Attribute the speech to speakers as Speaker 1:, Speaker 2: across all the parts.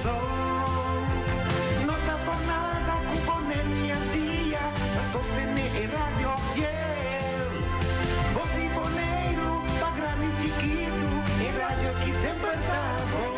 Speaker 1: kurason. No ta pa nada ku Boneiru i Antia ta sostené e radio fiel. Bos di Boneiru pa grandi i chikitu, e radio aki semper ta bon.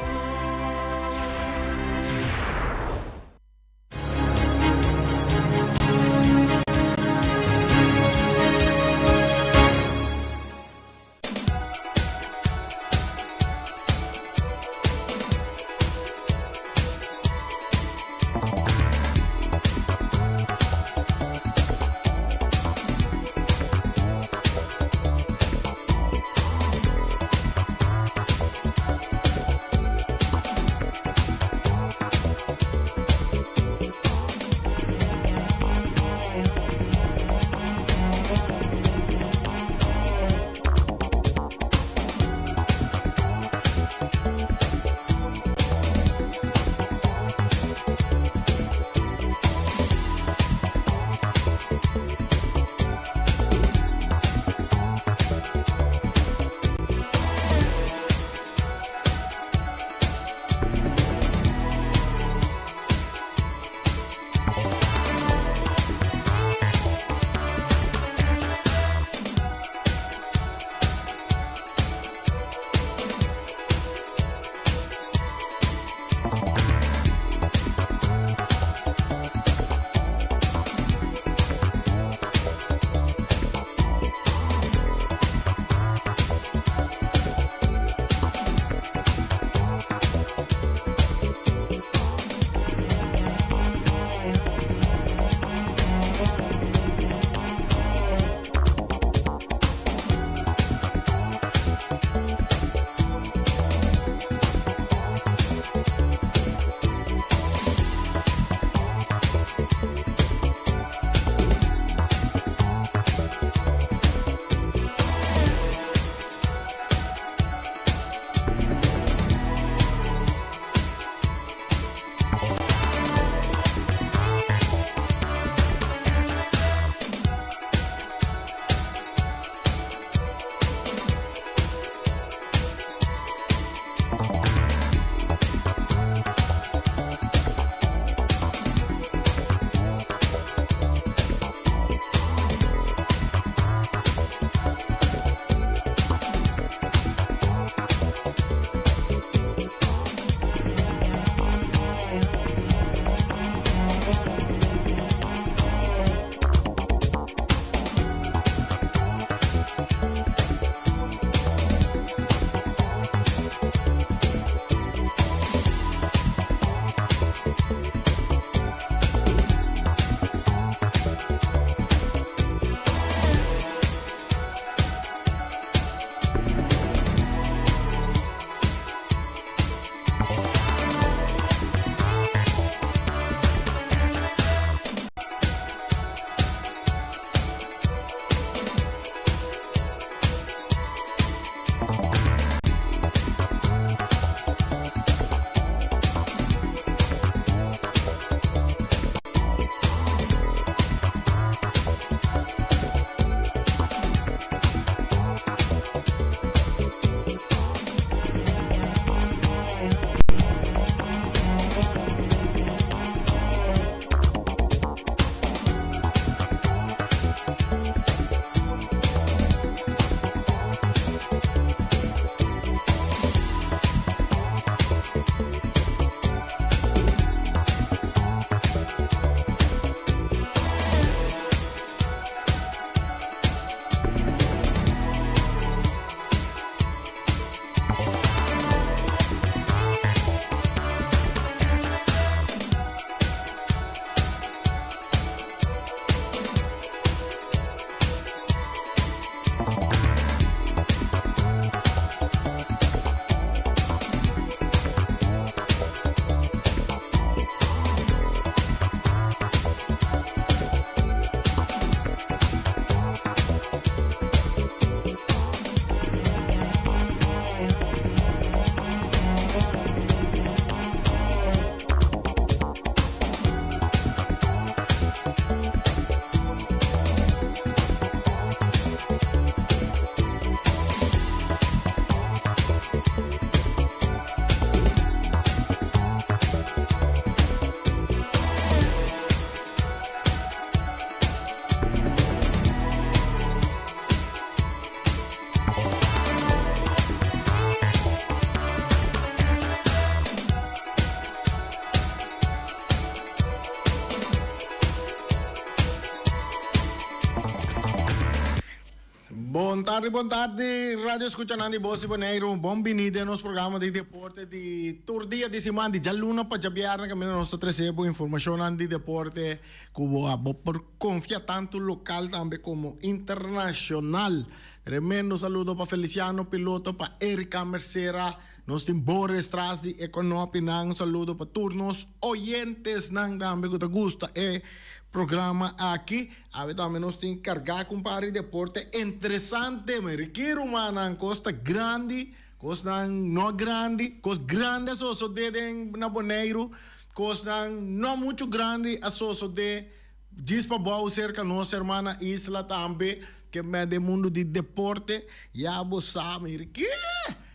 Speaker 2: Bon tardi, bon tardi, radio escuchanan di Bos di Boneiru. Bon bini den nos programa di deporte di tur dia di siman, di djaluna pa djabièrnè kaminda nos ta trese bo informashonnan di deporte ku bo bo por konfia tantu lokal tambe komo internashonal. Tremendo saludo pa Feliciano Piloto, pa Erika Mercera, nos tin Boris tras di e konopinan. Un saludo pa tur nos oyentesnan tambe ku ta gusta e programa aki. Awe tambe nos tin kargá ku un par di deporte interesante. Mi rikí rumannan, kos ta grandi, kosnan no grandi, kos grandi a sosodé den na Boneiru, kosnan no muchu grandi a sosodé djis pabou serka nos hermana isla tambe, ke mèt den mundu di deporte. Ya bo sa, mi rikí,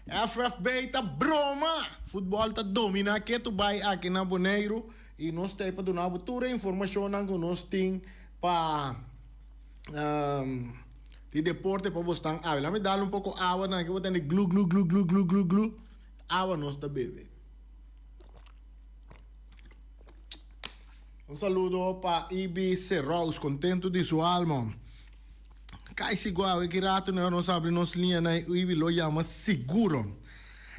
Speaker 2: FFB ta broma! Futbòl ta dominá ketu bai aki na Boneiru. I nos ta ei pa duna bo tur e informashonnan ku nos tin pa di deporte pa bo stan awe. Lami dal un poko awa nan aki bo tende glu glu glu glu glu glu glu awa nos ta bebe. Un saludo pa Ibi Serous kontentu di su alma. Kai sigu awe ki ratu nos abri nos liñanan i Ibi lo yama siguro.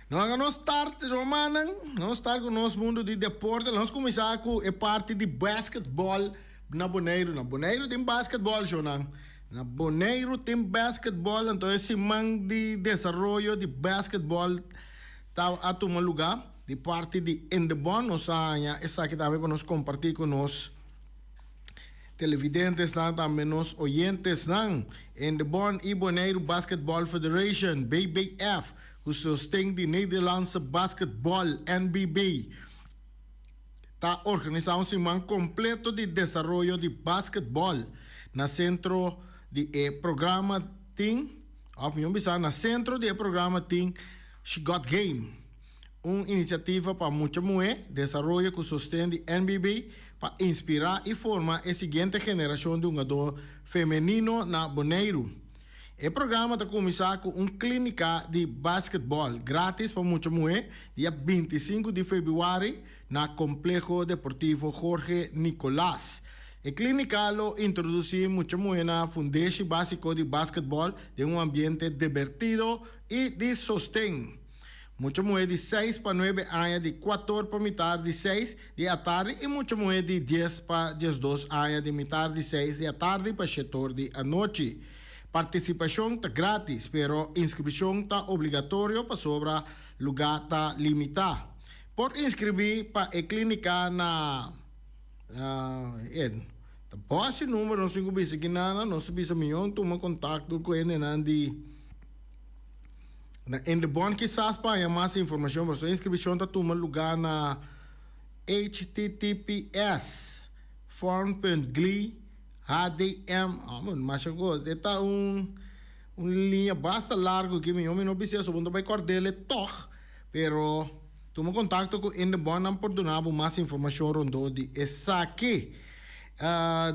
Speaker 2: Nos a nos start romannan, nos start ku nos mundu di deporte. Nos kuminsá ku e parti di basketball na Boneiru. Na Boneiru tin basketball shownan. Na Boneiru tin basketball, anto e siman di desaroyo di basketball ta a tuma lugá di parti di Indebon. Nos a haña esaki tambe pa nos kompartí ku nos Televidentesnan tambe nos oyentesnan. Indebon i Boneiru Basketball Federation, BBF, ku sosten di Nederlandse Basketball, NBB, ta organisá un siman kompleto di desaroyo di basketball. Na sentro di e programa tin, òf mihó bisá, na sentro di e programa tin She Got Game. Un inisiativa pa mucha muhé, desaroyo ku sosten di NBB pa inspirá i forma e siguiente generashon di hungadó femenino na Boneiru. E programa ta kuminsá ku un klínika di basketbòl grátis pa mucha muhé dia 25 di febrüari na Kompleho Deportivo Jorge Nicolaas. E klínika lo introdusí mucha muhé na fundeshi básiko di basketbòl den un ambiente debertido i di sosten. Mucha muhé di seis pa nuebe aña di kuator pa mitar di seis di atardi i mucha muhé di dies pa diesdos aña di mitar di seis di atardi pa shetor di anochi. Partisipashon ta grátis, pero inskripshon ta obligatorio pasobra lugá ta limitá. Por inskribí pa e klínika na Ta bòs e number nos tin ku bisa kinana, nos ta bisa mihó tuma kontakto ku hendenan di. Na Indebon kisas pa haña mas informashon pasobra inskripshon ta tuma lugá na https form.gli hdm oh masha kos e ta un un liña basta largu aki mi no bisa eso bo no ta bai kòrd'el e tòg pero tuma kontakto ku Indebon nan por duna bo mas informashon rondó di esaki.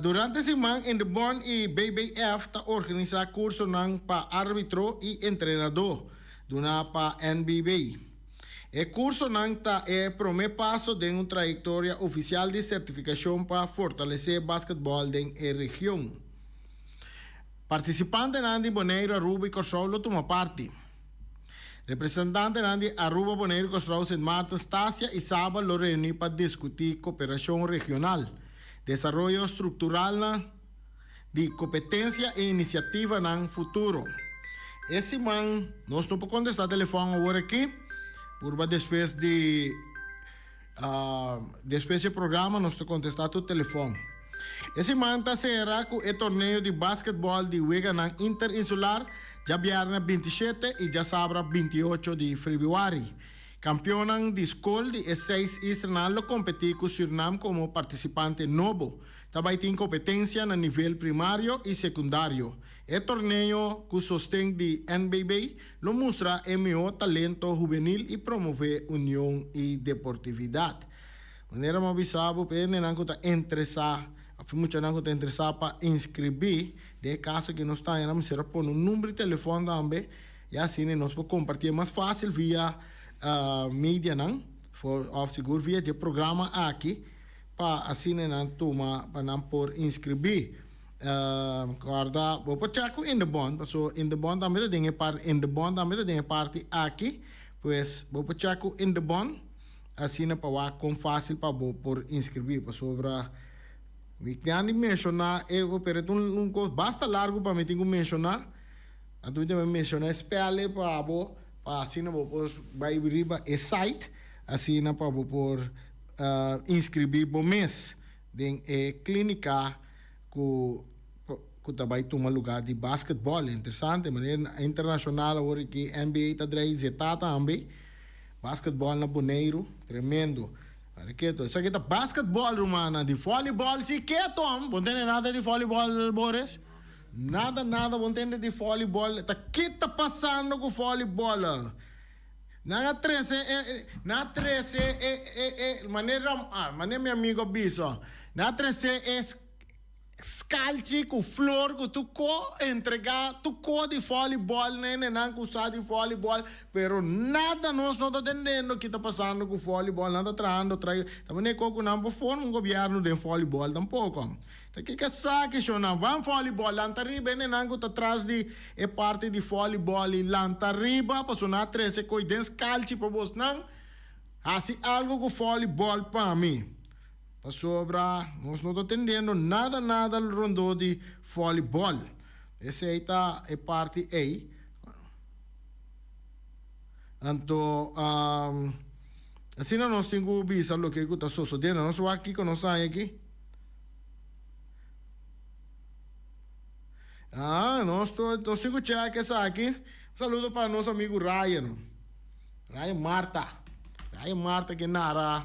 Speaker 2: Durante siman Indebon i BBF ta organisá kursonan pa árbitro i entrenadó, duná pa NBB. E kursonan ta e promé paso den un trayektoria ofisial di sertifikashon pa fortalesé basketbòl den e region. Partisipantenan di Boneiru, Aruba i Kòrsou lo tuma parti. Representantenan di Aruba, Boneiru, Kòrsou, Sint Maarten, Stasia i Saba lo reuní pa diskutí koperashon regional, desaroyo strukturalnan di kompetensia i inisiativanan futuro. E siman nos no por kontestá telefòn awor aki, purba despues di despues di e programa nos ta kontestá tur telefòn. E siman ta sera ku e torneo di basketbòl di Weganan Interinsular djabièrnè 27 i djasabra 28 di febrüari. Kampionnan di skol di e seis islanan lo kompetí ku Sürnam komo partisipante nobo. Ta bai tin kompetensia na nivel primario i sekundario. E torneo ku sosten di NBB lo mustra e mihó talento hubenil i promové union i deportividat. Manera mi a bisa bo, p'e hendenan ku ta interesá òf e muchanan ku ta interesá pa inskribí, den e kaso ku nos ta haña nan mester a pone un number di telefòn tambe, ya asina nos por kompartié mas fásil via medianan òf sigur via dje programa aki pa asina nan tuma pa nan por inskribí. Kòrda bo por chèk ku Indebon paso Indebon tambe ta den e parti Indebon tambe ta den e parti aki pues bo por chèk ku Indebon asina pa wak kon fásil pa bo por inskribí pasobra mi tin di menshoná e pero e ta un kos basta largu pa mi tin ku menshoná anto mi ta menshoná e spèl ei pa bo pa asina bo por bai riba e site asina pa bo por inskribí bo mes den e klínika ku ku ta bai tuma lugá di basketbòl. Interesante, manera internashonal awor aki NBA ta drei zetá tambe. Basketbòl na Boneiru, tremendo. Mara keto, esaki ta basketbòl rumannan, di vòlibòl si keto. Bo no tende nada di vòlibòl, Boris? Nada, nada bo no tende di vòlibòl. Ta ki ta pasando ku vòlibòl? Nan a trese e, nan a trese e, e, e, manera, ah, manera mi amigo a bisa, nan a trese e skalchi ku flor ku tur ko entregá, tur ko di vòlibòl na hendenan ku sa di vòlibòl, pero nada nos no ta tendendo ki ta pasando ku vòlibòl, nan ta trahando trai, ta manera ko ku nan por forma un gobièrnu den vòlibòl tampoko. Ta kiko esaki shonnan? Ban vòlibòl, lanta riba hendenan ku ta tras di e parti di vòlibòl i lanta riba pasobra nan a trese koi den skalchi pa bosnan hasi algu ku vòlibòl pa mi. Pasobra nos no ta tendendo nada nada rondó di vòlibòl. Esei ta e parti ei. Anto asina nos tin ku bisa loke ku ta sosodiendo. Nos wak kiko nos haña aki. Ah, nos nos tin ku check esaki. Un saludo pa nos amigu Ryan. Ryan Marta. Ryan Marta ke nara.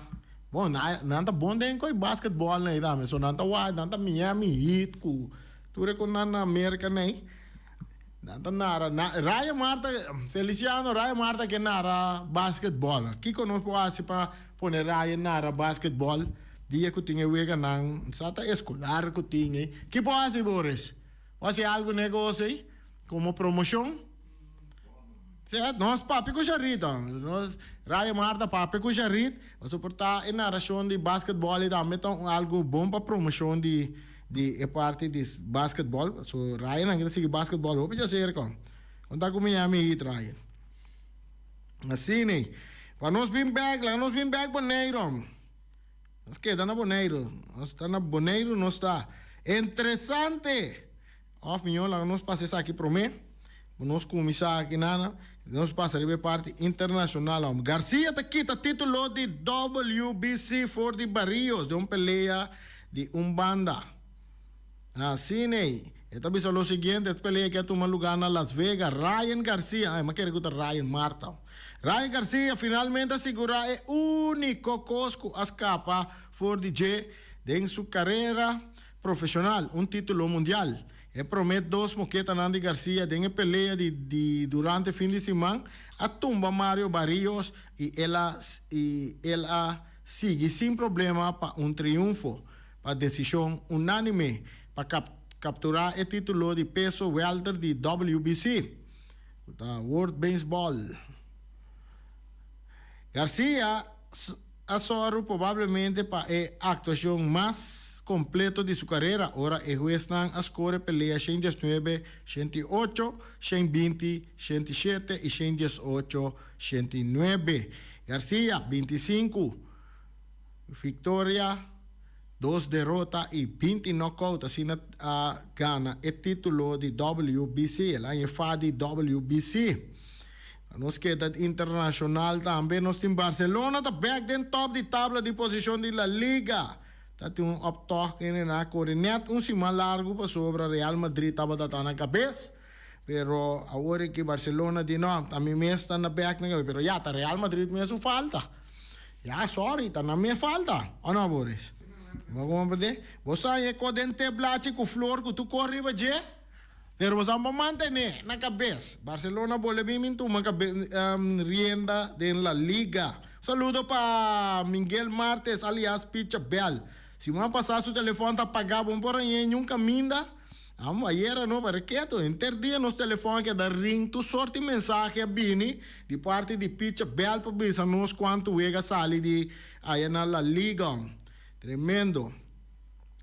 Speaker 2: Bon, nan ta bon den koi basketball nei tambe. So nan ta wak, nan ta Miami Heat ku tur e kon nan na Merka nei. Nan ta nara, na, Ryan Marta, Feliciano, Ryan Marta ke nara basketball. Kiko nos por hasi pa pone Ryan nara basketball dia ku tin e weganan sa ta eskolar ku tin ei. Ki por hasi Boris? Por hasi algu negoshi ei komo promoshon? Sea, nos papia ku Sharit, nos Ryan Marta papia ku Sharit, pasobra por ta e narashon di basketball ei tambe ta un algu bon pa promoshon di di e parti di basketball. So Ryan nan ta sigui basketball hopi djaserka. Kon ta ku Miami Heat Ryan? Asina ei. Pa nos bin bek, laga nos bin bek Boneiru. Nos keda na Boneiru. Nos ta na Boneiru nos ta. Interesante! Of mihó laga nos pasa esaki promé, ku nos kuminsá aki nana, nos pasa riba e parti internashonal awor. Garcia ta kita título di WBC for di Barrios den un pelea di un banda. Asina ei, e ta bisa lo siguiente, e pelea ke a tuma lugá na Las Vegas, Ryan Garcia, ay, mi a kere ku ta Ryan Marta. Ryan Garcia finalmente a sigurá e úniko kos ku a skapa for di dje den su karera Profesional, un titulo mundial. E prome dos moketanan di Garcia den e pelea di di durante fin di siman a tumba Mario Barrios y el a y el a sigui sin problema pa un triunfo pa decision unanime pa cap captura e titulo di peso welter di WBC, cu ta World Baseball. Garcia. A sòru probablemente pa e aktuashon mas kompleto di su karera ora e huesnan a skore pelea 119, 108, 120, 107 i 118, 109. Garcia, 25 viktoria, dos derota i 20 nòkout asina a gana e título di WBC, el aña fa di WBC. Nos keda internacional tambe. Nos tin Barcelona ta bek den top di tabla di posicion di La Liga. Ta tin un optocht kende nan a kore net un siman largu pasobra Real Madrid tabata ta na kabes. Pero awor aki Barcelona di no, ta mi mes ta na bek na kabes. Pero ya, ta Real Madrid mes su falta. Ya, sorry, ta nan mes falta. O no, Boris? Bo comprende? Bo sa e ko den te blachi ku flor ku tur kor riba dje? Pero boso a mantené na kabes. Barcelona bolbe bin bin tuma rienda den La Liga. Saludo pa Miguel Martes alias Picha Bel. Siman pasá su telefòn ta pagá bon por añe ñun kaminda. Amo ayera no pero ketu henter dia nos telefòn a keda ring tur sort di mensahe a bini di parti di Picha Bel pa bisa nos kuantu wega sali di aya na La Liga. Tremendo.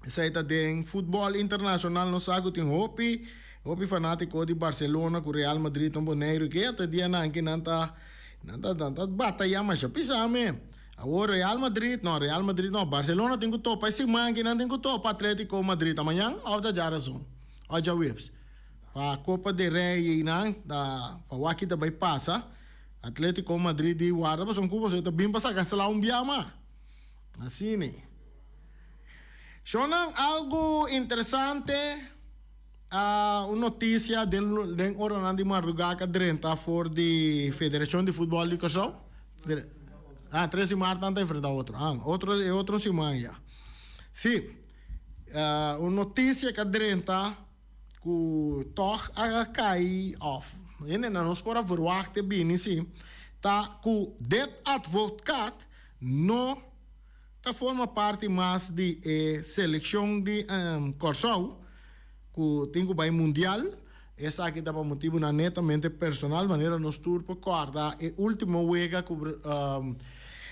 Speaker 2: Esei ta den futbòl internashonal nos sa ku tin hopi hopi fanátiko di Barcelona ku Real Madrid na Boneiru ke ata dianan aki nan ta nan ta nan ta batayá masha pisá me. Awor Real Madrid no Real Madrid no Barcelona tin ku topa e siman aki nan tin ku topa Atletico Madrid ta mañan òf ta djarason òf djaweps pa Copa del Rey einan ta pa wak ki ta bai pasa Atletico Madrid di warda pasobra ku pasobra e ta bin pa saka sla un bia mas. Asina. Shonnan algu interesante a un notisia den den oranan di mardugá ka drenta for di Federashon di Futbòl di Kòrsou. Ah, tres di mart nan ta enfrentá otro. Ah, otro e otro siman ya. Sí, un notisia ka drenta ku tòg a kai òf hendenan nos por a verwagt e bini sí, ta ku Dick Advocaat no ta forma parti mas di e selekshon di Kòrsou ku tin ku bai mundial. Esaki ta pa motibunan netamente personal, manera nos tur por kòrda e último wega ku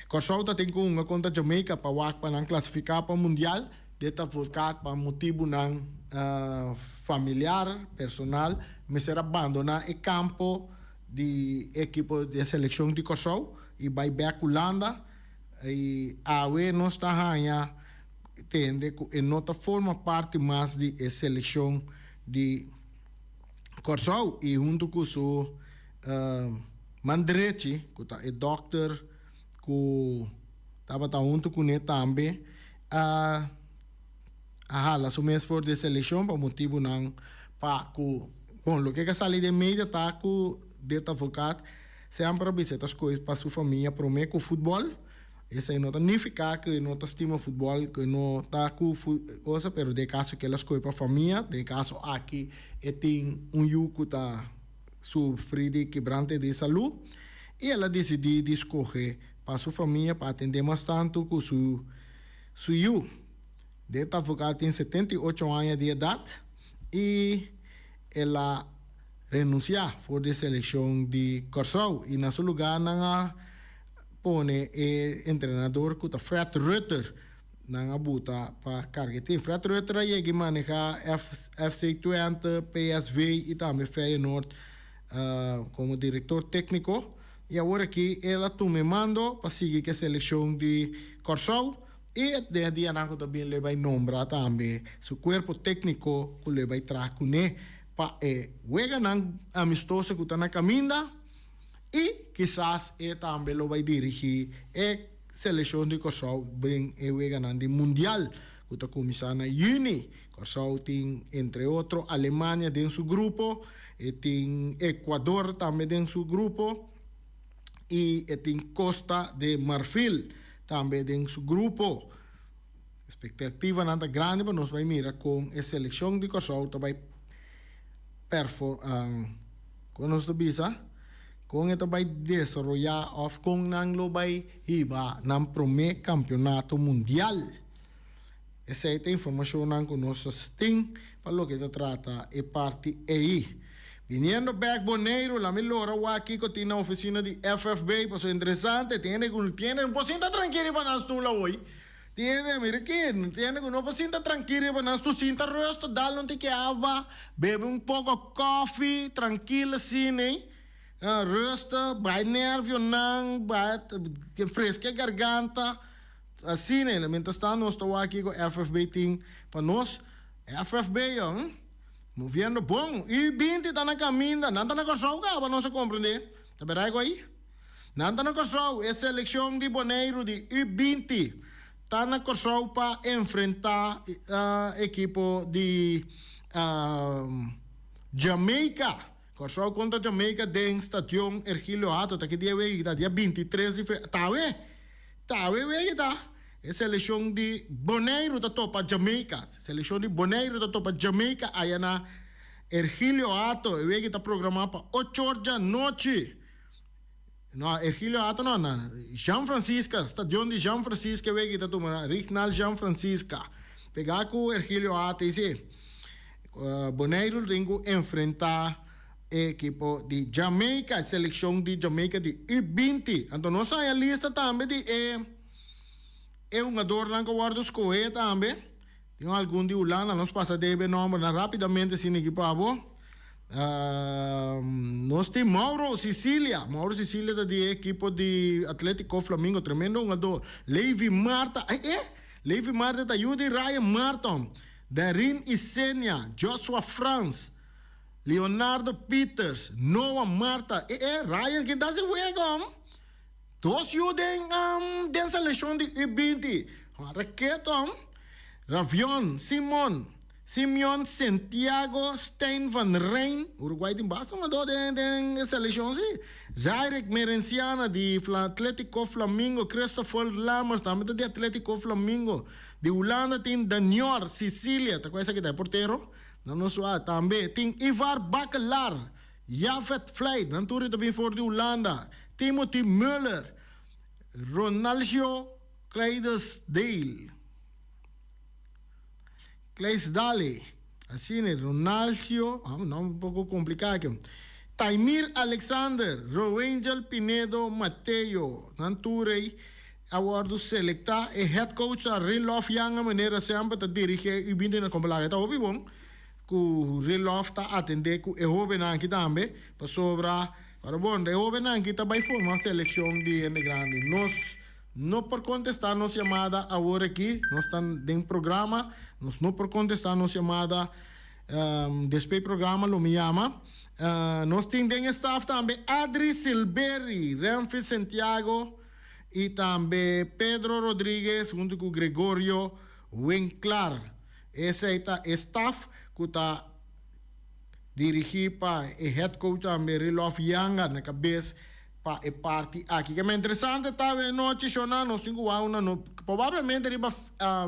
Speaker 2: Kòrsou ta tin ku hunga kontra Jamaica pa wak pa nan klasifiká pa mundial. Dick Advocaat pa motibunan familiar, personal, mester a bandoná e kampo di e ekipo di e selekshon di Kòrsou i bai bèk Hulanda. I awe nos ta haña tende ku e no ta forma parti mas di e selekshon di Kòrsou i huntu ku su man drechi ku ta e dòkter ku tabata huntu kuné tambe a a hala su mes for di e selekshon pa motibunan pa ku bon loke ke a sali den media ta ku Dick Advocaat semper a bisa e ta skohe pa su famia prome ku futbòl. Esei no ta nifiká ku e no ta stima futbòl, ku e no ta ku kosa, pero den e kaso ku el a skohe pa famia, den e kaso aki e tin un yu ku ta sufri di kebrante di salú i el a disidí di skohe pa su famia pa atendé mas tantu ku su su yu. Dick Advocaat tin 78 aña di edat i el a renunsiá for di e selekshon di Kòrsou i na su lugá nan a pone e entrenador ku ta Fred Rutter nan a buta pa karga e tim. Fred Rutter a yega i manehá FC Twente, PSV i tambe Feyenoord komo direktor tékniko i awor aki el a tuma e mando pa sigui ku e selekshon di Kòrsou i den e dianan ku ta bin lo e bai nombra tambe su kuerpo tékniko ku lo e bai traha kuné pa e weganan amistoso ku ta na kaminda i kisas e tambe lo bai dirigí e selekshon di Kòrsou den e weganan di mundial ku ta kuminsá na yüni. Kòrsou tin entre otro Alemania den su grupo, e tin Ekuador tambe den su grupo i e tin Kosta de Marfil tambe den su grupo. Espektativanan ta grandi pa nos bai mira kon e selekshon di Kòrsou ta bai perfor kon nos ta bisa kon e ta bai desaroyá òf kon nan lo bai hiba nan promé kampionato mundial. Esei ta informashonnan ku nos ta tin pa loke ta trata e parti ei. Biniendo bèk Boneiru, la mi lora wak kiko tin na ofisina di FFB, pasobra interesante, tin hende ku tin hende no por sinta trankil riba nan stul awor. Tin hende, mira aki, tin hende ku no por sinta trankil riba nan stul, sinta rustig, dal un tiki awa, bebe un poko kòfi, trankil asina ei, rustig, bai nervionan, bai fresca e garganta. Asina ei, mientras tanto nos ta wak kiko FFB tin pa nos. FFB, hm. Moviendo bon. U 20 ta na caminda. Nan ta na Kòrsou kaba, nos a comprende. Ta berai ku ai? Nan ta na Kòrsou. E seleccion di Boneiru di U 20 ta na Kòrsou pa enfrenta ekipo di Jamaica. Kòrsou kontra Jamaica den Stadion Ergilio Hato. Ta ki dia wega ki ta? Dia 23 di fe. Ta awe. Ta awe wega ta. E selekshon di Boneiru ta topa Jamaica. Selekshon di Boneiru ta topa Jamaica aya na Ergilio Hato. E wega ta programá pa ocho or djanochi. No, Ergilio Hato no, na Jean Francisca, stadion di Jean Francisca e wega ta tuma na Rignald Jean Francisca. Pegá ku Ergilio Hato i si. Boneiru tin ku enfrentá e ekipo di Jamaica, e selekshon di Jamaica di U20. Anto nos haña lista tambe di e e hungadornan ku a wòrdu skohé tambe. Tin algun di Hulanda, nos pasa debe nombernan rapidamente asina aki pa bo. Nos tin Mauro Sicilia, Mauro Sicilia ta di e ekipo di Atletico Flamingo, tremendo hungador. Levi Marta, ay eh! Levi Marta ta yu di Ryan Marton, Darin Isenia, Joshua Frans, Leonardo Peters, Noah Marta, eh eh, Ryan kin ta hasi wega? Dos yu den den selekshon di U 20, Raketon, Ravion, Simon, Simeon, Santiago, Stijn van Rijn, Uruguay tin basta hungadó den den e selekshon si, Zairek Merenciana di Atletico Flamingo, Christopher Lammers tambe ta di Atletico Flamingo, di Hulanda tin Danior Sicilia, ta ku esaki ta e portero? Nan no sua, tambe tin Ivar Bakelar. Jafet Vlijt, nan tur ta bin for di Hulanda, Timothy Muller, Ronalgio Clydesdale, Clydesdale, asina e Ronalgio, ah un nomber un poco complica aki, Taimir Alexander, Roangel Pinedo Mateo, nan tur ei a wordo selecta. E head coach ta Rilof Janga manera semper ta dirigi e U 20 na Kopenhagen, e ta hopi bon. Ku Rilof ta atendé ku e hóbennan aki tambe, pasobra ora bon e hóbennan aki ta bai forma selekshon di hende grandi. Nos no por kontestá nos yamada awor aki, nos ta den programa, nos no por kontestá nos yamada despues programa lo mi yama. Nos tin den e staf tambe Adri Silberi, Renfit Santiago i tambe Pedro Rodriguez huntu ku Gregorio Winklar. Esei ta e staf ku ta dirigí pa e head coach tambe Rilof Yanga na kabes pa e parti aki. Kema interesante ta e nochi shona nos tin ku wak una no probablemente riba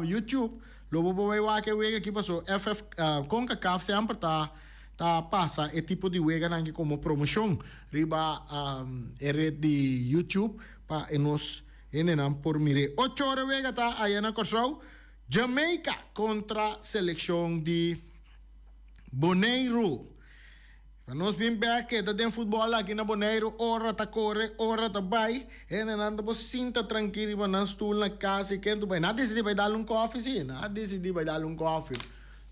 Speaker 2: YouTube lo bo por bai wak e wega aki paso FF Concacaf semper ta ta pasa e tipo di weganan aki komo promoshon riba e red di YouTube pa e nos hendenan por mir'é. Ocho ora e wega ta aya na Kòrsou. Jamaica kontra selekshon di Boneiru. Pa nos bin bek keda den futbòl aki na Boneiru ora ta kore, ora ta bai. Hendenan ta por sinta trankil riba nan stul na kas i ken tu bai. Nan a disidí bai dal un kòfi si, nan a disidí bai dal un kòfi.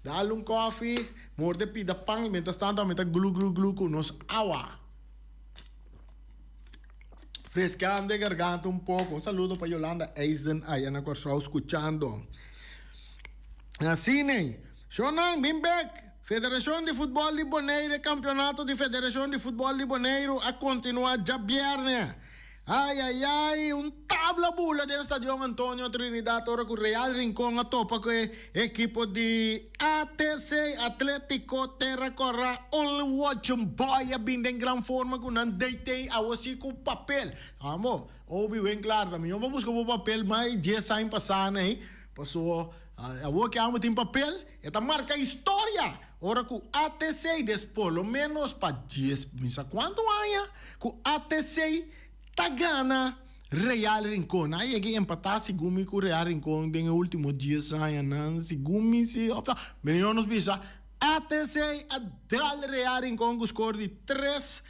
Speaker 2: Dal un kòfi, morde pida pan, mientras tanto ami ta glu glu glu ku nos awa. Freskeando e garganta un poko. Un saludo pa Yolanda Eisen aya na Kòrsou skuchando. Asina, shownan bin bek! Federashon di Futbòl di Boneiru E kampionato di Federashon di Futbòl di Boneiru a kontinuá djabièrnè. Ai ai ai, un tabla bula den Stadion Antonio Trinidad ora ku Real Rincon a topa ku e ekipo di ATC, Atletico Terra Corra. Only Watching Boy a bin den gran forma ku nan DT awo si ku papel. Amo, Obi Winklaar ta mihó pa buska bo papel mai dies aña pasá nei, paso awo ke amo tin papel e ta marka historia ora ku ATC des por lo menos pa dies mi sa kuantu aña ku ATC ta gana Real Rincon. A yega empatá segun mi ku Real Rincon den e último dies añanan segun mi si òf no, mihó nos bisa ATC a dal Real Rincon ku skor di 3-1.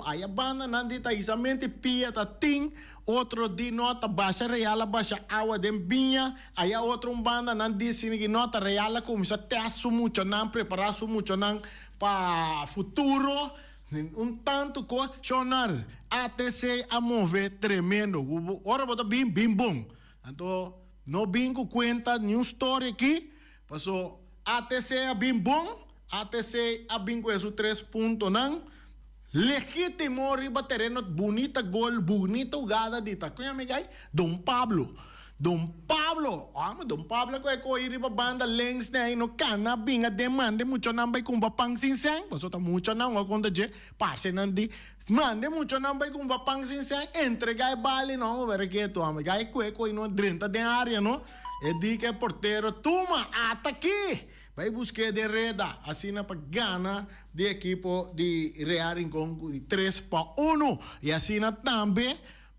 Speaker 2: Aya banda nan di ta isamente pia ta tin, otro di no ta basha Real a basha awa den biña. Aya otro un banda nan di sini ki no ta Real a kuminsá tèst su muchanan, prepará su muchanan pa futuro. Un tantu kos, Shonar, ATC a move tremendo. Ora bo ta bin, bin bon. Anto no bin ku kuenta niun story aki. Paso ATC a bin bon, ATC a bin ku esun tres puntonan legitimo riba tereno, bunita gol, bunita hugada di ta kon yama e guy? Don Pablo. Don Pablo! Amo Don Pablo ku e kohe riba banda links den no kana bin aden manda e muchanan bai kumpra pan sin sen, paso ta muchanan wak konta dje parse nan di manda e muchanan bai kumpra pan sin sen, entrega e bali no, amo bere ketu amo e guy kue kohe no drenta den area no. E di ku e portero, Tuma, ata aki! Bai busk'é den reda, asina pa gana di ekipo di Real Rincon ku di 3-1. I asina tambe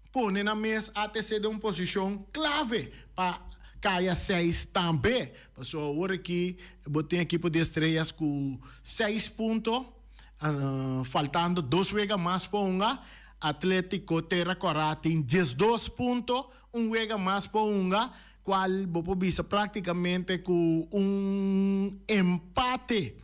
Speaker 2: pone nan mes ATC den un posishon klave pa kaya seis tambe. Pasobra awor aki bo tin ekipo di Estrellas ku seis punto, faltando dos wega mas pa hunga. Atletico Terra Kòrá tin 12 punto. Un wega mas pa hunga. cual bo por bisa practicamente cu un empate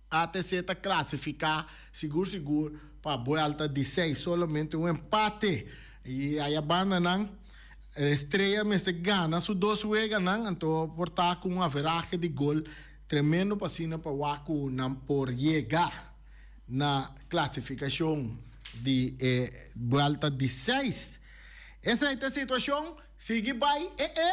Speaker 2: ATC ta clasifica sigur sigur pa buelta di seis, solamente un empate y aya banda nan Estrella mester gana su dos weganan anto por ta cu un averahe di gol tremendo pa asina pa wak cu nan por yega na clasificacion di e buelta di seis. Esey ta e situacion, sigui bay e e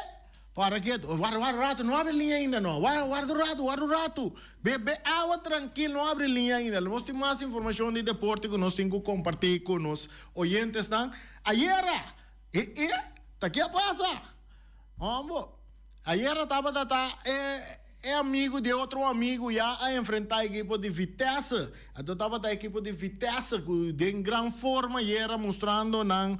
Speaker 2: para ketu. Warda warda un rato, no abri liña ainda no. Warda warda un rato, warda un rato. Bebe awa trankil, no abri liña ainda. Nos tin mas informacion di deporte cu nos tin cu comparti cu nos oyentesnan. Ayera E e ta ke a pasa? Hombo, ayera tabata ta e e amigu di e otro amigu ya a enfrenta ekipo di Vitesse. Anto tabata ekipo di Vitesse ku den gran forma ayera mustrando nan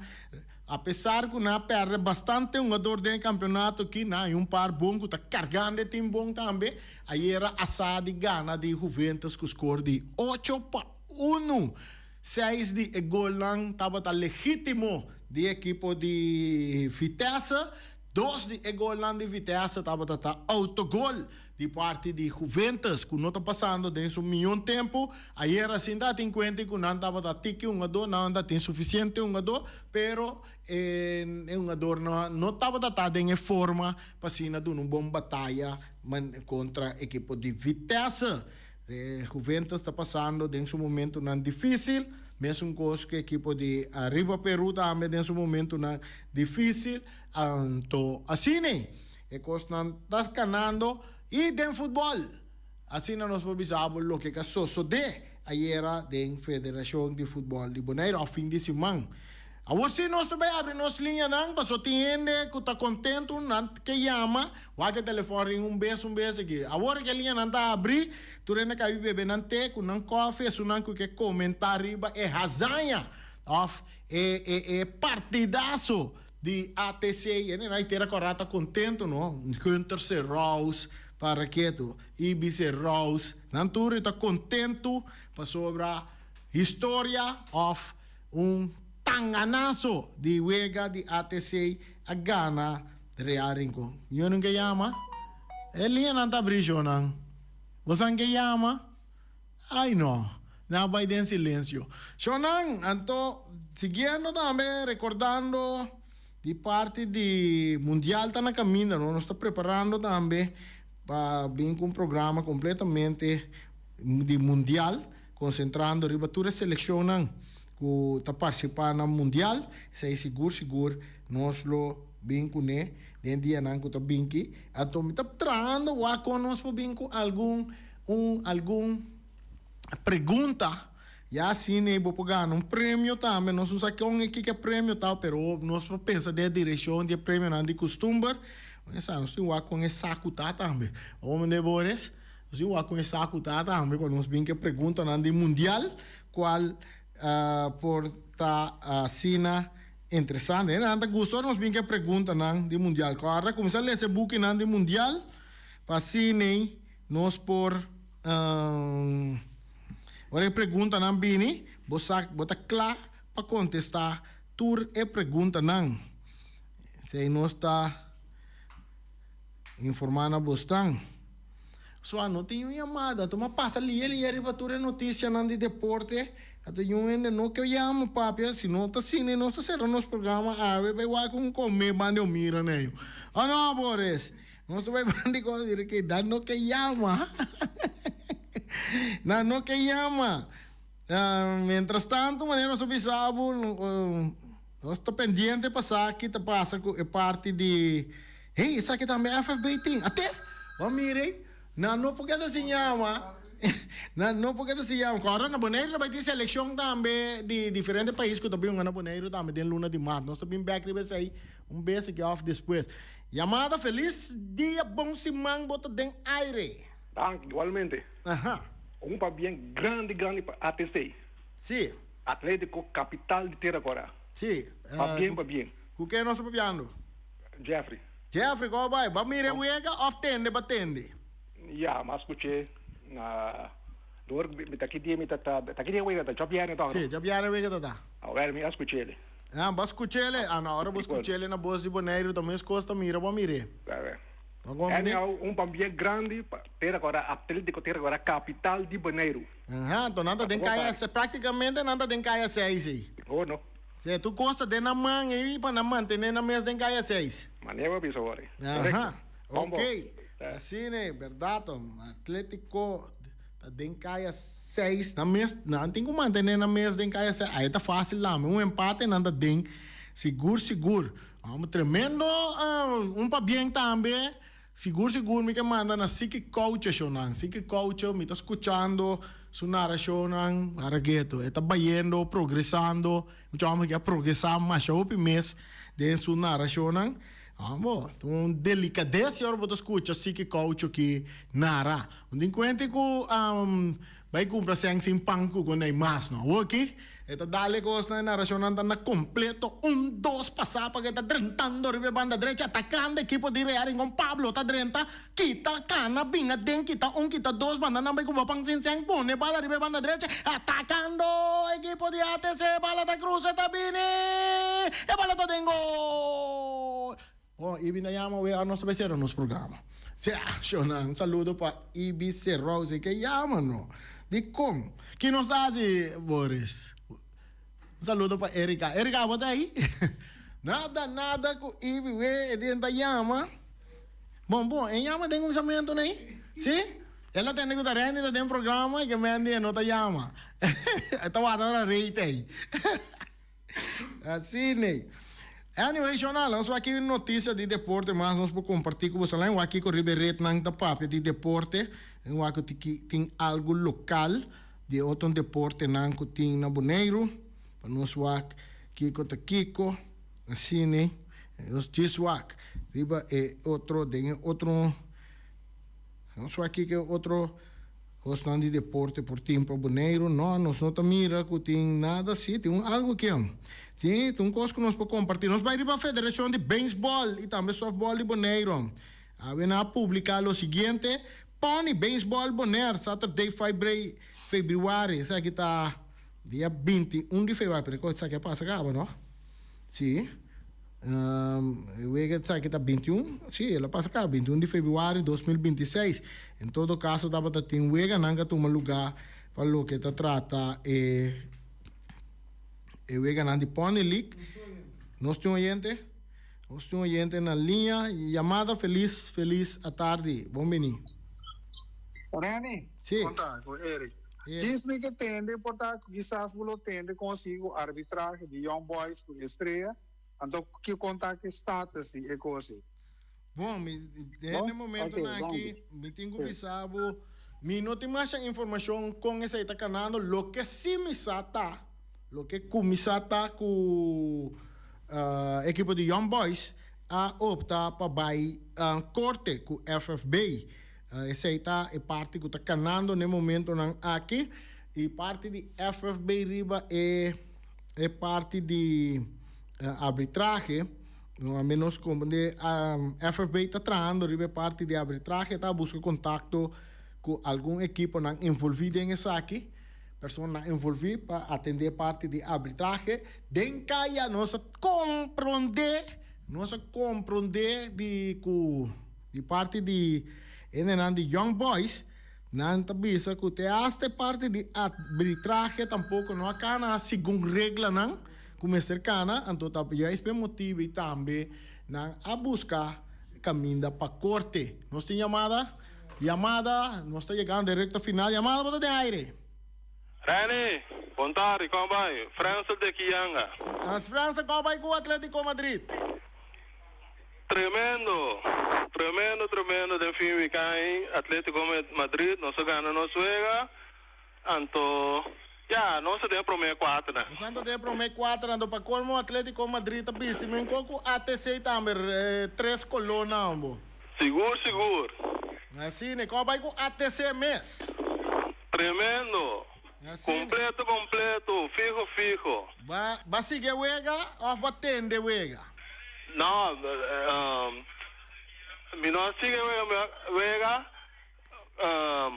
Speaker 2: apesar ku nan a perde bastante hungador den e kampeonato aki, nan hay un par bon ku ta kargando e tim bon tambe. Ayera a sa di gana di Juventus ku skor di ocho pa unu. Seis di e golnan tabata legítimo di ekipo di Vitesse, dos di e golnan di Vitesse tabata ta autogol di parti di Juventus, ku no ta pasando den su mion tempu. Ayera sin ta tin kuenta ku nan tabata tiki hungadó, nan ta tin sufisiente hungadó, pero e hungadornan no tabata ta den e forma pa asina duna un bon bataya kontra ekipo di Vitesse. Juventus ta pasando den su momentonan dificil, mesun cos cu ekipo di Arriba Peru tambe den su momentonan dificil, anto asina e cosnan ta canando y den futbol asina nos por bisa bo loke ka sosode ayera den Federacion di Futbol di Bonaire of fin di siman. Awor si nos ta bay abri nos liñanan paso tin hende cu ta contento nan ke yama Wak e telefòn ring un bes un bes aki. Awor ke liñanan ta abrí, tur hende ka bi bebe nan te ku nan kòfi, esunnan ku ke komentá riba e hazaña òf e e e partidaso di ATC. Hende nan itera kòrá ta kontentu no. Gunther Serous para ketu, Ibi Serous, nan tur ta kontentu pasobra historia òf un tanganaso di wega di ATC a gana Real Rincon. Yo nunca yama. E liñanan ta abri shonan. Bosan ke yama? Ay no. Nan a bai den silencio. Shonan, anto siguiendo tambe recordando di parti di Mundial ta na caminda no. Nos ta preparando tambe pa bin cu un programa completamente di Mundial concentrando riba tur e seleccionnan cu ta participa na Mundial. Esey sigur sigur nos lo bin cune den dianan cu ta bin ki. Anto mi ta trahando wak con nos por bin cu algun un algun pregunta ya asina bo por gana un premio tambe. Nos no sa con e kiko e premio ta pero nos por pensa den e direccion di e premionan di custumber. Esa nos tin wak con e sacu ta tambe. Bo mende Boris? Nos tin wak con e sacu ta tambe pa nos bin cu e preguntanan di Mundial cual por ta asina interesante. Hendenan ta gusta ora nos bin ku e preguntanan di mundial. Kòrda kuminsá lesa e bukinan di mundial pa asina nos por ora e preguntanan bini bo sa bo ta kla pa kontestá tur e preguntanan. Esei nos ta informá na bosnan. Sua no tin un yamada. Tuma pasa lia lia riba tur e noticianan di deporte. Ato yun hende no ke yama papia. Si no ta asina nos ta cera nos programa awe bay wak un come banda e mira na ello. Oh no Boris. Nos ta bay banda e cosa di ke nan no ke yama. Nan no ke yama. Mientras tanto manera nos a bisa bo nos ta pendiente pa sa ki ta pasa cu e parti di hey esaki tambe FFB tin ate bo a mira ey nan no por keda sin yama nan no por keda sin yama kòrda na Boneiru ta bai tin selekshon tambe di diferente pais ku ta bin hunga na Boneiru tambe den luna di mart nos ta bin bèk riba esei un bes aki òf despues yamada felis dia bon siman bo ta den aire.
Speaker 3: Danki igualmente.
Speaker 2: Aha.
Speaker 3: Un pabien grandi grandi pa ATC.
Speaker 2: Si.
Speaker 3: Atletico Capital di Tera Cora.
Speaker 2: Si.
Speaker 3: Pabien pabien.
Speaker 2: Cu ken nos ta papiando?
Speaker 3: Jeffrey.
Speaker 2: Jeffrey, como bay? Ba mira e wega of tende ba tende?
Speaker 3: Ya, m'a scuché na door mi ta ki dia mi ta ta ki dia wega ta? Djabierne toch no?
Speaker 2: Si, djabierne wega ta ta.
Speaker 3: Awel mi a scuch'e.
Speaker 2: Ah, bo a skuch'ele? Ah, no, ora bo skuch'ele na Bos di Boneiru ta mes kos ta mira bo a mir'é.
Speaker 3: Anyhow, un pabien grandi pa Tera Kòrá, Atlético Tera Kòrá, kapital di Boneiru.
Speaker 2: Aha, anto nan ta den kaya, praktikamente nan ta den kaya seis ei.
Speaker 3: Oh no.
Speaker 2: Si, tur kos ta den nan man ei pa nan mantené nan mes den kaya seis.
Speaker 3: Manera bo bisa awor ei.
Speaker 2: Aha, ok. Asina ei, bèrdat. Atlético ta den kaya seis, nan mes, nan tin ku mantené nan mes den kaya seis. Ai ta fásil tambe, un empate nan ta den sigur sigur. Amo tremendo un pabien tambe. Sigur sigur mi ke manda na Siki Couche shownan. Siki Couche mi ta skuchando su narashonnan arageto. E ta bayendo, progresando. Mucha homber ke a progresa masha hopi mes den su narashonnan. Amo, ta un delikades si ora bo ta skucha Siki Couche ki nara. Un tin kuenta ku Bai kumpra sèn sin pan ku ku n'ei mas no. Awor aki e ta dal e kosnan e narashonnan ta na kompleto un dos pasá pa ke ta drentando riba e banda drecha atakando ekipo di Real Rincon Pablo ta drenta kita kana bin aden kita un kita dos banda nan bai kumpra pan sin sèn pone bala riba e banda drecha atakando ekipo di ATC bala ta krusa ta bini e bala ta den gol. Bon, Ibi na yama we a nos ta bai sera nos programa. Sea, shownan, un saludo pa Ibi Serous, e ke yama no. Dikon? Ki nos ta hasi, Boris? Un saludo pa Erika. Erika, bo ta ei? Nada, nada ku Ibi we e den ta yama. Bon, bon, e yama den kuminsamentu nei? Si? El a tende ku ta Randy ta den programa i ke Mandy e no ta yama. E ta warda ora Rey ta ei. Asina. Anyway, Shona, nos wak aki noticia di deporte mas nos por comparti cu boso. Wak kico riba e rednan ta papia di deporte. Wak cu tin algo local di e otro deportenan cu tin na Boneiru. Pa nos wak kico ta kico. Asina. Nos djis wak riba e otro, den e otro. Nos wak kico e otro. Kosnan di deporte por tin pa Boneiru? No, nos no ta mira ku tin nada así. Tin un algu kian. Sí, tin un kos ku nos por kompartí. Nos bai riba Federashon di Beisbòl i tambe Sòftbòl di Boneiru. Awe nan a publiká lo siguiente, Pony Beisbòl Bonaire, Saturday 5 febrüari. Esaki ta dia 21 di febrüari, pero e esaki a pasa kaba, no? Sí. E wega esaki ta 21, sí, el a pasa caba, 21 di februari 2026. En todo caso tabata tin weganan cu a tuma lugar pa loke ta trata e e weganan di Pony League. Nos tin un oyente? Nos tin un oyente na liña. Yamada Feliz, feliz atardi. Bon bini.
Speaker 4: Renny,
Speaker 2: Sí.
Speaker 4: con ta cu Eric.
Speaker 2: Eric.
Speaker 4: Djis mi ke tende por ta cu kisas bo lo tende con sigui cu arbitrahe di Young Boys cu Estrella, anto ki con ta ki status di e cos ei.
Speaker 2: Bon, mi den e
Speaker 4: Bon?
Speaker 2: momentonan
Speaker 4: Ok,
Speaker 2: aki
Speaker 4: danki.
Speaker 2: mi tin cu
Speaker 4: Sí.
Speaker 2: bisa bo, mi no tin masha informacion con esei ta canando, loke si mi sa ta, loke cu mi sa ta cu ekipo di Young Boys a opta pa bai corte cu FFB. Esei ta e parti ku ta kanando n'e momentonan aki i parti di FFB riba e e parti di arbitrahe, no a menos komprende FFB ta trahando riba e parti di arbitrahe ta buska kontakto ku algun ekiponan envolvi den esaki, personanan envolvi pa atende e parti di arbitrahe. Den kaya nos a komprende, nos a komprende di ku. Di parti di hendenan di Young Boys, nan ta bisa ku te asta e parti di arbitrahe tampoko no a kana segun reglanan ku mester kana, anto ta juist p'e motibu ei tambe nan a buska kaminda pa korte. Nos tin yamada? Yamada, nos ta yegando e rekta final. Yamada bo ta den aire.
Speaker 5: Renny, bon tardi, kon bai? Frensel de Kianga.
Speaker 2: Frensel, kon bai ku Atletico Madrid?
Speaker 5: Tremendo, tremendo, tremendo den fin weekend Atletico Madrid nos a gana nos wega, anto ya nos ta den e prome kuaternan.
Speaker 2: Nos ta den e prome kuater anto pa colmo Atletico Madrid ta bisti men con cu ATC tambe tres color nan bo.
Speaker 5: Sigur sigur.
Speaker 2: Asina, con a bay cu ATC mes?
Speaker 5: Tremendo, completo completo, fiho fiho.
Speaker 2: Ba ba sigui e wega of ba tende wega?
Speaker 5: No, mi no a sigui e wega,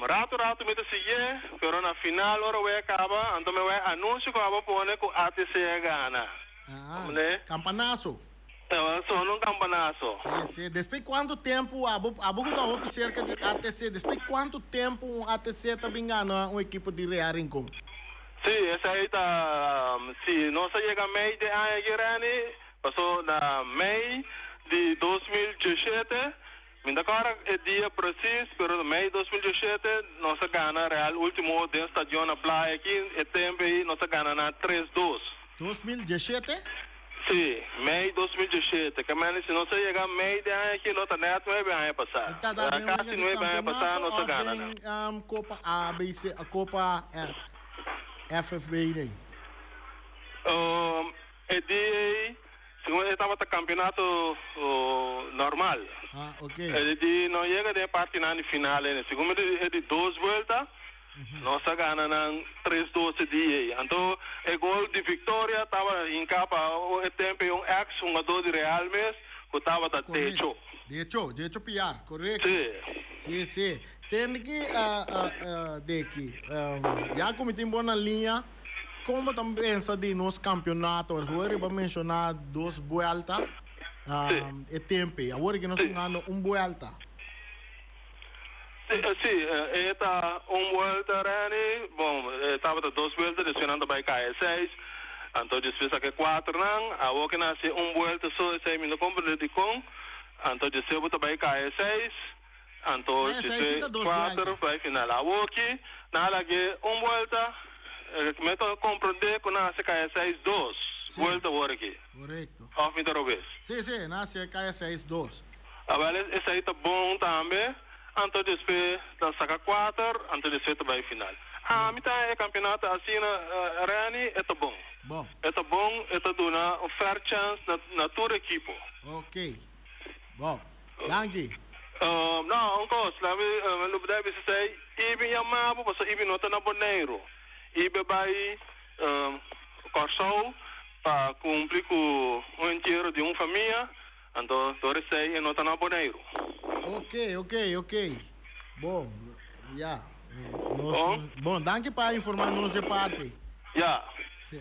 Speaker 5: rato rato mi ta siguié, pero na final ora wega kaba, anto mi wak anuncio ku abo pone ku ATC a gana.
Speaker 2: Ah, campanazo.
Speaker 5: Tabata sona un campanazo.
Speaker 2: Si, si. Despues cuanto tempo abo, abo cu ta hopi cerca di ATC, despues cuanto tempo un ATC ta bin gana un equipo di Real Rincon?
Speaker 5: Si, esey ta, si nos a yega mei di aña aki Renny, paso na mei di 2017, mi ta corda e dia precies, pero mei 2017 nos a gana Real ultimo den stadion na Playa aki, e tempo ey nos a gana na tres dos.
Speaker 2: 2017?
Speaker 5: Sí, mei 2017. Ke mende si nos a yega mei di aña aki lo ta nèt nuebe aña pasá.
Speaker 2: E ta da den
Speaker 5: Kasi nuebe aña pasá nos a gana
Speaker 2: nan. Den Kopa A, B, C, Kopa FFB den?
Speaker 5: E di ei, segun e tabata kampeonato normal.
Speaker 2: Ah, ok.
Speaker 5: E di no yega den e partinan di final ei. Segun mi e di dos buelta. Nos a gana nan tres dos e dia ei. Anto e gol di victoria tabata hinca pa e tempo ei un ex hungador di Real mes cu tabata Decho.
Speaker 2: Decho, Decho Piar, corecto.
Speaker 5: Si.
Speaker 2: Si, si. Tende ki Deki, ya cu mi tin bo na liña, con bo ta pensa di nos campeonato? Awor riba menciona dos buelta e tempo ei. Awor ki nos hungando un buelta.
Speaker 5: Sí, e ta un buelta Renny, bon e tabata dos buelta despues nan ta bai kaya seis, anto despues a ke kuater nan, awor ke nan hasi un buelta so esei mi no komprende dikon, anto despues bo ta bai kaya seis, anto despues kuater bai final, awor ki nan a lag'e un buelta mi ta komprende ku nan hasi kaya seis dos buelta awor aki, òf mi ta robes?
Speaker 2: Sí, sí, nan hasi kaya seis dos.
Speaker 5: Awel esei ta bon tambe, anto despues ta saka kuater, anto despues ta bai final. Ami ta e kampionato asina Renny, e ta bon.
Speaker 2: Bon.
Speaker 5: E ta bon, e ta duna un fair chance na na tur ekipo.
Speaker 2: Ok. Bon. Danki.
Speaker 5: No, un kos, laat mi lo bidai bisa esei, Ibi yama bo pasobra Ibi no ta na Boneiru. Ibi a bai Kòrsou pa kumpli ku un entiero di un famia. Anto dor esei e no ta na Boneiru.
Speaker 2: Ok, ok, ok. Bon, ya. Nos, bon, danki pa informa nos dje parti.
Speaker 5: Ya.
Speaker 2: Si.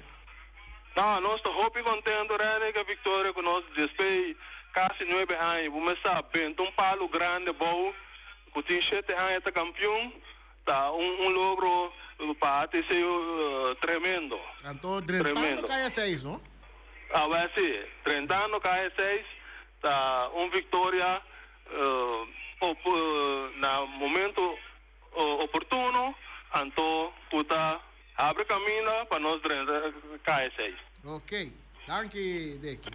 Speaker 5: No, nos ta hopi contento Rene cu e victoria cu nos despey casi nuebe aña. Bo mes sa, benta un palo grande abou cu tin shete aña ta campeon, ta un un logro pa ATC tremendo.
Speaker 2: Anto drentando caya seis, no?
Speaker 5: Awel si, drentando kaya seis ta un viktoria na momento oportuno, anto ku ta habri kaminda pa nos drenta kaya seis.
Speaker 2: Ok, danki Deki.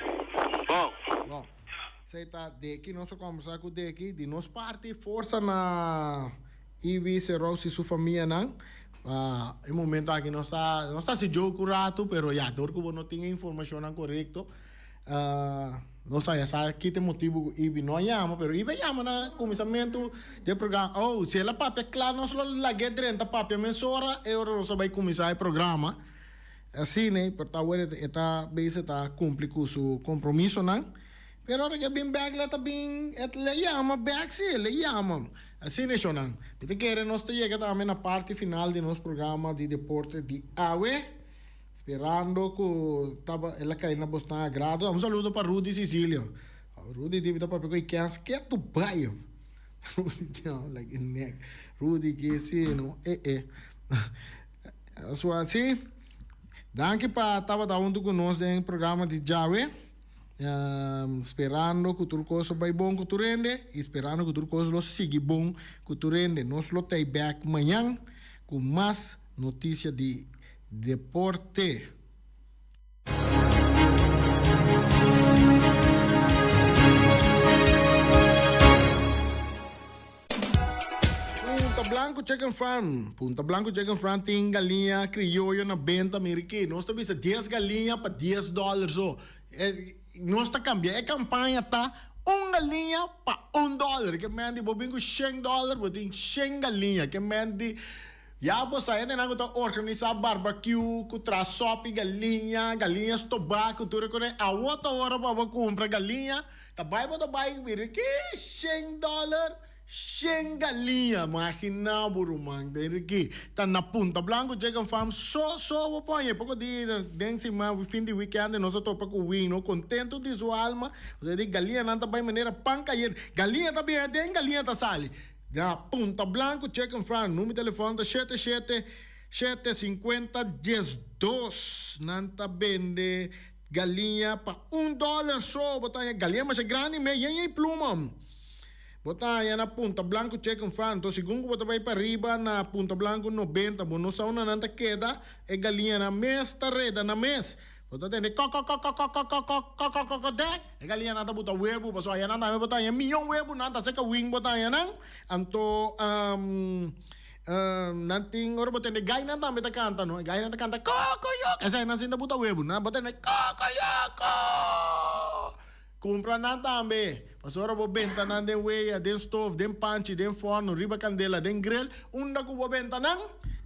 Speaker 5: Bon.
Speaker 2: Bon, esei ta Deki, nos a kombersá ku Deki. Di nos parti forsa na Ivy Serous y su famianan. Pa e momento aki nos ta nos ta haci joke un rato pero ya dor cu bo no tin e informacionnan corecto nos a ya sa ki ta e motibo cu Ivy no a yama pero Ivy a yama na cuminsamento di e programa oh si el a papia cla nos lo lag'e drenta papia mesora e ora nos a bay cuminsa e programa asina pero ta awor e ta bezig ta cumpli cu su compromisonan. Pero ora ke bin bek le ta bin et le yama bek si, le yama. Asina e shownan. Mi ta kere nos ta yega tambe na parti final di nos programa di deporte di awe. Sperando ku taba el a kai na bosnan agrado. Un saludo pa Rudy Cecilio. Rudy di mi ta papia ku e kens ketu bai. Rudy tin like e nek. Rudy ke si no e e. So asi, danki pa tabata huntu ku nos den programa di djawe. Sperando ku tur kos lo bai bon ku tur hende i sperando ku tur kos lo sigui bon ku tur hende. Nos lo ta bek mañan ku mas notisia di deporte. Punta Blanco Chicken Farm Punta Blanco Chicken Farm tin galiña crioyo na benta mira aki nos ta bisa dies galiña pa dies dollar so nos ta cambia e campaña ta un galiña pa un dollar ke men di bo bin cu shen dollar bo tin shen galiña ke men di ya bo sa hendenan cu ta organisa barbecue cu traha sopi galiña galiña stoba cu tur e cosnan awo ta ora pa bo cumpra galiña ta bay bo ta bay mira ki shen dollar. Shen galiña, magina bo ruman Enrique, ta na Punta Blanco Chicken Farm so so bo poñe poko di den siman fin di weekend nos a topa ku Wino contento di su alma pasobra di galiñanan ta bai manera pan cayente galiña ta bini aden galiña ta sali na Punta Blanco Chicken Farm numero telefon ta shete shete shete sinkuenta diesdos nan ta bende galiña pa un dollar so bo ta haña galiña masha grandi me yen yen pluma. Bo ta haña na Punta Blanco Chicken Farm. Enton segun ku bo ta bai pariba na Punta Blanco nobenta, bo no sa unda nan ta keda, e galiñanan mes ta reda nan mes. Bo ta tende kòkòkòkòkòkòkòkòkòkòkòdèk. E galiñanan ta buta webu, pasobra ayanan tambe bo ta haña miyon webu, nan ta seka wing bo ta haña nan. Anto nan tin ora bo tende gainan tambe ta kanta no, e gainan ta kanta kòkòyòk, esei nan sin ta buta webu, nan bo tende kòkòyòkò. Kumpra nan tambe. Pasobra bo benta nan den wea, den stof, den panchi, den fòrnu, riba kandela, den grel, unda ku bo benta nan,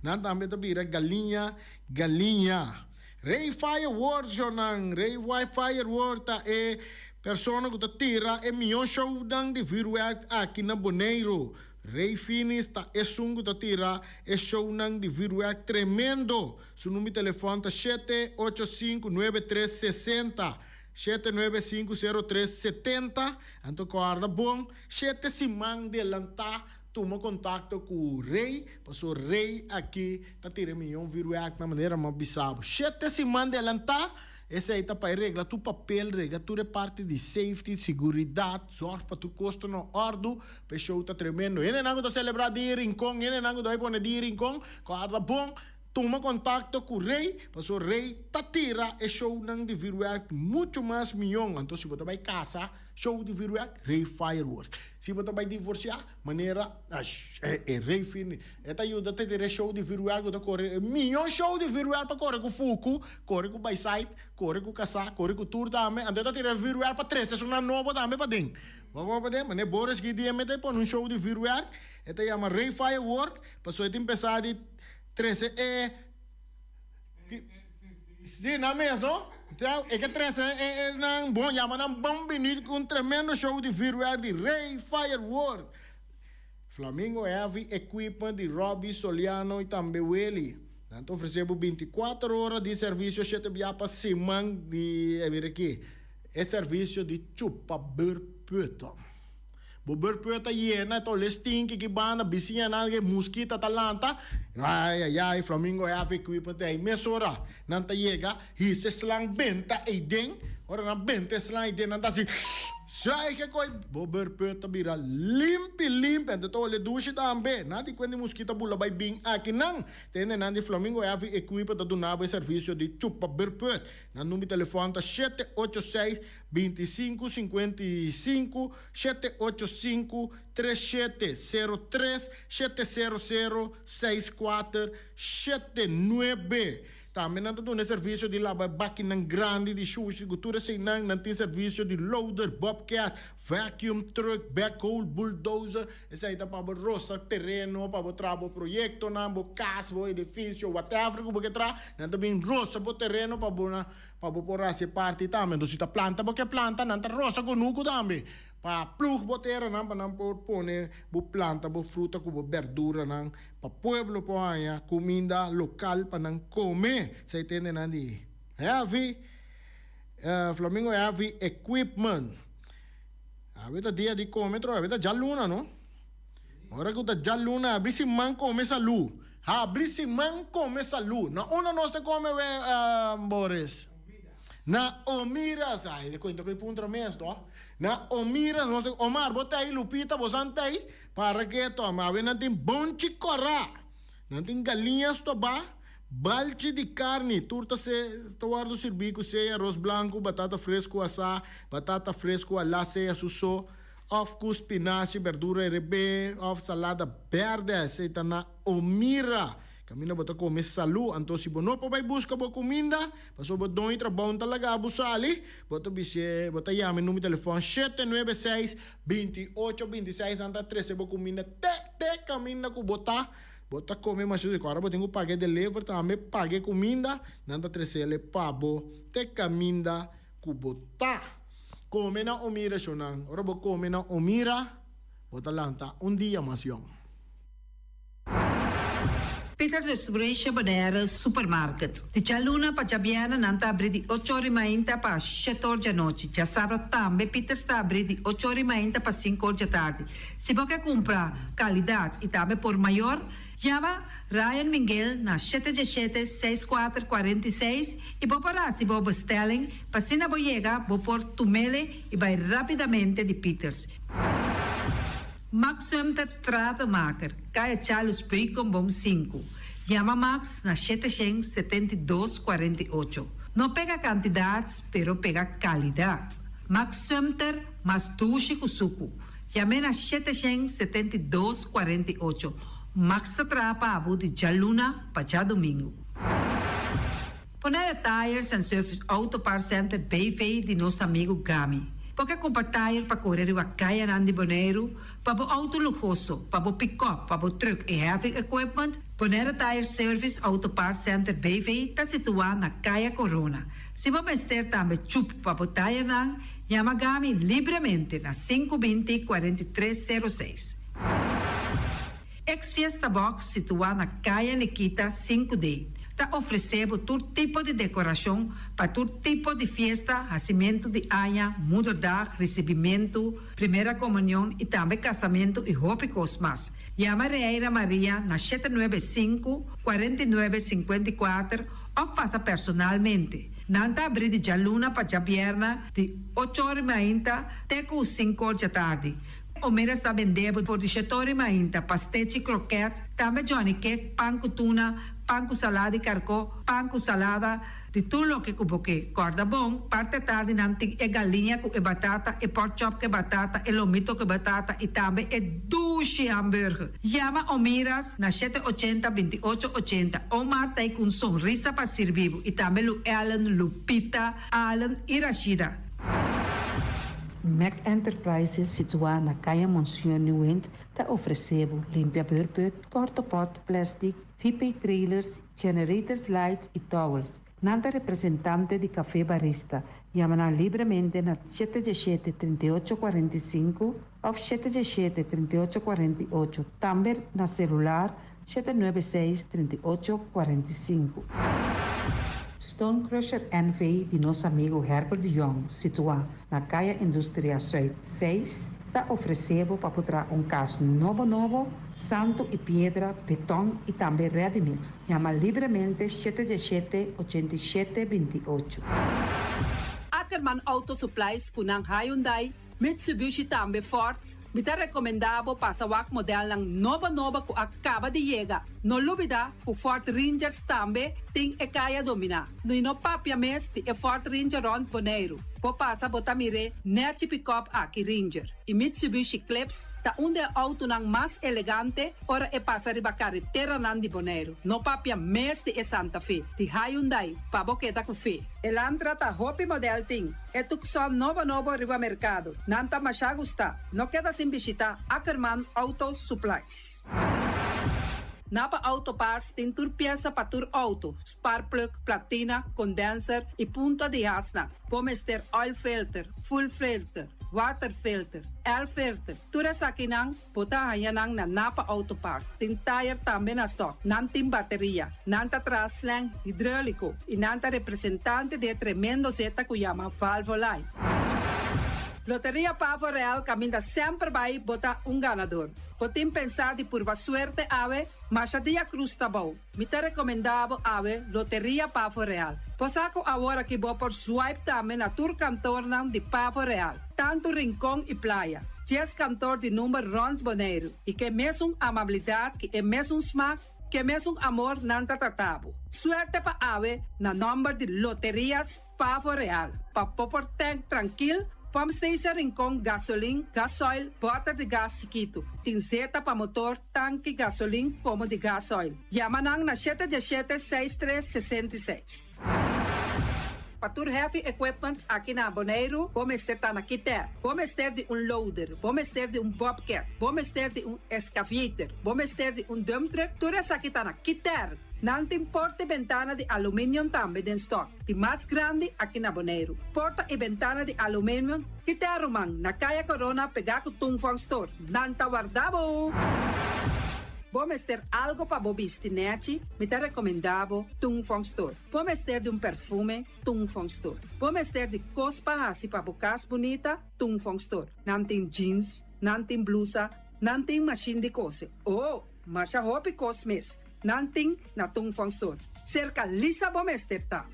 Speaker 2: nan tambe ta bira galiña, galiña. Rey Fireworks shownan, Rey Fireworks ta e persona ku ta tira e mihó shownan di vürwèrk aki na Boneiru. Rey Finis ta esun ku ta tira e shownan di vürwèrk tremendo. Su number di telefòn ta shete ocho sinku nuebe tres sesenta. Shete nuebe sinku sero tres setenta, anto kòrda bon, shete siman delantá tuma kontakto ku Rey, paso Rey aki ta tira e miyon vürwèrk na manera mi a bisa bo. Shete siman delantá, esei ta pa e regla tur papel, regla tur e parti di safety, siguridat, zòrg pa tur kos ta na òrdu, pa e show ta tremendo. Hendenan ku ta selebrá dia Rincon, hendenan ku ta bai pone dia Rincon, kòrda bon. Tuma kontakto ku Rey, pasobra Rey ta tira e shownan di vürwèrk muchu mas mion. Anto si bo ta bai kasa, show di vürwèrk, Rey Firework. Si bo ta bai divorsiá, manera e Rey Firni, e ta yuda ta tira e show di vürwèrk ku ta kore mion show di vürwèrk pa kore ku fuku, kore ku baisait, kore ku kasá, kore ku tur tambe. Anto e ta tira e vürwèrk pa trese esunnan nobo tambe paden. Bo a komo paden? Manera Boris Gideon mete pone un show di vürwèrk, e ta yama Rey Firework, pasobra e tin pensá di. Trese e Sí, nan mes, no? E ke trese e e nan bon, yama nan bon bini ku un tremendo show di vuurwerk di Rey Firework. Flamingo Heavy Equipment di Robbie Soliano i tambe Willy. Nan ta ofresé bo bintikuater ora di servisio shete bia pa siman di, e mira aki, e servisio di chupa burpùt. Bo burpùt ta yena, ta ole stinki ki banda, bisiñanan ke muskita ta lanta. Ai, ai, ai, Flamingo Heavy Equipment ei mesora nan ta yega, hisa e slang benta ei den. Ora nan benta e slang ei den, nan ta hasi Zui ke koi! Bo burpùt ta bira limpi, limpi, anto ta ole dushi tambe. Nan di kuenta di muskita bula bai bin aki nan. Tende nan di Flamingo Heavy Equipment ta duna bo e servisio di chupa burpùt. Nan number di telefòn ta shete ocho seis 25 55 785 3703 700 64 79. Tambe nan ta duna e servisio di laba e bakinan grandi di shushi ku tur eseinan. Nan tin servisio di loader, bobcat, vacuum truck, backhoe, bulldozer. Esei ta pa bo rosa tereno, pa bo traha bo proyektonan, bo kas, bo edifisio, whatever ku bo ke traha. Nan ta bin rosa bo tereno pa bo na. Pa bo por hasi e parti tambe. Enton si ta planta bo ke planta, nan ta rosa kunuku tambe. Pa plug bo teranan pa nan por pone bo planta, bo fruta ku bo berduranan pa pueblo por haña kuminda lokal pa nan kome. Esei tende nan di Heavy Flamingo Heavy Equipment. Awe ta dia di kome tro, awe ta djaluna no. Ora ku ta djaluna abri siman kome salu. Habri siman kome salu. Na unda nos ta kome we Boris? Na Omiras. Ay, de cuenta ku e puntra mes to. Na Omiras nos ta Omar bo ta ei, Lupita bo san ta ei. Para ke to. Ma awe nan tin bonchi kora. Nan tin galiña stobá, balchi di karni. Tur ta se ta wòrdu sirbí ku sea aros blanku, batata fresku asá, batata fresku alá sea su so. Of ku spinashi, berdura erebé of salada bèrdè, esei ta na Omira. Kaminda bo ta kome salú. Anto si bo no por bai buska bo kuminda, pasobra bo doño trabou no ta laga bo sali, bo ta bis'é, bo ta yama e numero di telefòn shete nuebe seis, binti ocho, binti seis, nan ta trese bo kuminda te te kaminda ku bo ta. Bo ta kome masha riku. Ora bo tin ku paga e deliver tambe, paga e kuminda, nan ta tres'é pa bo te kaminda ku bo ta. Kome na Omira, shonnan. Ora bo kome na Omira, Bo ta lanta un dia mas yòn.
Speaker 6: Peters Restauration Bonaire Supermarket. Di djaluna pa djabièrnè nan ta abrí di ocho ora i mainta pa shete or djanochi. Djasabra tambe Peters ta abrí di ocho ora i mainta pa sinku or djatardi. Si bo ke kumpra kalidat i tambe por mayor, yama Ryan Minguel na shete djeshete seis kuater 46 i bo por hasi bo bestelling pa asina bo yega bo por tumele i bai rápidamente di Peters. Max Sumter Stratenmaker, Kaya Charles Beukenboom sinku. Yama Max na 772 48. No pega kantidat, pero pega kalidat. Max Sumter, mas dushi ku suku. Yam'é na 772 48. Max ta traha pa bo di djaluna pa djadumingu. Bonaire Tires and Service Auto Parts Center BV di nos amigu Gami. Bo ke kumpra tire pa kore riba kayanan di Boneiru, pa bo outo luhoso, pa bo pikòp, pa bo trùk i heavy equipment? Bonaire Tire Service Auto Parts Center BV ta situá na Kaya Corona. Si bo mester tambe chup pa bo tirenan, yama Gami libremente na 520 43 06. Ex Fiesta Box situá na Kaya Nikita 5D ta ofresé bo tur tipo di dekorashon pa tur tipo di fiesta, hasimentu di aña, moederdag, risibimentu, primera komunion i tambe kasamentu i hopi kos mas. Yama Reira Maria na 795 49 54 òf pasa personalmente. Nan ta abrí di djaluna pa djabièrnè di ocho or i mainta te ku sinku or djatardi. Omeras ta bende bo for di shetori mainta, pastechi, kroket, tambe johnny cake, pan ku tuna, pan ku salada di karkó, pan ku salada, di tur loke ku bo ke. Kòrda bon, parti atardi nan tin e galiña ku e batata, e pork chop ku e batata, e lomito ku e batata i tambe e dushi hamburger. Yama Omiras na 780 28 80. Omar ta ei ku un sonrisa pa sirbi bo i tambe Lu Ellen, Lupita, Allen i Rashida.
Speaker 7: Mac Enterprises situá na Kaya Monseñor Nieuwind ta ofresé bo limpia beurput, portopot, plastic, VP trailers, generators lights i towels. Nan ta representante di Café Barista. Yama nan libremente na 717 38 45 òf 717 38 48. Tambe na selular 796 38 45. Stone Crusher NV di nos amigu Herbert de Jong, situá na Kaya Industria Zuid 6, ta ofresé bo pa traha un kas nobo nobo, santu i piedra, beton i tambe ready mix. Yama libremente 717 87 28.
Speaker 6: Ackerman Auto Supplies ku nan Hyundai, Mitsubishi tambe Ford. Mi ta rekomendá bo pasa wak modelnan nobo nobo ku a kaba di yega. No lubidá ku Ford Rangers tambe tin e kaya dominá. I no papia mes di e Ford Ranger rònt Boneiru. Bo pasa bo ta mir'é nèchi pick-up aki Ranger. I Mitsubishi Eclipse ta un di e outonan mas elegante ora e pasa riba kareteranan di Boneiru. No papia mes di e Santa Fe, di Hyundai, pa bo keda ku fe. Elantra ta hopi model tin. E Tucson nobo nobo riba merkado. Nan ta masha gusta. No keda sin bishitá Ackerman Auto Supplies. Napa Auto Parts tin tur piesa pa tur outo, spark plug, platina, condenser i punta di hasnan. Bo mester oil filter, fuel filter, water filter, air filter. Tur esakinan bo ta haña nan na Napa Auto Parts. Tin tire tambe na stock. Nan tin bateria. Nan ta traha slang hidráuliko i nan ta representante di e tremendo zeta ku yama Valvoline. Loteria Pavo Real kaminda semper bai bo ta un ganador. Bo tin pensá di purba suerte awe? Masha dia krus ta bou. Mi ta rekomendá bo awe Loteria Pavo Real. Bo sa ku awor aki bo por swipe tambe na tur kantornan di Pavo Real, tantu Rincon i Playa. 10 kantor di number rònt Boneiru i ke mesun amabilidat ku e mesun smak, ke mesun amor nan ta trata bo. Suerte pa awe na nòmber di Loterias Pavo Real. Pa bo por tank trankil, pump station Rincon, gasolin, gasoil, bòter di gas chikitu. Tin zeta pa motor, tanki, gasolin komo di gasoil. Yama nan na 717 63 66. Pa tur heavy equipment aki na Boneiru, bo mester ta na Kiter. Bo mester di un loader, bo mester di un bobcat, bo mester di un excavator, bo mester di un dump truck, tur esaki ta na Kiter. Nan tin porta i bentana di aluminium tambe den stock, di mas grandi aki na Boneiru. Porta i bentana di aluminium ki te ruman na Kaya Corona pegá ku Tung Fong Store. Nan ta warda bo! Bo mester algo pa bo bisti nèchi? Mi ta rekomendá bo Tung Fong Store. Bo mester di un perfume? Tung Fong Store. Bo mester di kos pa hasi pa bo kas bunita? Tung Fong Store. Nan tin jeans, nan tin blusa, nan tin mashin di kose. Oh! Masha hopi kos mes. Nan tin na Tung Fong Store. Serka Lisa bo mester ta.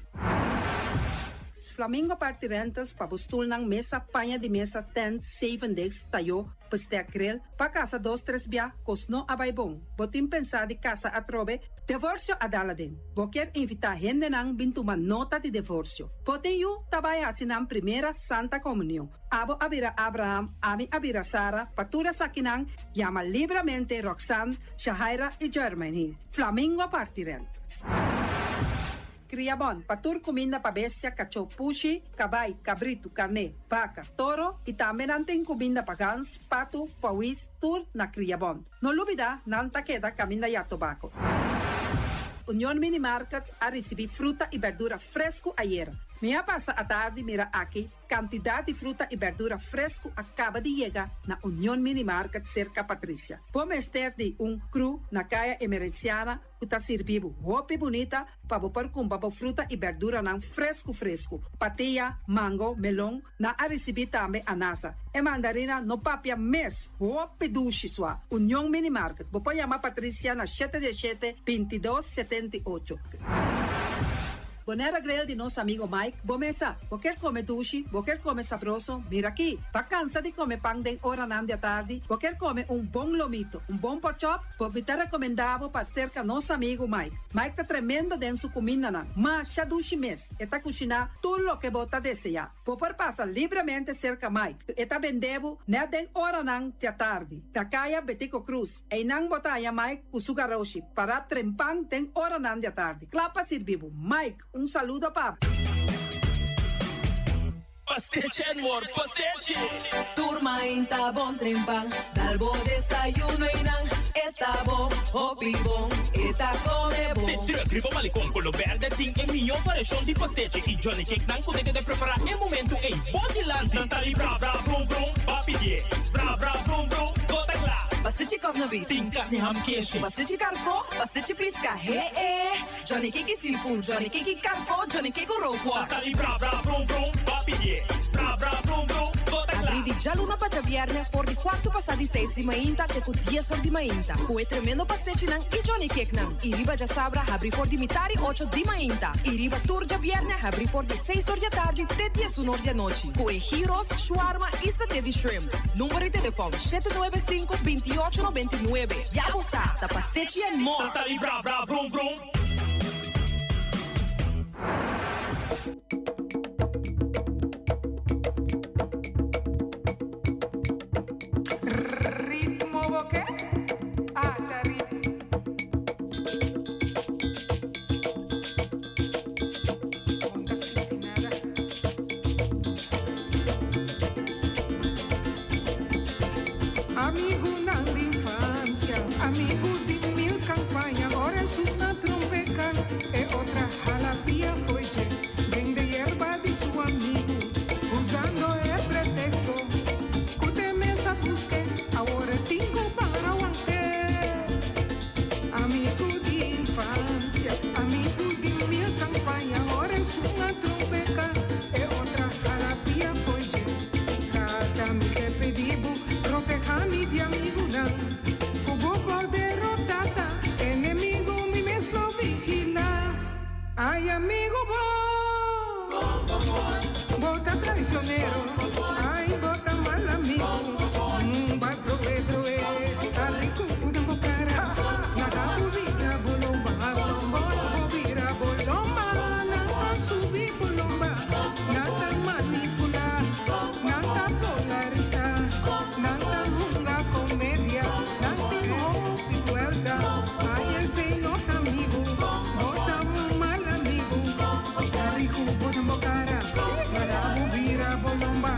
Speaker 6: Flamingo Party Rentals pa bo stulnan, mesa, paña di mesa, tent, zevendegs, tayó, bestek, grill, pa kasa dos tres bia, kos no a bai bon. Bo tin pensá di kasa atrobe? Devorsio a dal aden. Bo kier invitá hendenan bin tuma nota di devorsio. Bo tin yu ta bai hasi nan primera Santa Komunion. Abo a bira Abraham, ami a bira Sara, pa tur esakinan yama libramente Roxanne, Shahaira i Jermaine. Flamingo Party Rentals. Kria bon pa tur kuminda pa bestia, kachó, pushi, kabai, kabritu, karné, baka, toro i tambe nan tin kuminda pa gans, patu, pawis, tur na Kria Bon. No lubida nan ta keda kaminda ya tobako. Union Mini Market a risibí fruta i berdura fresku ayera. Mi a pasa atardi mira aki Kantidat di fruta i bèrdura fresku a kaba di yega na Union Mini Market serka Patricia. Bo mester di un kru na Kaya Emerenciana ku ta sirbi bo hopi bunita pa bo por kumpra bo fruta i bèrduranan fresku fresku. Patia, mango, melon, nan a risibí tambe anasa. E mandarina no papia mes, hopi dushi sua. Union Mini Market, bo por yama Patricia na shete diesshete, bintidos, setenti'ocho. Bonera Grill di nos amigo Mike, bo mesa. Bo kier come dushi, bo kier come sabroso, mira aki. Bo cansa di come pan den oranan di atardi, bo kier come un bon lomito, un bon porkchop, bo mi ta recomenda bo pa cerca nos amigo Mike. Mike ta tremendo den su cumindanan, masha dushi mes, e ta cushina tur loke bo ta desea. Bo por pasa libremente cerca Mike, e ta bende bo net den oranan di atardi, na caya Betico Cruz. Einan bo ta haña Mike ku su garoshi pará trempan den oranan di atardi, kla pa sirbi bo. Mike, un saludo pa bo.
Speaker 8: Pastechi and more pastechi!
Speaker 9: Tur mainta bon trempan, dal bo desayuno einan e ta bo hopi bon, e ta come bon.
Speaker 8: De truck riba Malecon Colo Berde tin e mihó variashon di pastechi y Johnny Cake nan ku ta keda prepará e momentu ei bo dilanti. Nan ta di bra bra brum brum, ba pidié bra bra brum brum, bo ta kla.
Speaker 9: Pastechi kòsnabí.
Speaker 8: Tin karni ham keshi.
Speaker 9: Pastechi karkó, pastechi piska, he e. Johnny Cake seafood, Johnny Cake karkó, Johnny Cake rookworst.
Speaker 8: Nan ta di bra bra brum brum, ba pidié bra bra brum brum, bo ta kla.
Speaker 9: Abrí di djaluna pa djabièrnè for di kuartu pasá di seis di mainta te ku dies or di mainta ku e tremendo pastechinan i Johnny Cakenan. I riba djasabra habrí for di mitari ocho di mainta i riba tur djabièrnè habrí for di seis or di atardi te diesun or di anochi ku e gyros, shawarma i saté di shrimps. Number di telefòn, shete nuebe sinku, binti ocho nobenta i nuebe. Ya bo sa, ta pastechi and more!
Speaker 8: Nan ta di bra bra vrum vrum.
Speaker 10: Ritmo bo ke? Ata ritmo. Bon ta sinti nada. Amigunan di infancia, amigu di mil campaña, ora esun a trompeca, e otra hala pia fo'i dje, bende yerba di su amigu, usando e pretexto cu t'e mes a busque, awor e tin cu para wante. Amigu di infancia, amigu di mil campaña, ora esun a trompeca, e otra hala pia fo'i dje. Tata mi ke pidi bo, proteha mi di amigunan ku bo por derota ta enemigu mi mes lo vigila. Ay amigu bo, bo ta traicionero, ay bo ta mal amigu, ba troe troe, ta riku ku den bo kara, laga bo bira bo lomba, ora bo bira bo lomba, nan ta subi bo lomba. Nan ta manipulá, nan ta polarisá, nan ta hunga komedia, nan tin hopi buelta. Ay esei no ta amigu, bo ta un mal amigu. Ta riku bo den bo kara, laga bo bira bo lomba.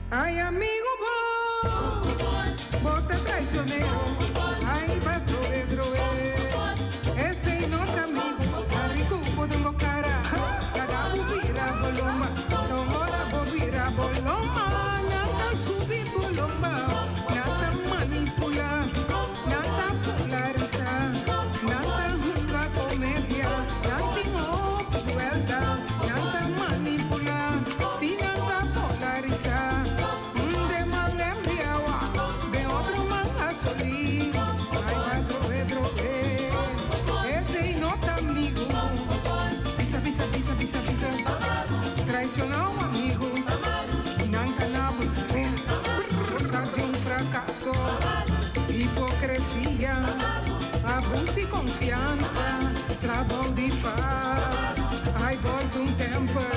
Speaker 10: Ay amigo bo, bo ta traicionero. Ay ba droe droe, esey no ta amigo. Arico bo den bo cara, laga bo bira bo lomba. Ton ora bo bira bo lomba, nan ta subi bo lomba. Nan ta manipula, nan ta polarisa, nan ta hunga comedia, nan tin hopi buelta, nan ta manipula, si nan ta polarisa. Un de man embriawa, den otro man gasolin. Ay ba droe droe, esey no ta amigo. Pisa pisa pisa pisa pisa, traiciona un amigo. Nan ta na bo cosa di un fracaso. Hipocresia, abuso y confiansa, trabou di fa. Ay bord un temper,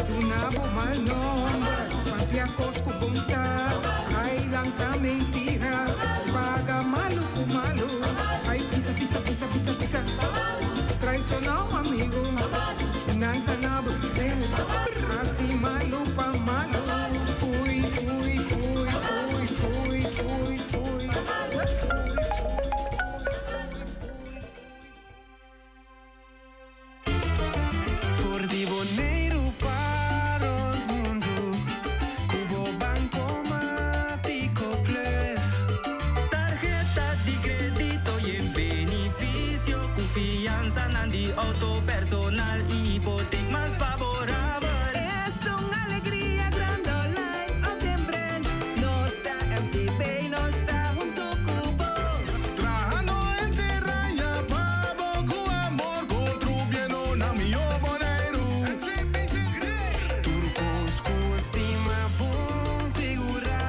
Speaker 10: duna bo mal nomber, papia cos cu bon sa. Ay lansa mentira, paga malo cu malo. Ay pisa pisa pisa pisa pisa, traiciona un amigo. Nan ta na bo haci malo pa malo. Fui fui fui fui fui fui fui fui.
Speaker 11: For di Boneiru pa rònt mundu, ku bo Bankomatiko Plus.
Speaker 12: Tarheta di kredito yen benifisio ku fiansanan di outo personal i hipotek mas faborabel.
Speaker 13: Esta un alegria grandi online of den branch. Nos ta MCB, nos ta hunto ku bo.
Speaker 14: Trahando henter aña pa bo ku amor kontribuyendo na mihó Boneiru.
Speaker 11: Tur kos ku stima bon sigurá.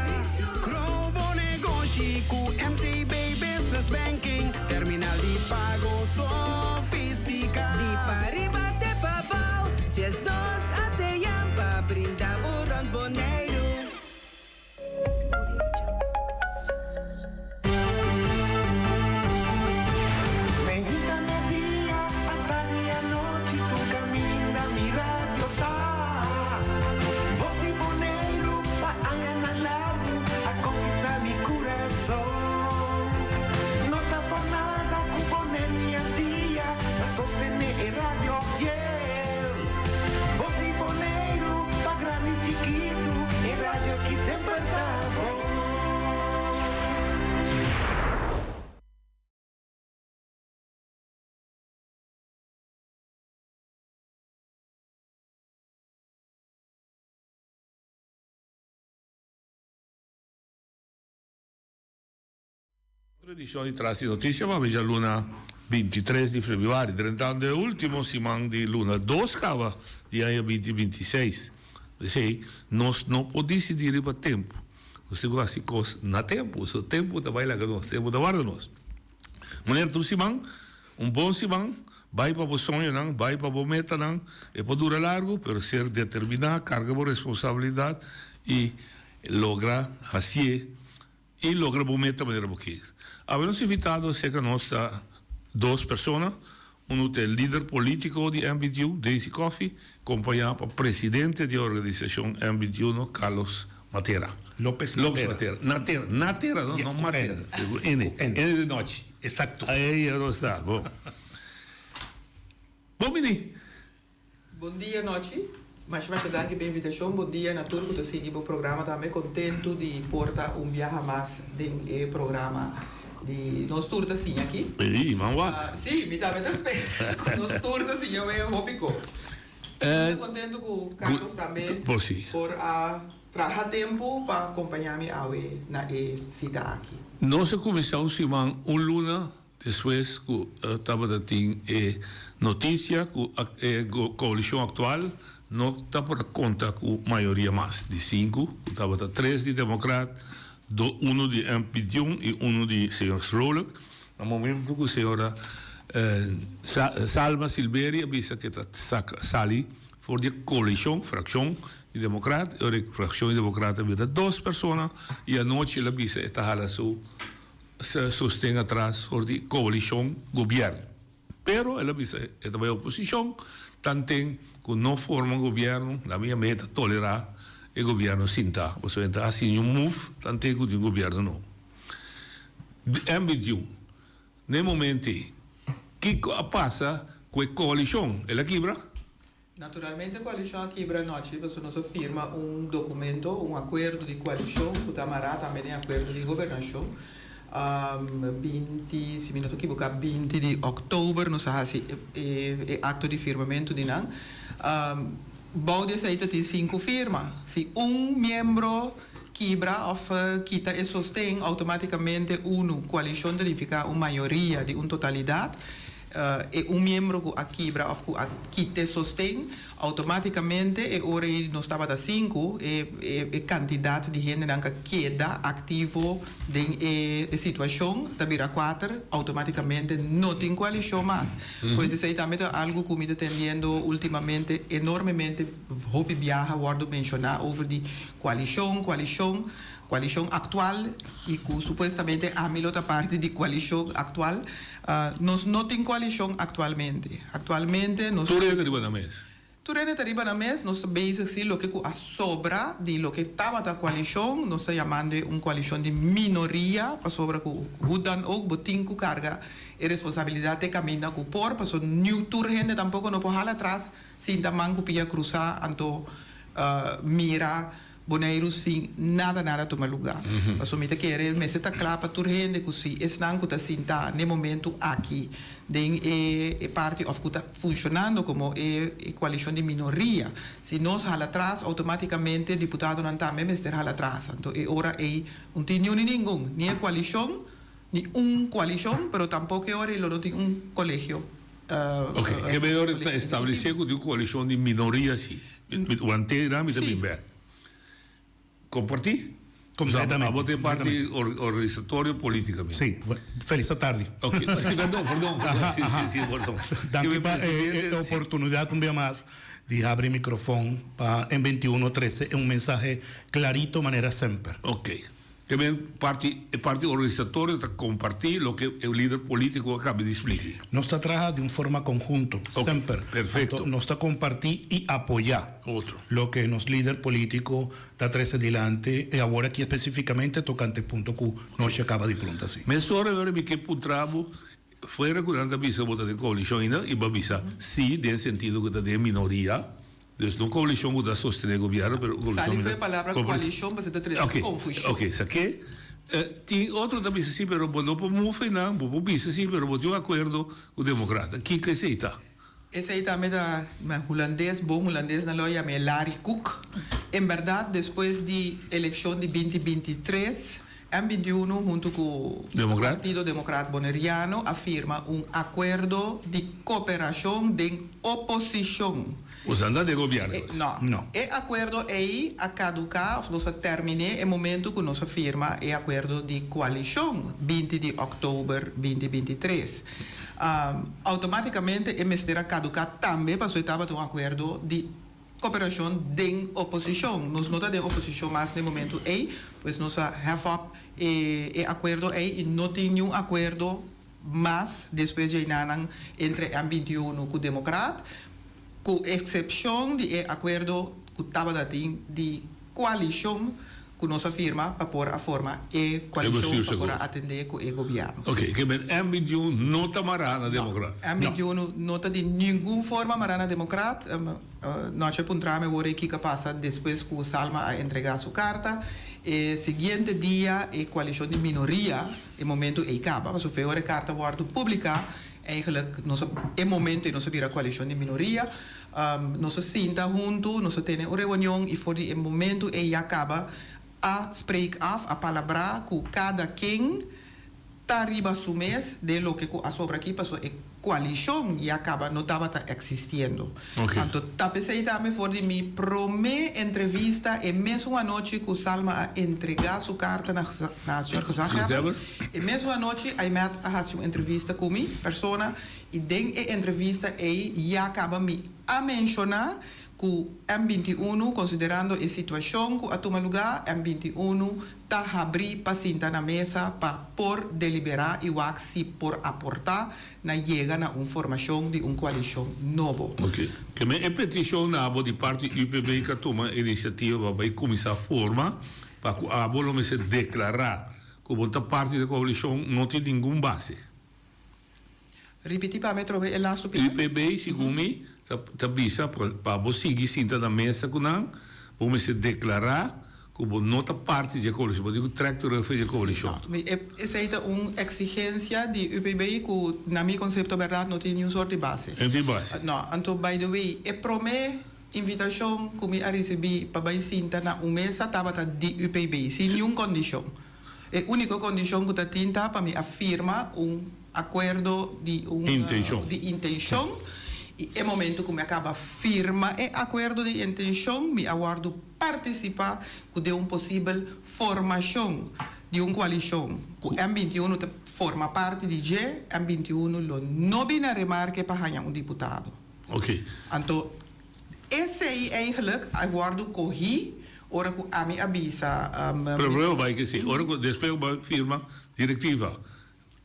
Speaker 11: Grow bo negoshi ku MCB Business Banking. Terminal di pago sofistiká.
Speaker 13: Di pariba te pabou, 12 ATM pa brinda bo rònt Boneiru.
Speaker 1: Mainta merdia, atardi anochi, tur kaminda mi radio ta. Bos di Boneiru, pa añanan largu, a konkistá mi kurason. No ta por nada ku Boneiru i Antia ta sostené e radio fiel. Bos di Boneiru, pa grandi i chikitu, e radio ki semper ta bon.
Speaker 15: Otro edicion di Tras di Noticia pa beja luna 23 di februari, drentando e ultimo siman di luna dos caba di aña 2026. P'esey nos no por dicidi riba tempo, nos tin cu haci cos na tempo, so tempo ta bay laga nos, tempo ta warda nos. Manera tur siman, un bon siman, bay pa bo soñonan, bay pa bo metanan, e por dura largo, pero ser determina, carga bo responsabilidad y logra haci'e y logra bo meta manera bo kier. Awe nos invitado cerca nos ta dos persona, uno ta e lider politico di M21, Daisy Coffie, compaña pa presidente di e organisacion M21, Carlos Matera.
Speaker 16: Lopez
Speaker 15: Lopez Matera. Natera, Natera no, no Matera, cu N, N di nochi.
Speaker 16: Exacto.
Speaker 15: Ahí nos ta, bon. Bon bini.
Speaker 17: Bon dia nochi. Masha masha danki pa e invitashon. Bon dia na tur ku ta sigui bo programa tambe. Kontentu di por ta un biaha mas den e programa di Nos Tur Ta Siña aki.
Speaker 15: Ey, man wak.
Speaker 17: Sí, mi tambe ta spera ku nos tur ta siña wea hopi kos. Mi ta kontentu ku Carlos tambe por a traha tempu pa kompañá mi awe na e sita aki.
Speaker 15: Nos a kuminsá un siman un luna Despues cu tabata tin e noticia cu e coalicion actual no ta por a conta cu mayoria mas di cinco, cu tabata tres di Democrat, uno di M21 y uno di señor Vrolijk, na momento cu señora Salma Silberie a bisa cu e ta sali for di e coalicion, fraccion di Democrat, e ora e fraccion di Democrat a bira dos persona y anochi el a bisa e ta hala su sosten atras for di coalicion gobierno. Pero el a bisa e ta bay oposicion tanten cu no forma gobierno, la mia meta tolera e gobierno sinta, pasobra e ta haci niun move tante cu tin gobierno nobo. M 21, Na e momento ei, kico a pasa cu e coalicion? El a kibra?
Speaker 17: Naturalmente coalicion a kibra anochi pasobra nos a firma un documento, un acuerdo di coalicion cu ta mara tambe den acuerdo di gobernacion. 20, si mi no ta ekiboká, 20 di òktober nos a hasi e akto di firmamentu di nan. Bou di esei ta tin sinku firma. Si un miembro kibra òf kita e sosten, outomátikamente unu koalishon ta nifiká un mayoria di un totalidat. E un miembro ku a kibra òf ku a kita e sosten, outomátikamente e ora ei nos tabata sinku, e e kantidat di hendenan ku a keda aktivo den e e situashon ta bira kuater, outomátikamente no tin koalishon mas. Pues esei tambe ta algu ku mi ta tendiendo últimamente enormemente hopi biaha wòrdu menshoná over di koalishon, koalishon. Koalishon aktual i ku supuestamente ami lo ta parti di koalishon aktual. Nos no tin koalishon aktualmente. Aktualmente nos.
Speaker 15: Tur hende riba nan mes.
Speaker 17: Tur hende ta riba nan mes. Nos ta bezig si loke ku a sobra di loke tabata koalishon. Nos ta yamando e un koalishon di minoria pasobra ku hoe dan ook bo tin ku karga e responsabilidat te kaminda ku por pasobra niu tur hende tampoko no por hala atras sinta man ku pia krusá anto mira Boneiru sin nada nada tuma lugá. Pasobra mi ta kere mester ta kla pa tur hende ku si esnan ku ta sintá n'e momentu aki den e e parti òf ku ta funshonando komo e e koalishon di minoria, si nos hala atras outomátikamente diputadonan tambe mester hala atras. Anto e ora ei un tin niun ni ningun, ni e koalishon, ni un koalishon, pero tampoko e ora ei lo no tin un kolegio.
Speaker 15: Ok, ke mehor ta establesé ku tin un koalishon di minoria si. Wantera mi ta bin bek. Kompartí?
Speaker 16: Kompletamente.
Speaker 15: Abo ta e parti organisatorio politikamente.
Speaker 16: Sí, felis atardi.
Speaker 15: Ok, sí, perdon, perdon, perdon, sí, sí, sí, perdon.
Speaker 16: Danki pa e oportunidat un bia mas di habri mikrofon pa M 21 trese un mensahe klarito manera semper.
Speaker 15: Ok. Te men parti, e parti organisatorio ta comparti loke e lider politico a caba di spliki.
Speaker 16: Nos ta traha di un forma conhunto, semper.
Speaker 15: Perfecto.
Speaker 16: Anto nos ta comparti y apoya.
Speaker 15: Otro.
Speaker 16: Loke nos lider politico ta trece dilanti y awor aki especificamente tocante e punto cu nos ya caba di prunta si.
Speaker 15: Mesora ora mi ke puntra bo, fuera cu nan ta bisa bo ta den coalicion ainda y bo a bisa si den sentido cu ta den minoria. Dus no coalicion cu ta sostene gobierno, pero coalicion
Speaker 17: Sali for e palabra coalicion pasobra ta trece confusion.
Speaker 15: Ok, sa ke? Tin otro ta bisa si, pero bo no por move einan, bo por bisa si, pero bo tin un acuerdo cu democrata. Kico esey ta?
Speaker 17: Esey tambe ta hulandes, bon hulandes nan lo yama e larikoek. En berdad despues di eleccion di binti 23, M 21 hunto cu Partido Democrat Boneriano a firma un acuerdo di cooperacion den oposicion.
Speaker 15: Boso anda den gobierno?
Speaker 17: No. E acuerdo ey a caduca of nos a termine e momento cu nos a firma e acuerdo di coalicion 20 di october binti 23. Automaticamente e mester a caduca tambe pasobra e tabata un acuerdo di Koperashon den oposishon. Nos no ta den oposishon mas den momentu ei, pues nos a hef op e e akuerdo ei i no tin niun akuerdo mas despues dje nanan entre M 21 ku Demokrat, ku eksepshon di e akuerdo ku tabata tin di koalishon ku nos a firma pa por a forma e koalishon pa por a atendé ku e gobièrnu.
Speaker 15: Ok, ke men M 21 no ta mará na Demokrat?
Speaker 17: No, M 21 no ta di ningun forma mará na Demokrat. Nochi a puntra mi awor ei kiko a pasa despues ku Salma a entregá su karta. E siguiente dia e koalishon di minoria e momentu ei kaba, pasobra fe ora e karta wòrdu publiká eigenlijk nos a e momentu ei nos a bira koalishon di minoria. Nos a sinta huntu, nos a tene un reunion i for di e momentu ei ya kaba a spreek af, a palabrá ku kada ken ta riba su mes den loke ku a sobra aki pasobra e koalishon ya kaba no tabata eksistiendo. Anto ta p'esei tambe for di mi promé entrevista e mesun anochi ku Salma a entregá su karta na na señor Gezaghebber, e mesun anochi Aymed a hasi un entrevista ku mi persona I den e entrevista ei ya kaba mi a menshoná. ku M 21, konsiderando e situashon ku a tuma lugá, M 21 ta habrí pa sinta na mesa pa por deliberá i wak si por aportá na yega na un formashon di un koalishon nobo.
Speaker 15: Ok. Ke men e petishon na abo di parti UPB ka tuma inisiativa pa bai kuminsá forma pa ku abo lo mester deklará ku bo ta parti di e koalishon no tin ningun base.
Speaker 17: Ripití pa mi atrobe e lastu pida.
Speaker 15: UPB segun mi ta bisa pa bo sigui sinta na mesa ku nan bo mester deklará Ku bo no ta parti dje koalishon, bo tin ku trèk terug for dje koalishon.
Speaker 17: Sí, no. Esei ta un eksigensia di UPB ku na mi konsepto bèrdat no tin niun sort di base.
Speaker 15: No tin base.
Speaker 17: No. Anto by the way, e promé invitashon ku mi a risibí pa bai sinta na un mesa tabata di UPB, sin niun kondishon. E úniko kondishon ku ta tin ta pa mi a firma un akuerdo di un
Speaker 15: Intenshon.
Speaker 17: di intenshon i e momento ku mi a kaba firma e akuerdo di intenshon mi a wòrdu Partisipá ku den un posibel formashon di un koalishon ku M 21 ta forma parti di dje, M 21 lo no bini na remarke pa haña un diputado.
Speaker 15: Oké.
Speaker 17: Anto esei eigenlijk a wòrdu kohí ora ku ami a bisa.
Speaker 15: Pero prueba bai ke si, ora ku despues ku bo a firma direktiva.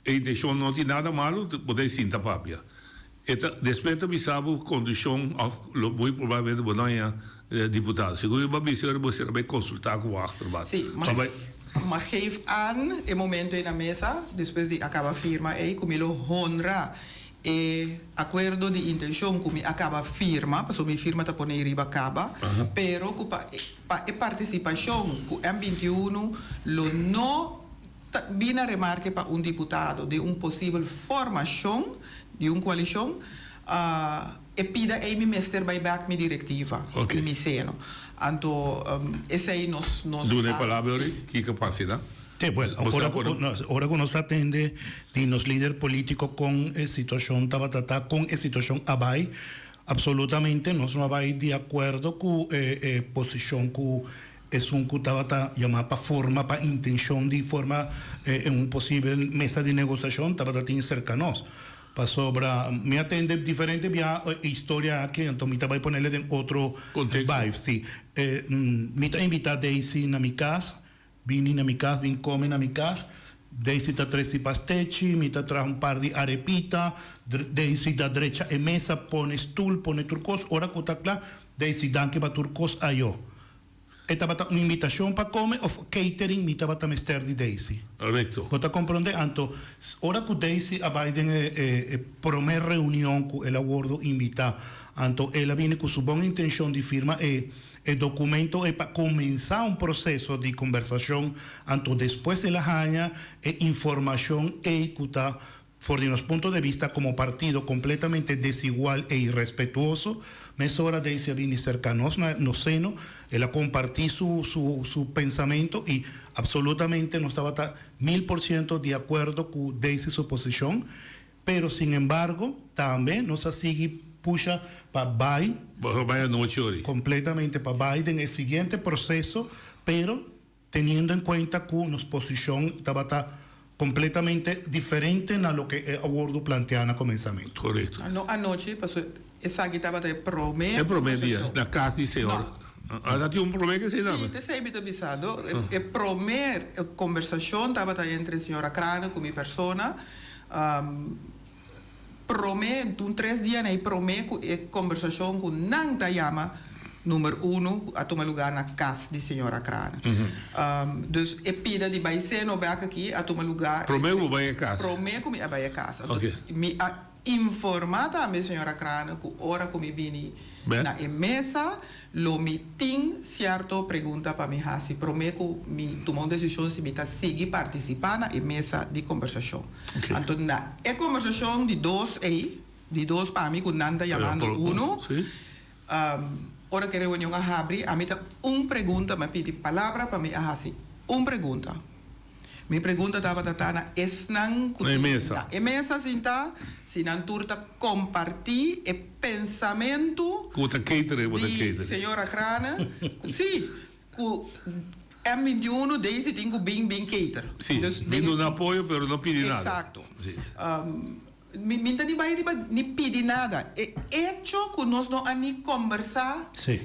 Speaker 15: E intenshon no tin nada malu, bo ta e sinta papia. E ta despues ta bisa bo kondishon òf lo muy probablemente bo no haña diputado. Segun mi bo a bisa ora bo sera bai konsultá ku bo achterban.
Speaker 17: Sí, ma ma geef aan e momento ei na mesa, despues di a kaba firma ei, ku mi lo honra e akuerdo di intenshon ku mi a kaba firma, pasobra mi firma ta pone ei riba kaba, pero ku pa pa e partisipashon ku M 21 lo no Ta bina remarke pa un diputado den un posibel formashon di un koalishon, e pida ei mi mester bai bek mi direktiva di mi seno. Anto esei nos nos
Speaker 15: Duna e palabra ori, kiko pasa?
Speaker 16: Sí, pues, ora ku ora ku nos atende di nos lider polítiko kon e situashon tabata ta, kon e situashon a bai, absolutamente nos no a bai di akuerdo ku e e posishon ku Esun ku tabata yamá pa forma pa intenshon di forma un posibel mesa di negosiashon tabata tin serka nos. Pasobra mi a tende diferente bia e historia aki, anto mi ta bai ponele den otro vibe. Si. Mi ta invitá Daisy na mi kas, bini na mi kas, bin kome na mi kas. Daisy ta tresi pastechi, mi ta traha un par di arepita, Daisy ta drecha e mesa, pone stul, pone tur kos. Ora ku ta kla, Daisy danki pa tur kos ayo. E tabata un invitashon pa kome of catering mi tabata mester di Daisy.
Speaker 15: Korekto.
Speaker 16: Bo ta komprondé? Anto, ora ku Daisy a bai den e e promé reunion ku el a wordo invitá, anto el a bini ku su bon intenshon di firma e e dokumento ei pa kuminsá un proseso di kombersashon, anto despues el a haña e informashon ei ku ta For di nos punto de bista como partido completamente desigual e irrespetuoso, mesora Daisy a bini cerca nos na nos seno, el a comparti su su su pensamento y absolutamente nos tabata 1000% di acuerdo cu Daisy su posicion, pero sin embargo tambe nos a sigui pusha pa bay.
Speaker 15: Boso bay anochi ori.
Speaker 16: Completamente pa bay den e siguiente proceso, pero Teniendo en cuenta cu nos posicion tabata completamente diferente na loke e a wordo plantea na comenzamento.
Speaker 15: Correcto.
Speaker 17: No anochi, paso esaki tabata e prome
Speaker 15: E prome dia, na cas di Señor.
Speaker 17: No.
Speaker 15: A ta tin un prome ke esey tambe?
Speaker 17: Si, ta esey mi ta bisando. E prome conversacion tabata entre señora Craane cu mi persona. Prome, un tres dia na e prome cu e conversacion cu nan ta yama number uno cu a tuma lugar na cas di señora Craane. Dus e pida di bay seno bek aki a tuma lugar.
Speaker 15: Prome cu bo bay e cas?
Speaker 17: Prome cu mi a bay e cas. Anto mi a informa tambe señora Craane cu ora cu mi bini na e mesa Lo mi tin sierto pregunta pa mi hasi promé ku mi tuma un desishon si mi ta sigui partisipá na e mesa di kombersashon. Anto na e kombersashon di dos ei, di dos pa mi ku nan ta yamando uno, ora ku e reunion a habri ami ta un pregunta, mi a pidi palabra pa mi a hasi un pregunta. Mi pregunta tabata ta na esnan ku tin na e mesa sintá, si nan tur ta kompartí e pensamentu
Speaker 15: Ku ta catering, bo ta
Speaker 17: di
Speaker 15: catering.
Speaker 17: señora Craane, ku sí, ku M 21 Daisy tin ku bin bin cater.
Speaker 15: Sí,
Speaker 17: Dus
Speaker 15: bin
Speaker 17: den
Speaker 15: duna apoyo pero no pidi nada.
Speaker 17: Eksakto.
Speaker 15: Sí.
Speaker 17: Mi mi ta ni bai riba ni pidi nada. E echo ku nos no a ni kombersá
Speaker 16: Sí.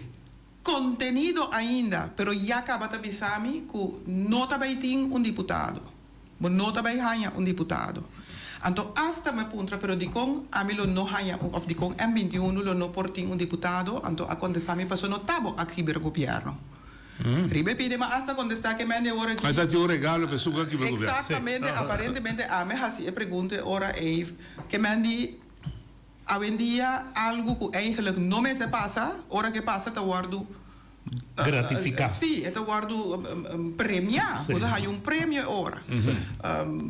Speaker 17: kontenido ainda, pero ya kaba ta bisa mi ku no ta bai tin un diputado. Bo no ta bai haña un diputado. Anto asta mi a puntra pero dikon ami lo no haña un of dikon M 21 lo no por tin un diputado, anto a kontestá mi paso no ta bo a kibra gobièrnu. Riba e pide mi asta kontestá ke mende ora
Speaker 15: ki. Ta tin un regalo pa esun ku a kibra gobièrnu.
Speaker 17: Eksaktamente, aparentemente ami a hasi e pregunta e ora ei ke mende awendia algu ku eigenlik no mester pasa, ora ke pasa ta wòrdu.
Speaker 16: Gratifiká.
Speaker 17: Sí, e ta wòrdu premiá. Bo ta haña un premio e ora.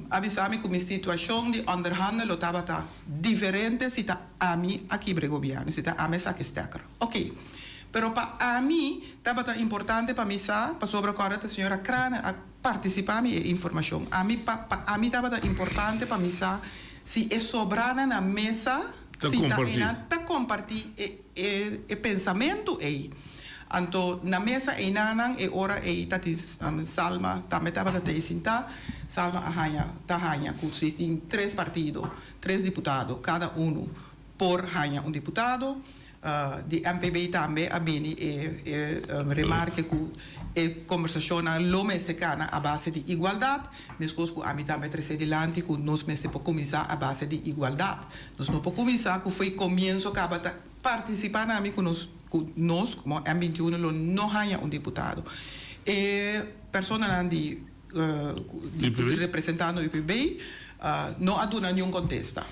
Speaker 17: A bisa mi ku mi situashon di onderhandel lo tabata diferente si ta ami a kibra e gobièrnu, si ta ami a saka e stèker. Oké. Pero pa ami tabata importante pa mi sa, pasobra kòrda ta señora Craane a partisipá mi e informashon. Ami pa pa ami tabata importante pa mi sa si e sobranan na mesa,
Speaker 15: Ta
Speaker 17: si ta
Speaker 15: kompartí.
Speaker 17: einan ta kompartí e. E pensamentu ei. Anto na mesa einanan e ora ei ta tin Salma tambe tabata tei sintá. Salma a haña ta haña ku si tin tres partido, tres diputado, kada unu por haña un diputado. Di MPB tambe a bini e e remarke ku e kombersashonnan lo mester kana a base di igualdat, meskos ku ami tambe a trese dilanti ku nos mester por kuminsá a base di igualdat. Nos no por kuminsá ku fo'i komienso kaba ta partisipá na mi ku nos ku nos komo M 21 lo no haña un diputado. E personanan di di representando UPB no a duna niun kontesta.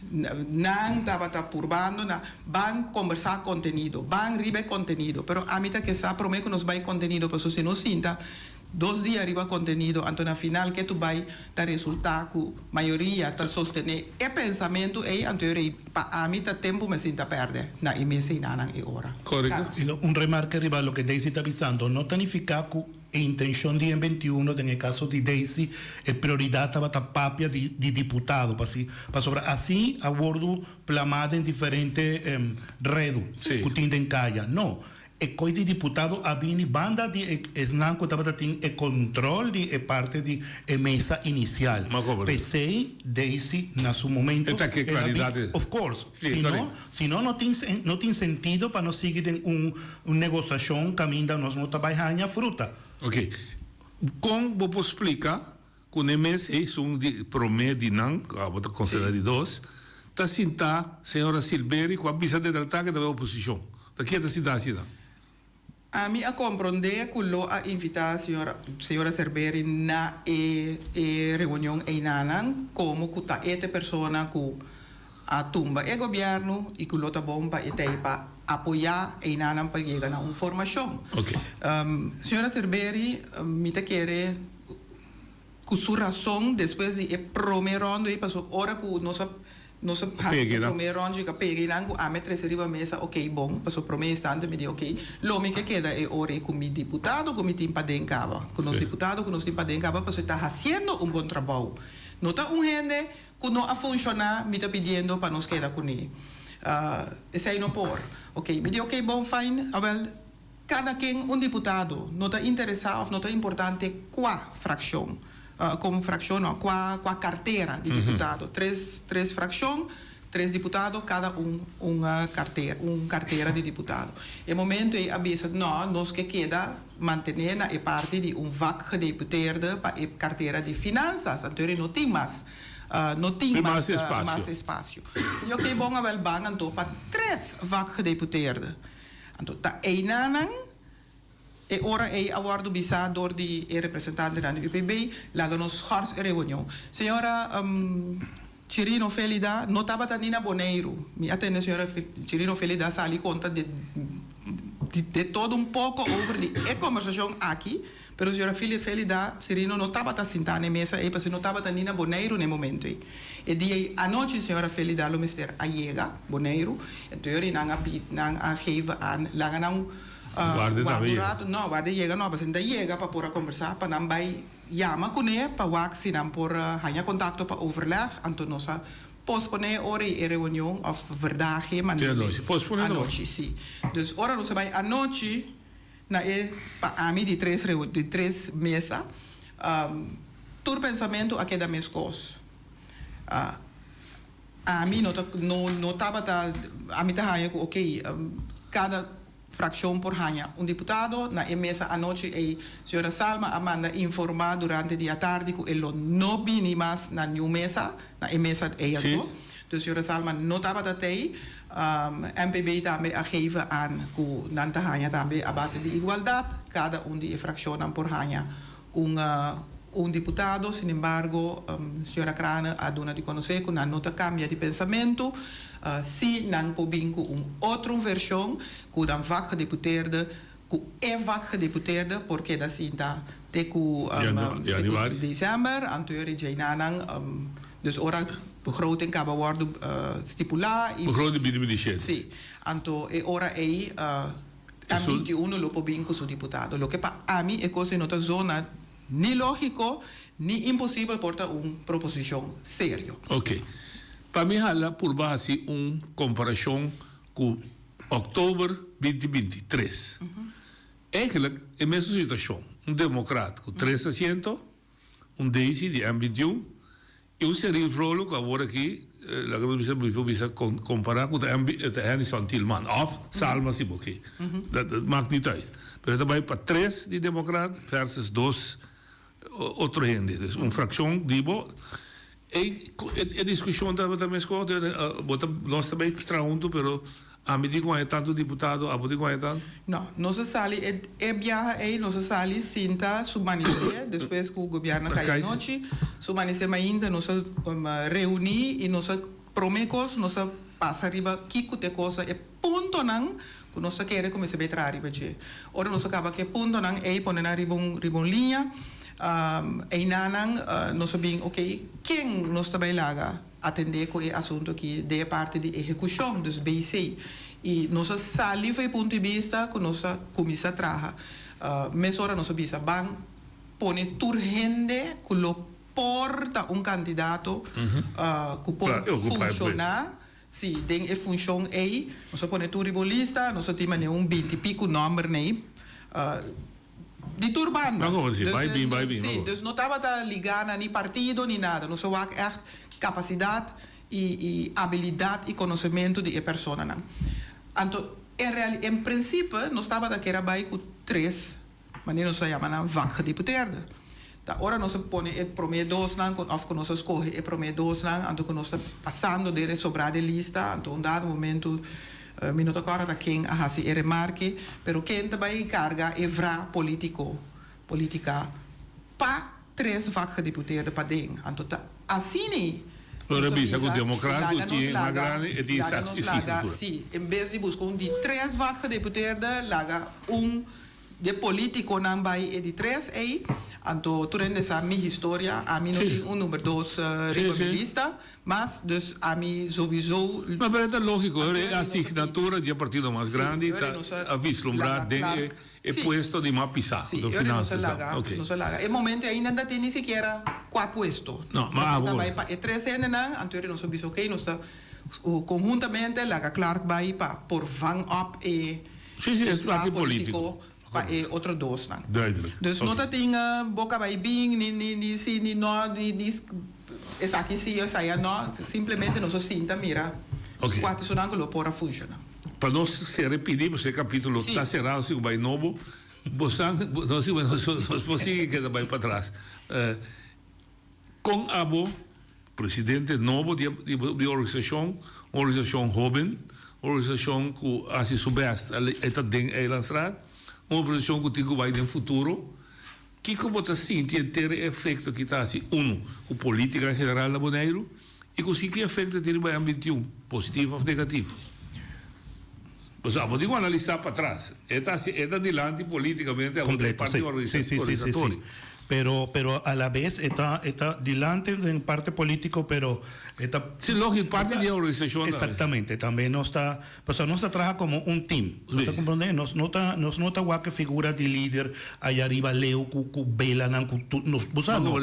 Speaker 17: Nan tabata purbando na ban kombersá kontenido, ban riba e kontenido, pero ami ta ke sa promé ku nos bai kontenido pasobra si nos sinta Dos dia riba contenido, anto na final ke tu bai ta resulta cu mayoria ta sostene e pensamento ey, anto e rey pa ami ta tempo mi sinta perde na e mesa y nanan e ora.
Speaker 16: Correcto. Y un remarke riba loke Daisy ta bisando, no ta nifica cu e intencion di e 21, den e caso di Daisy, e prioridad tabata papia di di diputado, pasi pasobra asi a wordo plama den diferente redu cu tin den caya. No, E koi di diputado a bini banda di e esnan ku tabata tin e kontrol di e parte di e mesa inisial. P'esei Daisy na su momento
Speaker 15: E ta ke
Speaker 16: el a bin,
Speaker 15: klaridat.
Speaker 16: of course,
Speaker 15: Sí,
Speaker 16: si
Speaker 15: sorry.
Speaker 16: no, si no no tin no tin sentido pa nos sigui den un un negosashon kaminda nos no ta bai haña fruta.
Speaker 15: Ok. Kon bo por splika ku n'e mes esun di promé di nan, ku abo ta konsiderá di dos, ta sintá señora Silberi ku a bisa den el ta ke ta bai oposishon. Ta ke ta sintá asina?
Speaker 17: Ami a komprondé ku lo a invitá señora señora Silberi na e e reunion einanan komo ku ta e ta e persona ku a tumba e gobièrnu i ku lo ta bon pa e ta ei pa apoyá einanan pa yega na un formashon. Señora Silberi mi ta kere Cu su razon despues di e prome rondo ey paso ora cu nos a nos a haci e prome rondo y a pega eynan cu ami a trece riba mesa ok bon paso prome instante mi di ok lo mi ke keda e ora ey cu mi diputado cu mi tin paden caba cu nos diputado cu nos tin paden caba paso e ta haciendo un bon trabou no ta un hende cu no a funciona mi ta pidiendo pa nos keda cune esey no por ok mi di ok bon fine awel. Kada ken un diputado, no ta interesá òf no ta importante kua frakshon, kon frakshon no, kua kua kartera di diputado. Tres tres frakshon, tres diputado, kada un un kartera un kartera di diputado. E momento ei a bisa no, nos ke keda mantené na e parti di un vakgedeputeerde pa e kartera di finansas, anto eri no tin mas no tin mas mas espasio. I oke bon awel ban anto pa tres vakgedeputeerde. Anto ta einanan e ora ei a wòrdu bisá dor di e representantenan di UPB, laga nos schors e reunion. Señora Chirino Felida no tabata ni na Boneiru. Mi a tende señora Chirino Felida sali konta de de todo un poko over di e kombersashon aki, pero señora Felida Chirino no tabata sintá na e mesa ei pasobra no tabata ni na Boneiru na e momento ei. E dia ei anochi señora Felida lo mester a yega Boneiru, enton yori nan a bid nan a geven aan laga nan
Speaker 15: Warda
Speaker 17: wak
Speaker 15: tambe
Speaker 17: un
Speaker 15: yega.
Speaker 17: rato, no warda yega no pasobra nan ta yega pa por a kombersá pa nan bai yama kuné pa wak si nan por haña kontakto pa overleg, anto nos a posponé e ora ei e reunion òf verdahe
Speaker 15: Te
Speaker 17: manera
Speaker 15: anochi, posponé no.
Speaker 17: anochi si. Dus ora nos a bai anochi na e pa ami di tres reu di tres mesa tur pensamentu a keda meskos. Ami no ta no no tabata ami ta haña ku oké kada frakshon por haña un diputado. Na e mesa anochi ei señora Salma a manda informá durante di atardi ku e lo no bini mas na niun mesa, na e mesa ei anto. Dus señora Salma no tabata tei. MPB tambe a geven aan ku nan ta haña tambe a base di igualdat kada un di e frakshonnan por haña un un diputado. Sin embargo, señora Craane a duna di konosé ku nan no ta kambia di pensamentu. Si nan por bin ku un otro vershon ku nan vakgedeputeerde ku e vakgedeputeerde por keda sinta te ku te ku december, anto e regeinanan dus ora begroting kaba wòrdu stipulá i
Speaker 15: Begroting 2027.
Speaker 17: Sí, anto e ora ei M 21 lo por bin ku su diputado. Loke pa ami e kos ei no ta zona ni lógiko ni imposibel por ta un proposishon serio.
Speaker 15: Oke. Pa mi hala purba hasi un komparashon ku òktober 2023. Eigenlijk e mesun situashon. Un demokrat ku tres asiento, un Daisy di M 21 i un Seril Frolo ku awor aki laga nos bisa mi por bisa kompara ku ta Hennyson Thielman òf Salma si bo ke. Dat maakt niet uit. Pero e ta bai pa tres di demokrat versus dos otro hende. Dus un frakshon di bo. E e diskushon tabata meskos bo ta nos ta bai traha huntu pero ami tin ku haña tantu diputado abo tin ku haña tantu.
Speaker 17: No, nos a sali e e biaha ei nos a sali sinta su manisé despues ku gobièrnu a kai anochi su manisé mainta nos a reuní i nos a promé kos nos a pasa riba kiko ta e kos e puntonan ku nos ta kere ku mester bai traha riba dje. Ora nos a kaba ku e puntonan ei pone nan riba un riba un liña einanan nos a bin oke ken nos ta bai laga atendé ku e asuntu aki den e parti di ehekushon, dus BC. I nos a sali for e punto di bista ku nos a kuminsá traha. Mesora nos a bisa ban pone tur hende ku lo por ta un kandidato ku por funshoná. Sí, den e funshon ei, nos a pone tur riba un lista, nos a tin manera un binti piku nòmber nei, di tur banda.
Speaker 15: Dus, bai bin, bai bin.
Speaker 17: Sí, dus no tabata ligá na ni partido ni nada. Nos a wak ègt kapasidat i i abilidat i konosementu di e personanan. Anto, en reali, en prinsipe nos tabata kier a bai ku tres. Manera nos ta yama nan vakgedeputeerde. Ta ora nos a pone e prome dosnan ku òf ku nos a skohe e prome dosnan anto ku nos ta pasando den e sobrá di lista anto un dado momento mi no ta kòrda ta ken a hasi e remarke pero ken ta bai karga e vra politiko politika pa tres vakgedeputeerde paden anto ta asina
Speaker 15: Ora bisa ku demokrat ku tin mas grandi e tin
Speaker 17: laga nos laga si en bes di buska un di tres vakgedeputeerde laga un De politiconan bay e di tres ey, anto tur hende sa mi historia, ami no tin un number dos riba mi lista mas, dus ami sowiso.
Speaker 15: No, pero e ta logico, e asignatura di e partido mas grandi ta a vislumbra den e puesto di mas pisa,
Speaker 17: de finanzas. Nos a laga, e momento ey ainda no ta tin ni sikiera cua puesto.
Speaker 15: No, ma awor.
Speaker 17: Ta bay pa e tres hendenan, anto nos a bisa ok, nos ta conhuntamente laga Clark bay pa por vang op e.
Speaker 15: Sí, sí, es parte político.
Speaker 17: Pa e otro dosnan.
Speaker 15: Duidelijk.
Speaker 17: Dus no ta tin boca bay bin, ni, ni, ni sí, ni no, ni, ni esaki sí, esaya no. Simplemente nos a sinta mira
Speaker 15: Ok.
Speaker 17: cua ta esunnan cu lo por a funciona.
Speaker 15: Pa nos cera e pidi, pasobra e capítulo ta cerado si cu bay nobo, bosan, nos si, nos, nos por sigui keda bay patras. Con abo Presidente nobo di e organisacion, un organisacion hoben, un organisacion cu haci su best, e ta den Eilandstraat, un organisacion cu tin cu bay den futuro. Kico bo ta sinti henter e efecto ki ta haci, uno, cu politica en general na Boneiru y cu si ki efecto e tin riba M 21, positivo of negativo? Pasobra abo tin cu analisa patras. E ta haci, e ta dilanti politicamente, abo ta e parti organisatorio.
Speaker 16: Pero, pero a la vez e ta, e ta dilanti den parte politico, pero e ta.
Speaker 15: Sí, lógico, parte di e organisacion tambe.
Speaker 16: Exactamente, tambe nos ta, pasobra nos ta traha como un team, bo ta comprende? Nos no ta, nos no ta wak e figura di lider aya riba leu cu, cu belanan cu tur, nos, bo sa no,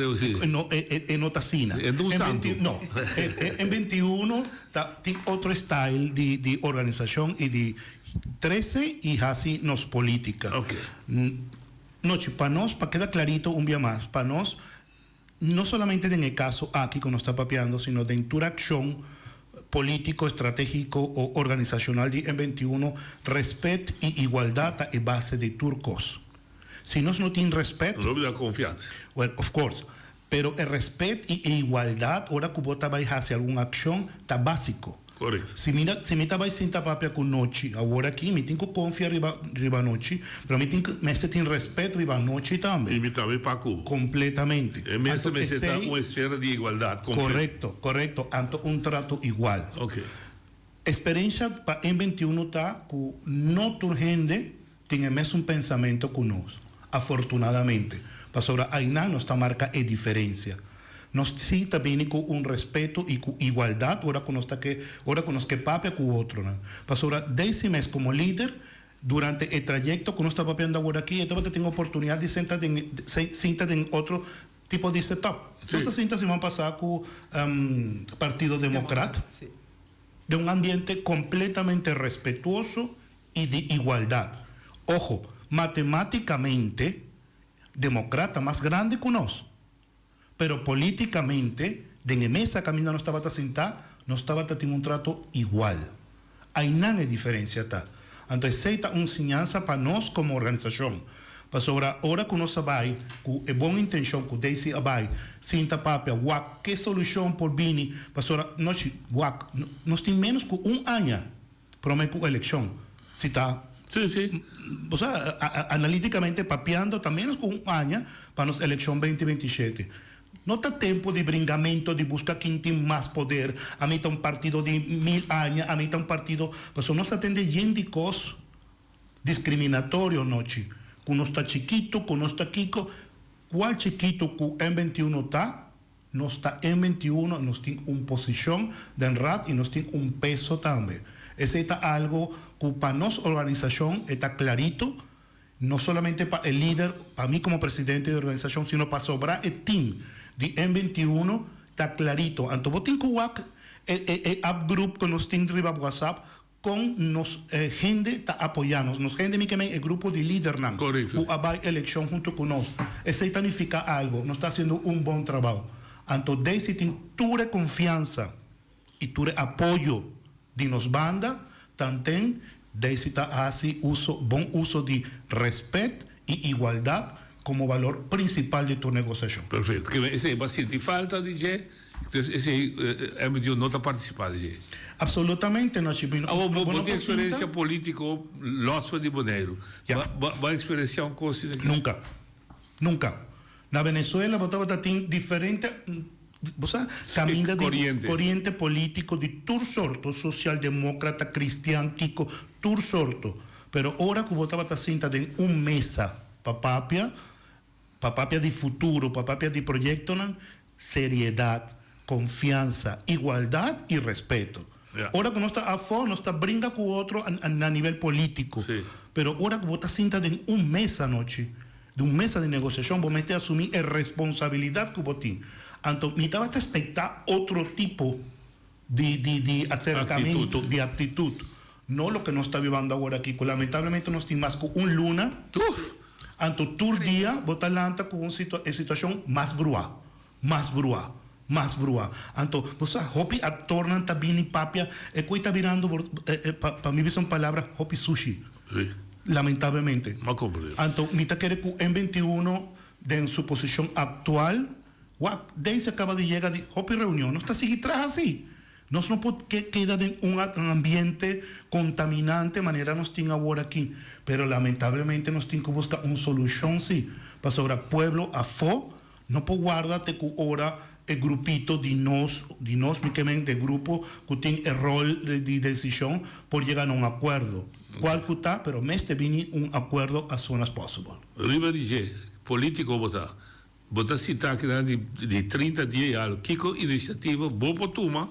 Speaker 16: no, e, e no ta asina.
Speaker 15: E no un santo.
Speaker 16: No, e, e 21 ta tin otro style di, di organisacion y di trece y haci nos politica.
Speaker 15: Ok.
Speaker 16: Nochi, pa nos, pa keda clarito un bia mas, pa nos, no solamente den e caso aki cu nos ta papiando, sino den tur accion. polítiko, estratégiko o organisashonal di M 21, rèspèt i igualdat ta e base di tur kos. Si nos no tin rèspèt.
Speaker 15: No bira konfiansa.
Speaker 16: Well, of course. Pero e rèspèt i e igualdat ora ku bo ta bai hasi algun akshon ta básiko.
Speaker 15: Correcto.
Speaker 16: Si mi si mi ta bai sinta papia ku Nochi awor aki, mi tin ku konfia riba riba Nochi, pero mi tin ku mester tin rèspèt riba Nochi tambe.
Speaker 15: I mi tambe pa ku bo.
Speaker 16: Kompletamente.
Speaker 15: E mester
Speaker 16: Anto
Speaker 15: mester ta
Speaker 16: esei
Speaker 15: un esfera di igualdat kompleto.
Speaker 16: Korekto, korekto. Anto un trato igual.
Speaker 15: Oke.
Speaker 16: Eksperensha pa M 21 ta ku no tur hende tin e mesun pensamento ku nos, afortunadamente, pasobra ainan nos ta marka e diferensia. Nos sí ta bini ku un respeto i ku igualdat ora ku nos ta ke ora ku nos ke papia ku otronan. Pasobra Daisy mes komo lider, durante e trayekto ku nos ta papiando awor aki, e tabata tin oportunidat di senta den sinta den otro tipo di setup. Nos a sinta siman pasá ku Partido Demokrat den un ambiente kompletamente respetuoso i di igualdat. Ojo, matematicamente Democrat ta mas grandi cu nos, pero politicamente den e mesa caminda nos tabata sinta, nos tabata tin un trato igual. Aynan e diferencia ta. Anto esey ta un siñansa pa nos como organisacion, pasobra ora cu nos a bay cu e bon intencion cu Daisy a bay sinta papia wak ke solucion por bini, pasobra nos wak nos tin menos cu un aña Prome ku elekshon. Si ta.
Speaker 15: Sí, sí.
Speaker 16: Bo sa, analitikamente papiando ta menos ku un aña pa nos elekshon beinti beinti shete. No ta tempu di bringamento, di buska kin tin mas poder, ami ta un partido di mil aña, ami ta un partido. Pasobra nos a tende yen di kos diskriminatorio nochi, ku nos ta chikitu, ku nos ta kiko. Kual chikitu ku M 21 ta? Nos ta en 21 y nos tin un posicion den Raad y nos tin un peso tambe. Esey ta algo cu pa nos organisacion e ta clarito, no solamente pa e lider, pa mi como presidente di organisacion, sino pa sobra e team di en 21 ta clarito. Anto bo tin cu wak e e e app group cu nos tin riba WhatsApp Kon nos hende ta apoyá nos? Nos hende mi ke men e grupo di lidernan ku a bai elekshon huntu ku nos. Esei ta nifiká algu. Nos ta hasiendo un bon trabou. Anto Daisy tin tur e konfiansa i tur e apoyo di nos banda. Tanten Daisy ta hasi uso bon uso di rèspèt i igualdat komo balor prinsipal di tur negosiashon.
Speaker 15: Perfekto. Ke men esei bo a sinti falta di dje? Entonces esei MDO no ta participa di dje?
Speaker 16: Absolutamente no si.
Speaker 15: Awor bo bo tin experiencia politico los for di Boneiru. Bo bo a experiencia un cos asina?
Speaker 16: Nunca. Nunca. Na Venezuela bo tabata tin diferente bo sa caminda di
Speaker 15: Coriente.
Speaker 16: coriente politico di tur sorto, socialdemocrata, cristian, kico, tur sorto. Pero ora cu bo tabata sinta den un mesa pa papia, Pa papia di futuro, pa papia di proyectonan, seriedad, confiansa, igualdad y respeto. Ora cu nos ta afo, nos ta bringa cu otro na nivel politico. Pero ora cu bo ta sinta den un mesa anochi, den un mesa di negociacion, bo mester asumi e responsabilidad cu bo tin. Anto, mi tabata expecta otro tipo di di di acercamento, di actitud. No loke nos ta bibando awor aki, cu lamentablemente nos tin mas cu un luna. Anto tur dia bo ta lanta cu un situa e situacion mas brua, mas brua, mas brua. Anto bo sa hopi actornan ta bini papia e cu e ta birando bo pa pa mi bisa un palabra hopi sushi. Lamentablemente. Anto mi ta kere cu M 21 den su posicion actual wak Daisy a caba di yega di hopi reunion nos ta sigui traha si. Nos no por keda den un ambiente contaminante manera nos tin awor aki, pero lamentablemente nos tin cu busca un solucion si, pasobra pueblo afo no por warda te cu ora e grupito di nos, di nos mi ke men e grupo cu tin e rol di decision por yega na un acuerdo, cual cu ta, pero mester bini un acuerdo as soon as possible.
Speaker 15: Riba di dje, politico bo ta. Bo ta sita akinan di di 30 dia i algo. Kiko inisiativa bo por tuma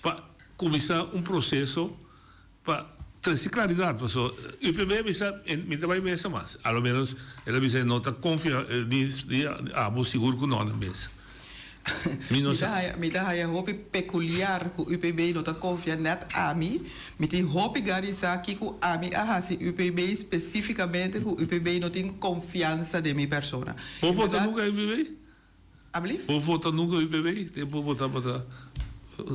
Speaker 15: pa kuminsá un proseso pa trese klaridat? Pasobra UPB a bisa mi ta bai mesa mas. A lo menos el a bisa e no ta konfia ni abo sigur ku no na mesa. Mi no sa.
Speaker 17: Mi ta haya hopi pekuliar ku UPB no ta konfia nèt ami. Mi tin hopi gana di sa kiko ami a hasi UPB spesifikamente ku UPB no tin konfiansa den mi persona.
Speaker 15: Bo vota nunka UPB?
Speaker 17: Ablief?
Speaker 15: Bo vota nunka UPB? Tempu bo tabata.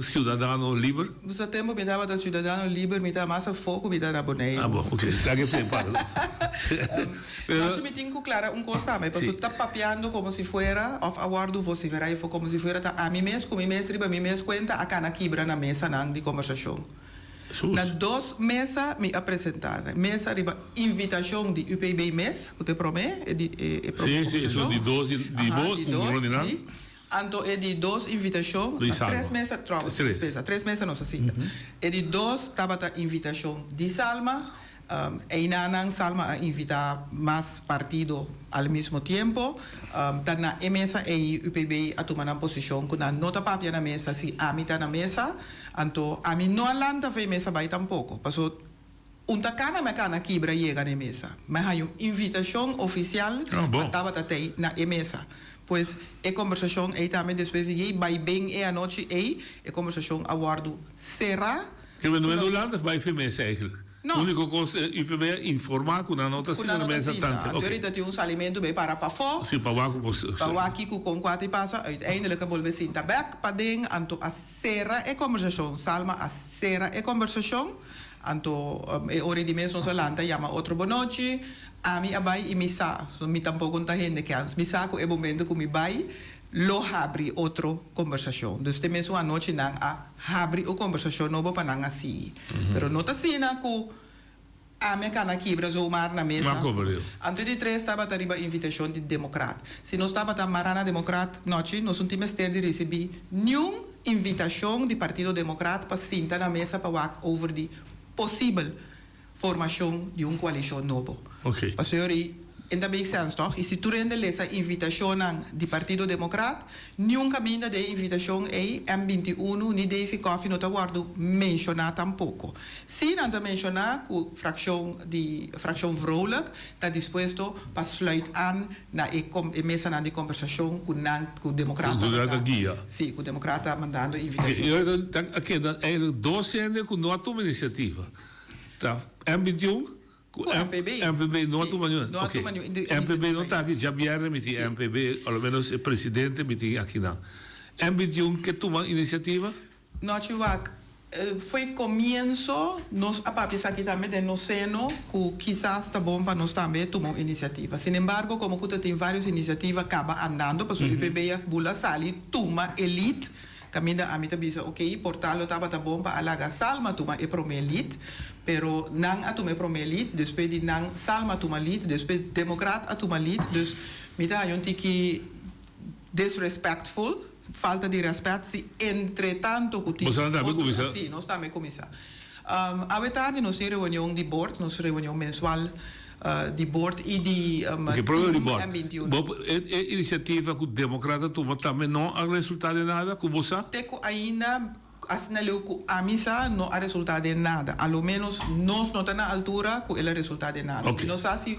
Speaker 15: Ciudadano liber?
Speaker 17: Boso tempo mi tabata ciudadano liber mi ta mas afó ku mi ta na Boneiru.
Speaker 15: Ah bon, ok. Laga e prepara nos.
Speaker 17: Pero. Nochi mi tin ku klara un kos tambe, pasobra ta papiando komo si fuera òf a wòrdu vosiferá efo komo si fuera ta ami mes ku mi mes riba mi mes kuenta a kana kibra na mesanan di kombersashon. Na dos mesa mi a presentá. Mesa riba invitashon di UPB mes, ku ta e promé, e di e promé
Speaker 15: kombersashon. Sí, sí, esun di dos di bo ku un di nan.
Speaker 17: Anto e di dos invitashon,
Speaker 15: Di Salma.
Speaker 17: tres mesa, trouwens,
Speaker 15: Tres.
Speaker 17: dispensa, tres mesa nos a sinta. E di dos tabata invitashon di Salma, einanan Salma a invitá mas partido al mismo tiempo. Ta na e mesa ei UPB a tuma nan posishon ku nan no ta papia na mesa si ami ta na mesa. Anto ami no a lanta for e mesa bai tampoko, paso Un ta kana mi a kana kibra yega na e mesa. Mi a haña un invitashon ofisial pa tabata tei na e mesa. Pues e kombersashon ei tambe despues di yei bai ben e anochi ei, e kombersashon a wòrdu será.
Speaker 15: Ke men no e lanta bai fe mesa eigenlijk.
Speaker 17: No.
Speaker 15: Uniko kos e UPB a informá ku nan no ta
Speaker 17: Ku
Speaker 15: sinta
Speaker 17: nan
Speaker 15: na
Speaker 17: no ta
Speaker 15: mesa
Speaker 17: sinta.
Speaker 15: tantu.
Speaker 17: Anto
Speaker 15: Oké.
Speaker 17: ahorita tin un salimentu bai para pafó.
Speaker 15: Si, pa wak ku por.
Speaker 17: Pa wak kiko kon ku a ta pasa. Uiteindelijk a bolbe sinta bèk paden. Anto a sera e kombersashon. Salma a sera e kombersashon. Anto e ora di mes nos a lanta yama otro bonochi, ami a bai i mi sa, so mi tampoko no ta hende kens, mi sa ku e momento ku mi bai lo habri otro kombersashon. Dus te mesun anochi nan a habri un kombersashon nobo pa nan a sigui. Pero no ta asina ku ami a kana kibra zomaar na mesa. Anto di tres tabata riba invitashon di Demokrat. Si nos tabata mara na Demokrat nochi nos no tin mester di risibí niun Invitashon di Partido Demokrat pa sinta na mesa pa wak over di posibel formashon di un koalishon nobo. Pasobra e ta make sense toch? I si tur hende lesa invitashonnan di Partido Demokrat, niun kaminda den e invitashon ei M 21 ni Daisy Coffie no ta wòrdu menshoná tampoko. Sí nan ta menshoná ku frakshon di frakshon Vrolijk ta dispuesto pa sluit aan na e e mesanan di kombersashon ku nan ku demokrata
Speaker 15: Ku demokrata guia.
Speaker 17: Sí, ku demokrata mandando invitashon.
Speaker 15: I ora ta a keda eigenlijk dos hende ku no a tuma inisiativa. Ta M 21 ku
Speaker 17: MPB.
Speaker 15: MPB no a tuma niun.
Speaker 17: No a tuma niun
Speaker 15: Oké. MPB no ta aki djabièrnè mi tin MPB, a lo menos e presidente mi tin akinan. M 21 ke tuma inisiativa?
Speaker 17: Nochi wak, Fo'i komienso nos a papia esaki tambe den nos seno ku kisas ta bon pa nos tambe tuma un inisiativa. Sinembargo komo ku ta tin varios inisiativa kaba andando pasobra UPB a bula sali tuma e lead kaminda ami ta bisa ok por tal lo tabata bon pa a laga Salma tuma e prome lead pero nan a tuma e prome lead despues di nan Salma a tuma lead despues Demokrat a tuma lead dus mi ta haña un tiki Disrespectful, falta di respet, si entre tanto cu tin
Speaker 15: Boso tambe
Speaker 17: otro,
Speaker 15: cuminsa?
Speaker 17: Si, nos tambe cuminsa. Awe tardi nos tin reunion di board, nos reunion mensual di board y di
Speaker 15: Oké, problema di
Speaker 17: team
Speaker 15: board.
Speaker 17: M 21.
Speaker 15: Bo, e, e iniciativa cu democrata tuma tambe no a resulta den nada, cu bo sa?
Speaker 17: Te cu ainda Asina leu ku ami sa no a resultá den nada. A lo ménos nos no ta na altura ku el a resultá den nada. Mi no sa si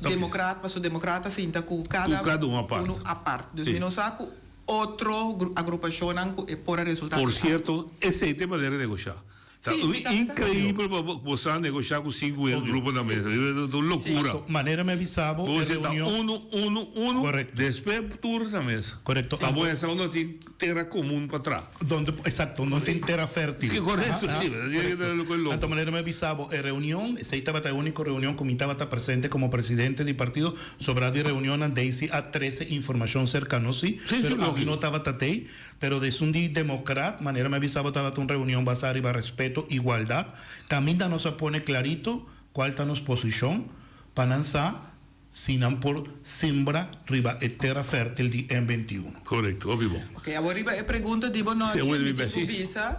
Speaker 17: demokrat, pasobra demokrat ta sinta ku kada unu apart. Dus mi no sa ku otro agrupashonnan ku e por a resultá den
Speaker 15: Por
Speaker 17: algu.
Speaker 15: sierto, esei ta e manera di negoshá. Ta inkreibel pa bo sa negoshá ku sinku grupo na mesa. Ta un lokura.
Speaker 16: Manera mi a bisa bo,
Speaker 15: Bo
Speaker 16: e
Speaker 15: senta
Speaker 16: reunion.
Speaker 15: unu, unu, unu, despues tur na mesa.
Speaker 16: Korekto.
Speaker 15: Pa bo hesa unda tin tera komun pa traha.
Speaker 16: Donde, exacto, no tin tera fértil.
Speaker 15: Sí, correcto, sí.
Speaker 16: Correcto. Anto manera mi a bisa bo, e reunion, esey tabata e unico reunion cu mi tabata presente como presidente di partido, sobra di reunionnan Daisy a trece informacion cerca nos sí,
Speaker 15: Sí, sí,
Speaker 16: pero ami
Speaker 15: logico.
Speaker 16: no tabata tey. Pero desun di democrat, manera mi a bisa bo tabata un reunion basa riba respeto, igualdad, caminda nos a pone clarito cual ta nos posicion pa nan sa Si nan por sembra riba e tera fértil di M 21.
Speaker 15: Korekto, hopi bon.
Speaker 17: Ok, awor riba e pregunta di bo nochi, mi tin ku bisa,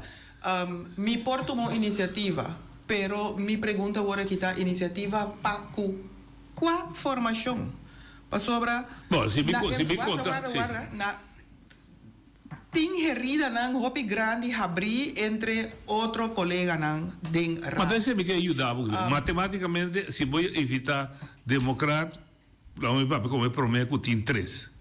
Speaker 17: mi por tuma un inisiativa, pero mi pregunta awor aki ta inisiativa pa ku kua formashon? Pasobra
Speaker 15: Bo, si mi
Speaker 17: na e,
Speaker 15: si mi
Speaker 17: warda,
Speaker 15: konta,
Speaker 17: warda,
Speaker 15: si.
Speaker 17: warda, na tin heridanan hopi grandi habrí entre otro koleganan den
Speaker 15: Ma
Speaker 17: raad.
Speaker 15: ta esei mi ke yuda bo. Matematicamente si bo evita democrat, laga mi papia como e prome cu tin tres.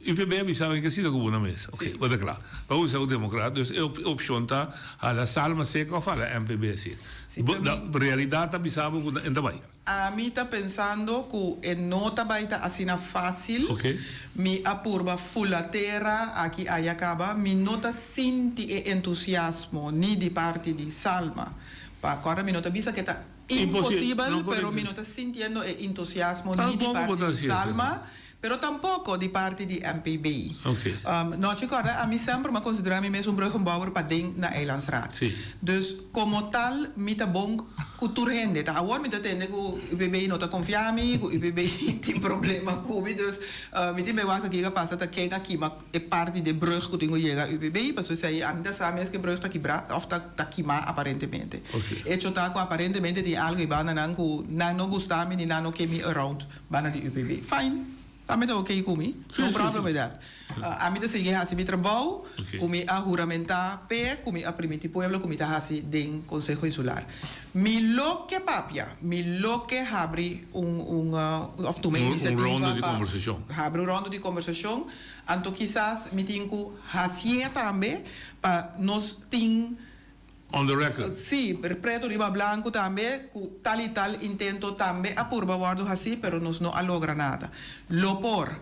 Speaker 15: UPB a bisa mi ke sinta ku bo na mesa. Oké, bo ta kla. Bo a kuminsá ku demokrat, dus e opshon ta hala Salma seka òf hala MPB seka. Bo, da, realidat ta bisa bo ku e no ta bai.
Speaker 17: Ami ta pensando ku e no ta bai ta asina fásil.
Speaker 15: Oké.
Speaker 17: Mi a purba fula tera aki aya kaba. Mi no ta sinti e entusiasmo ni di parti di Salma. Pa kòrda mi no ta bisa ke ta imposibel, pero mi no ta sintiendo e entusiasmo ni di parti di Salma. Pero tampoco di parti di MPB. Nochi corda ami semper m'a considera mi mes un bruggenbouwer paden na Eilandsraad. Dus como tal mi ta bon cu tur hende. Ta awor mi ta tende cu UPB no ta confia mi, cu UPB tin problema cu mi. Dus mi tin bay wak aki a pasa ta ken a kima e parti di e brug cu tin cu yega UPB. Pasobra esey ami ta sa mes cu e brug ta kibra of ta kima aparentemente. Hecho ta cu aparentemente tin algo e bandanan cu nan no gusta mi ni nan no ke mi around. Banda di UPB. Fine. Ami ta ok ku mi. No problem with that. Ami ta sigui hasi mi trabou ku mi a huramentá p'e, ku mi a primiti pueblo ku mi ta hasi den Konseho Insular. Mi lo ke papia, mi lo ke habri un un òf tuma inisiativa pa habri un rondo di kombersashon. Anto kisas mi tin ku hasié tambe pa nos tin.
Speaker 15: On the record.
Speaker 17: Sí, preto riba blanco tambe, cu tal y tal intento tambe a purba wordo haci, pero nos no a logra nada. Lo por.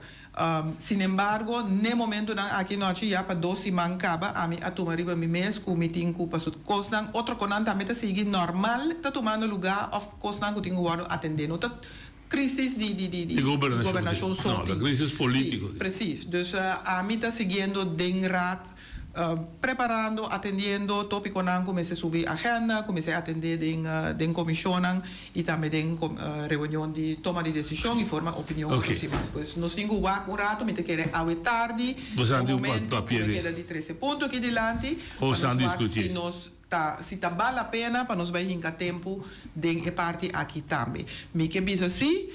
Speaker 17: Sinembargo, n'e momentonan aki nochi ya pa dos siman caba, ami a tuma riba mi mes cu mi tin cu paso cosnan, otro conan tambe ta sigui normal ta tumando lugar of cosnan cu tin cu wordo atende. No ta crisis di di di
Speaker 15: Di gobernacion.
Speaker 17: gobernacion so
Speaker 15: No, ta
Speaker 17: tin.
Speaker 15: crisis politico.
Speaker 17: Sí, precies. Dus ami ta siguiendo den raad Preparando, atendiendo topiconan cu mester subi agenda, cu mester atende den den comisionnan y tambe den reunion di toma di decision y forma opinion otro siman. Pues nos tin cu wak un rato, mi ta kere awe tardi, un momento cu mi keda di trece punto aki dilanti pa nos wak si nos ta si ta bal la pena pa nos bay hinca tempo den e parti aki tambe. Mi ke bisa si,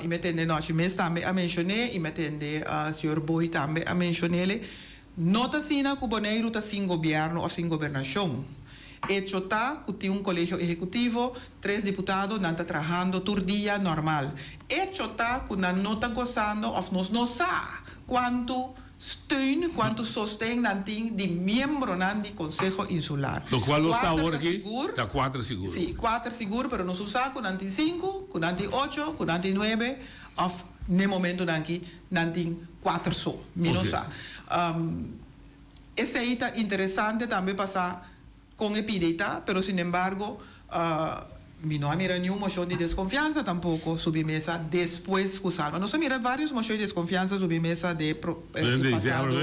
Speaker 17: y mi a tende nochi mes tambe a mencione y mi a tende señor Boy tambe a mencionele, No ta asina ku Boneiru ta sin gobièrnu òf sin gobernashon. Echo ta ku tin un kolegio ehekutivo, tres diputado, nan ta trahando tur dia nòrmal. Echo ta ku nan no ta gosando òf nos no sa kuantu steun, kuantu sosten nan tin di miembronan di Konseho Insular.
Speaker 15: Lokual nos sa
Speaker 17: Kuater
Speaker 15: awor
Speaker 17: ta
Speaker 15: aki
Speaker 17: sigur.
Speaker 15: ta kuater sigur.
Speaker 17: Sí, kuater sigur, pero nos no sa ku nan tin sinku, ku nan tin ocho, ku nan tin nuebe òf n'e momentonan aki Nan tin kuater so. Mi no sa. Esei ta interesante tambe pa sa kon e pidi ta, pero sinembargo mi no a mira niun moshon di deskonfiansa tampoko subi mesa despues ku Salma. Nos a mira varios moshon di deskonfiansa subi mesa de e pasado.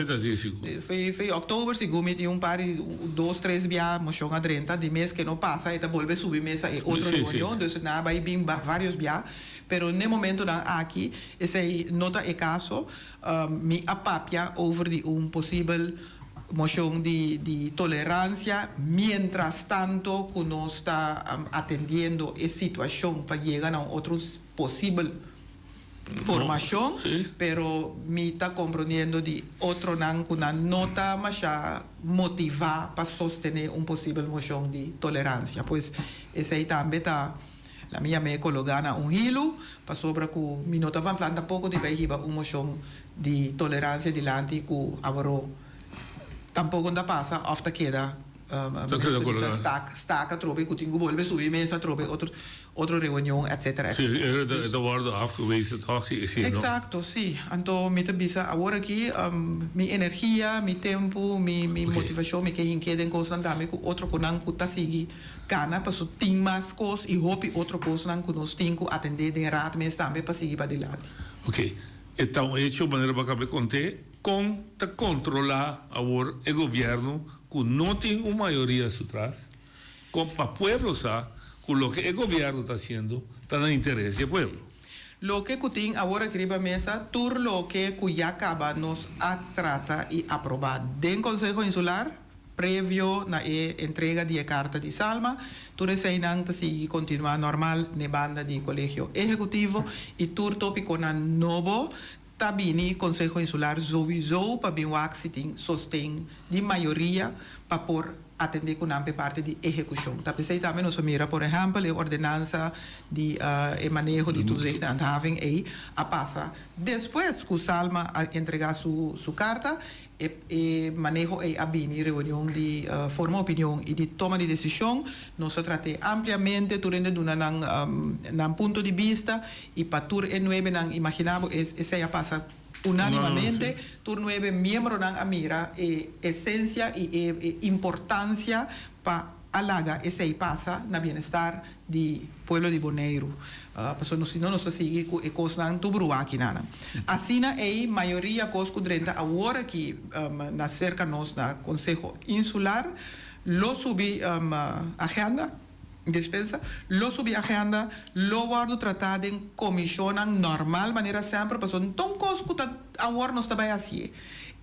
Speaker 17: Fe oktober segun mi tin un par di dos tres bia moshon a drenta di mes ke no pasa e ta bolbe subi mesa e otro reunion. Dus nan a bai bin varios bia. Pero n'e momentonan aki esei no ta e caso. Mi a papia over di un posibel mocion di di tolerancia mientras tanto cu nos ta atendiendo e situacion pa yega na un otro posibel formacion, pero mi ta comprondiendo di otronan cu nan no ta masha motiva pa sostene un posibel mocion di tolerancia. Pues esei tambe ta. La mi yam'é kologá na un hilu, pasobra ku mi no ta van plan tampoko di bai hiba un moshon di toleransia dilanti ku aworó tampoko no ta pasa òf ta keda bisa stak stak atrobe ku tin ku bolbe subi mesa atrobe otro otro reunion etcetera etcetera.
Speaker 15: Sí, e ta wòrdu afgewezen tòg si si no.
Speaker 17: Eksakto, sí. Anto mi ta bisa awor aki mi energia, mi tempu, mi mi motivashon mi ke hink'é den kosnan tambe ku otro konan ku ta sigui Cana paso tin mas cos y hopi otro cosnan cu nos tin cu atende den raad mes tambe pa sigui padilanti.
Speaker 15: Ok, e ta un hecho manera bo a caba di conte, con ta controla awor e gobierno cu no tin un mayoria su tras, con pa pueblo sa cu loke e gobierno ta haciendo ta na interes di e pueblo.
Speaker 17: Loke cu tin awor aki riba mesa, tur loke cu ya caba nos a trata y aproba den Conseho Insular, Previo na e entrega di e karta di Salma, tur eseinan ta sigui kontinuá normal n'e banda di Kolegio Ehekutivo i tur tópikonan nobo ta bini Konseho Insular souwisou pa bin wak si tin sosten di mayoria pa por. atendé ku nan pa e parti di ehekushon. Ta p'esei tambe nos a mira por ehèmpel e ordenansa di e maneho di toezicht en handhaving ei a pasa despues ku Salma a entregá su su karta. E e maneho ei a bini reunion di forma opinion i di toma di desishon. Nos a trat'é ampliamente, tur hende duna nan nan punto di bista i pa tur e nuebenan imaginá bo esei a pasa unánimamente. Tur nuebe miembronan a mira e esensia i e importansia pa a laga esei pasa na bienestar di pueblo di Boneiru. Pasobra nos si no nos ta sigui ku e kosnan tur bruá akinanan. Asina ei mayoria kos ku drenta awor aki na serka nos na Konseho Insular lo subi agenda, dispensa, lo subi agenda, lo wòrdu tratá den komishonnan normal manera semper pasobra ton kos ku ta awor nos ta bai hasié.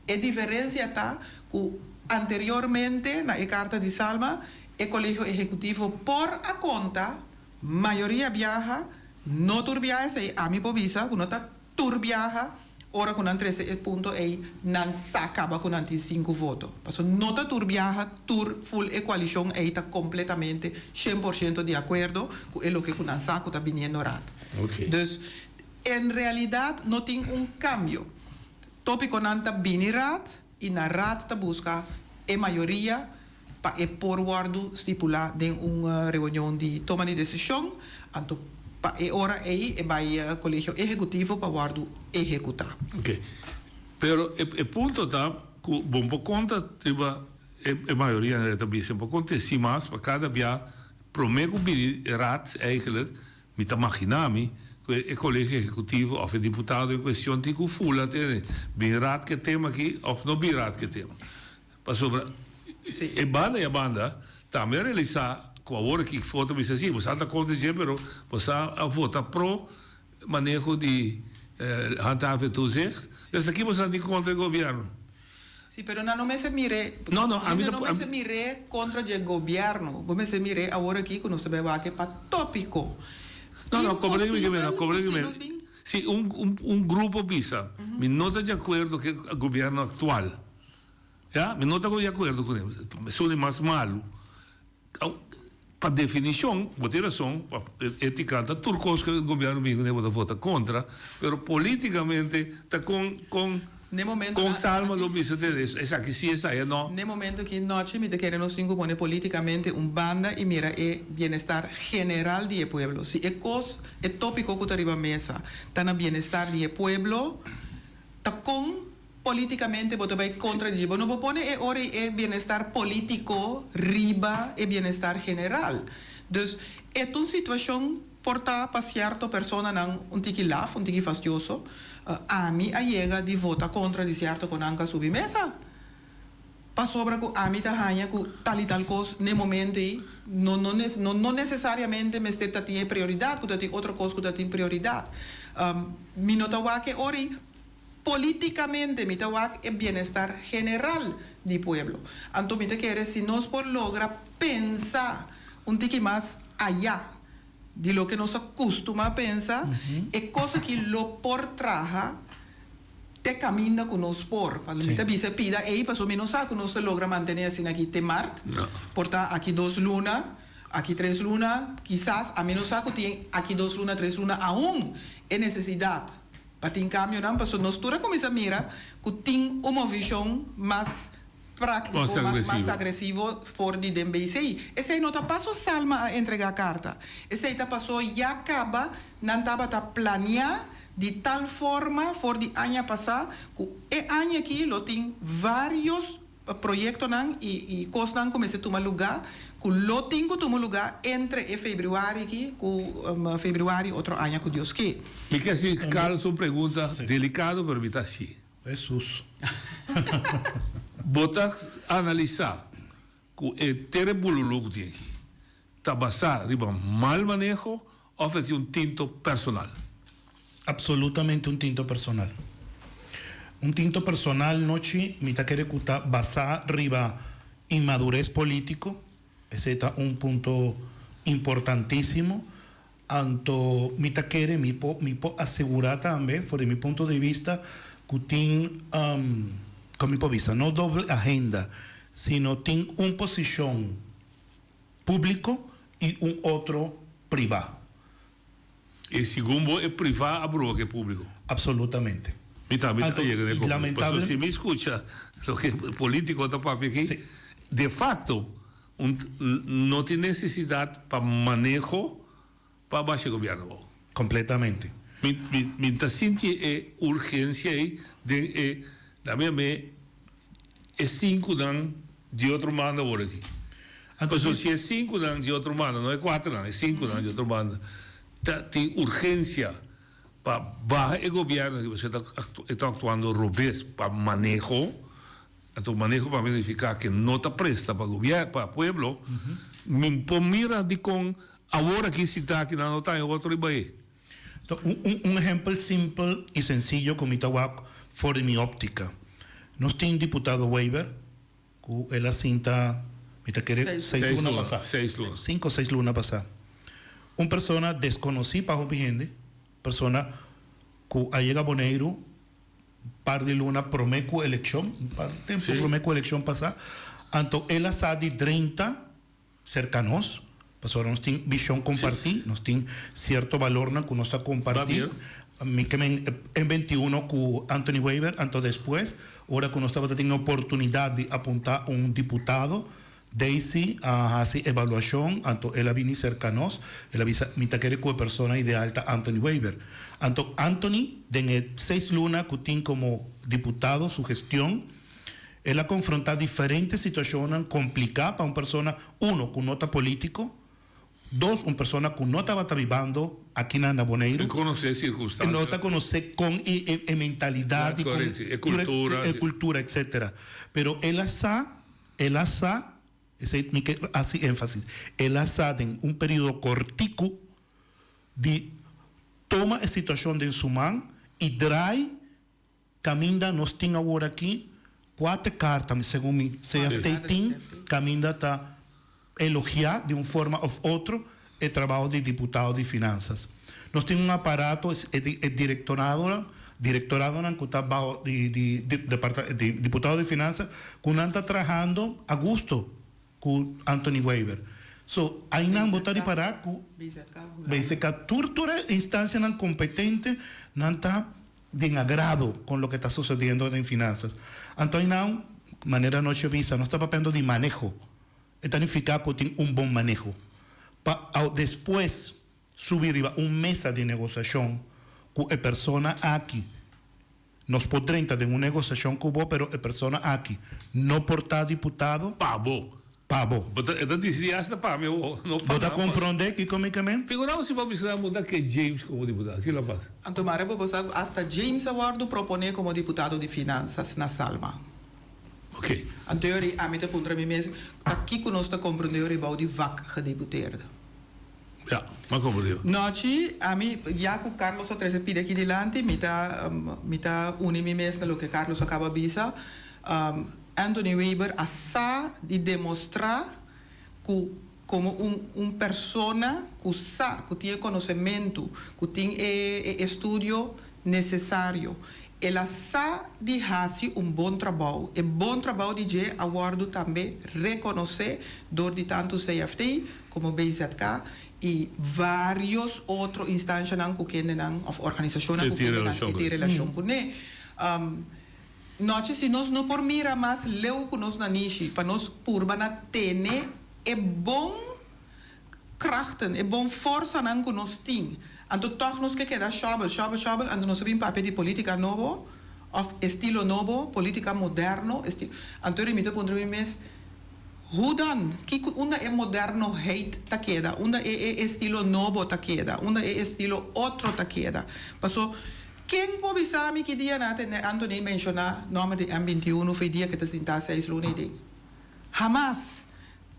Speaker 17: E diferensia ta ku anteriormente na e karta di Salma e Kolegio Ehekutivo por a konta mayoria biaha, no tur biaha esei ami por bisa ku no ta tur biaha ora ku nan trese e punto ei nan sa kaba ku nan tin sinku voto. Pasobra no ta tur biaha tur ful e koalishon ei ta kompletamente 100% di akuerdo ku e loke ku nan sa ku ta biniendo raad. Dus en realidat no tin un kambio. Tópikonan ta bini raad i na raad ta buska e mayoria pa e por wòrdu stipulá den un reunion di toma di desishon, anto pa e ora ei e bai Kolegio Ehekutivo pa wòrdu ehekutá.
Speaker 15: Oke. Pero e punto ta ku bo por konta riba e mayoria nan ta bisa, bo por konta si mas pa kada bia promé ku bini raad eigenlijk Mi ta magina mi ku e Kolegio Ehekutivo òf e diputado en kuestion tin ku fula tene bin raad ku e tema aki òf no bin raad ku e tema. Pasobra e banda i a banda tambe a realisá ku awor aki for ta bisa si bo sa ta kontra dje pero bo sa a vota pro maneho di handhaven toezicht. Dus aki bo sa tin kontra e gobièrnu.
Speaker 17: Sí, pero nan no mester mir'é,
Speaker 15: No, no, ami
Speaker 17: hende
Speaker 15: ta,
Speaker 17: no mester mir'é contra dje gobierno. Bo mester mir'é awor aki cu nos ta bay wak pa topico.
Speaker 15: No, no, comprende mi ke
Speaker 17: Imposibel
Speaker 15: no,
Speaker 17: cu
Speaker 15: comprende
Speaker 17: si
Speaker 15: mi.
Speaker 17: nos bin.
Speaker 15: Si un, un, un grupo bisa, mi no ta di acuerdo cu e gobierno actual, ya, mi no ta di acuerdo cu ne, esun di mas malu. Pa definicion, bo tin razon, pa etica ta tur cos cu e gobierno bin cune bo ta vota contra, pero politicamente ta con con
Speaker 17: N'e momento
Speaker 15: con Salma lo bisa te esaki si esaya no.
Speaker 17: N'e momento aki nochi mi ta kere nos tin cu pone politicamente un banda y mira e bienestar general di e pueblo. Si e cos, e topico cu ta riba mesa ta na bienestar di e pueblo, ta con Políticamente bo ta bai contra dje. Bo no por pone e ora y e bienestar político riba e bienestar general. Dus e ta un situacion por ta pa cierto personanan un tiki laf, un tiki fastioso. Ami a yega di vota contra di cierto cu nan ka subi mesa. Pasobra cu ami ta haña cu tal y tal cos n'e momento ey no no no necesariamente mester ta tin e prioridad, cu ta tin otro cos cu ta tin prioridad. Mi no ta wak e ora ey. Políticamente mi ta wak e bienestar general di pueblo. Anto mi ta kere si nos por logra pensa un tiki mas ayá di loke nos a custuma pensa, e cos aki lo por traha te caminda cu nos por. Pasobra mi ta bisa e pida ey pasobra mi no sa cu nos ta logra mantene asina aki te mart, por ta aki dos luna, aki tres luna, kisas, ami no sa cu tin aki dos luna, tres luna aun e necesidad. Pa tin cambionan, pasobra nos tur a cuminsa mira cu tin un movicion mas practico, mas mas agresivo for di den BC. Esey no ta paso Salma a entrega carta. Esey ta paso ya caba nan tabata planea di tal forma for di aña pasa cu e aña aki lo tin varios proyectonan y cosnan cu mester tuma luga, cu lo tin cu tuma luga entre e februari aki cu februari otro aña cu Dios ke.
Speaker 15: Mi ke haci Carlos un pregunta delicado pero mi ta haci.
Speaker 16: Hesus.
Speaker 15: Bo ta analisa cu e tere bululu cu tin aki ta basa riba mal maneho of e tin un tinto personal?
Speaker 16: Absolutamente un tinto personal. Un tinto personal nochi mi ta kere ku ta basá riba inmadurez polítiko, esei ta un punto importantísimo. Anto mi ta kere, mi por mi por asegurá tambe for di mi punto di bista ku tin, kon mi por bisa, no doble agenda. sino tin un posishon públiko i un otro privá.
Speaker 15: I segun bo e privá a bruha ku e públiko?
Speaker 16: Absolutamente.
Speaker 15: Mi tambe ta yega na e konklushon. Pasobra si mi skucha loke e polítiko ta papia aki, de fakto no tin nesesidat pa maneho pa basha e gobièrnu abou.
Speaker 16: Kompletamente.
Speaker 15: Mi mi ta sinti e urgensia ei den e, dame yam'é e sinkunan di otro banda awor aki. Pasobra si e sinkunan di otro banda, no e kuaternan, e sinkunan di otro banda ta tin urgensia pa baha e gobièrnu aki pasobra e ta aktuando robes pa maneho. Anto maneho pa mi nifiká ke no ta presta pa gobièrnu, pa pueblo. Mi por mira dikon awor aki si ta aki nan no ta haña otro riba e.
Speaker 16: Ta un un ehempel simpel y sencillo cu mi ta wak for di mi optica. Nos tin diputado Wever cu el a sinta mi ta kere seis luna pasa.
Speaker 15: Seis luna.
Speaker 16: Cinco o seis luna pasa. Un persona desconoci pa hopi hende, persona cu a yega Boneiru un par di luna prome cu eleccion, un par di tempo prome cu eleccion pasa, anto el a sa di drenta Serka nos, pasobra nos tin vishon kompartí, nos tin sierto balornan ku nos ta kompartí. Mi ke men en 21 ku Anthony Wever, anto despues ora ku nos tabata tin e oportunidat di apuntá un diputado, Daisy a hasi evaluashon, anto el a bini serka nos, el a bisa mi ta kere ku e persona ideal ta Anthony Wever. Anto Anthony den e seis luna ku tin komo diputado su gestion, El a konfrontá diferente situashonnan kompliká pa un persona, uno, ku no ta polítiko, dos, un persona ku no tabata bibando akinan na Boneiru.
Speaker 15: E konosé sirkunstansia.
Speaker 16: E no ta konosé kon e e mentalidat i kon
Speaker 15: e kultura.
Speaker 16: E kultura, etsetera. Pero el a sa, el a sa, esei mi ke hasi énfasis, el a sa den un periodo kòrtiku di toma e situashon den su man i drai Caminda nos tin awor aki cuater carta, segun mi, CFT tin caminda ta elogia di un forma of otro e trabao di diputado di finanzas. Nos tin un aparato, e directoradonan, directoradonan cu ta bao di di di diputado di finanzas cu nan ta trahando a gusto cu Anthony Wever. So, aynan bo ta ripara cu BZK, tur tur e instancianan competente nan ta den agrado con loke ta sucediendo den finanzas. Anto aynan, manera nos a bisa, nos ta papiando di maneho. E ta nifica cu tin un bon maneho. Pa despues subi riba un mesa di negociacion cu e persona aki, Nos por drenta den un negociacion cu bo, pero e persona aki no por ta diputado.
Speaker 15: Pa bo.
Speaker 16: Pa bo.
Speaker 15: Bo ta, e ta dicidi hasta pa mi awor, no pa
Speaker 16: Bo ta
Speaker 15: nan.
Speaker 16: comprende kico mi ke men?
Speaker 15: Figura bo si bo bisa nan bo ta ke James como diputado, ki lo pasa?
Speaker 17: Anto mare bo bo sa cu hasta James a wordo propone como diputado di finanzas na Salma.
Speaker 15: Ok.
Speaker 17: Anto yori ami ta puntra mi mes, pakico nos ta comprende yori bao di vak gedeputeerde?
Speaker 15: Ja, m'a comprende.
Speaker 17: Nochi, ami, ya cu Carlos a trece pida aki dilanti, mi ta, mi ta uni mi mes na loke Carlos a caba bisa. Anthony Weber a sa di demostra cu como un, un persona cu sa, cu tin e conocemento, cu tin e, e estudio necesario. El a sa di haci un bon trabou. E bon trabou di dje a wordo tambe reconoce dor di tanto CFT como BZK y varios otro instancianan cu kendenan of organisacionnan cu kendenan e tin relacion cune. Nochi si nos no por mira mas leu cu nos nanishi pa nos purba na tene e bon krachten, e bon forsanan ku nos tin. Anto tòg nos ke keda shòbel, shòbel, shòbel, anto nos a bin papia di polítika nobo òf estilo nobo, polítika moderno, esti. Anto mi ta puntra mi mes, Hoe dan? Kiko, unda e modernoheid ta keda? Unda e e estilo nobo ta keda? Unda e estilo otro ta keda? Paso, ken por bisa mi ki dia nan a tende Anthony menshoná nòmber di M 21 for e dia ke ta sintá seis luna ei den? Hamas!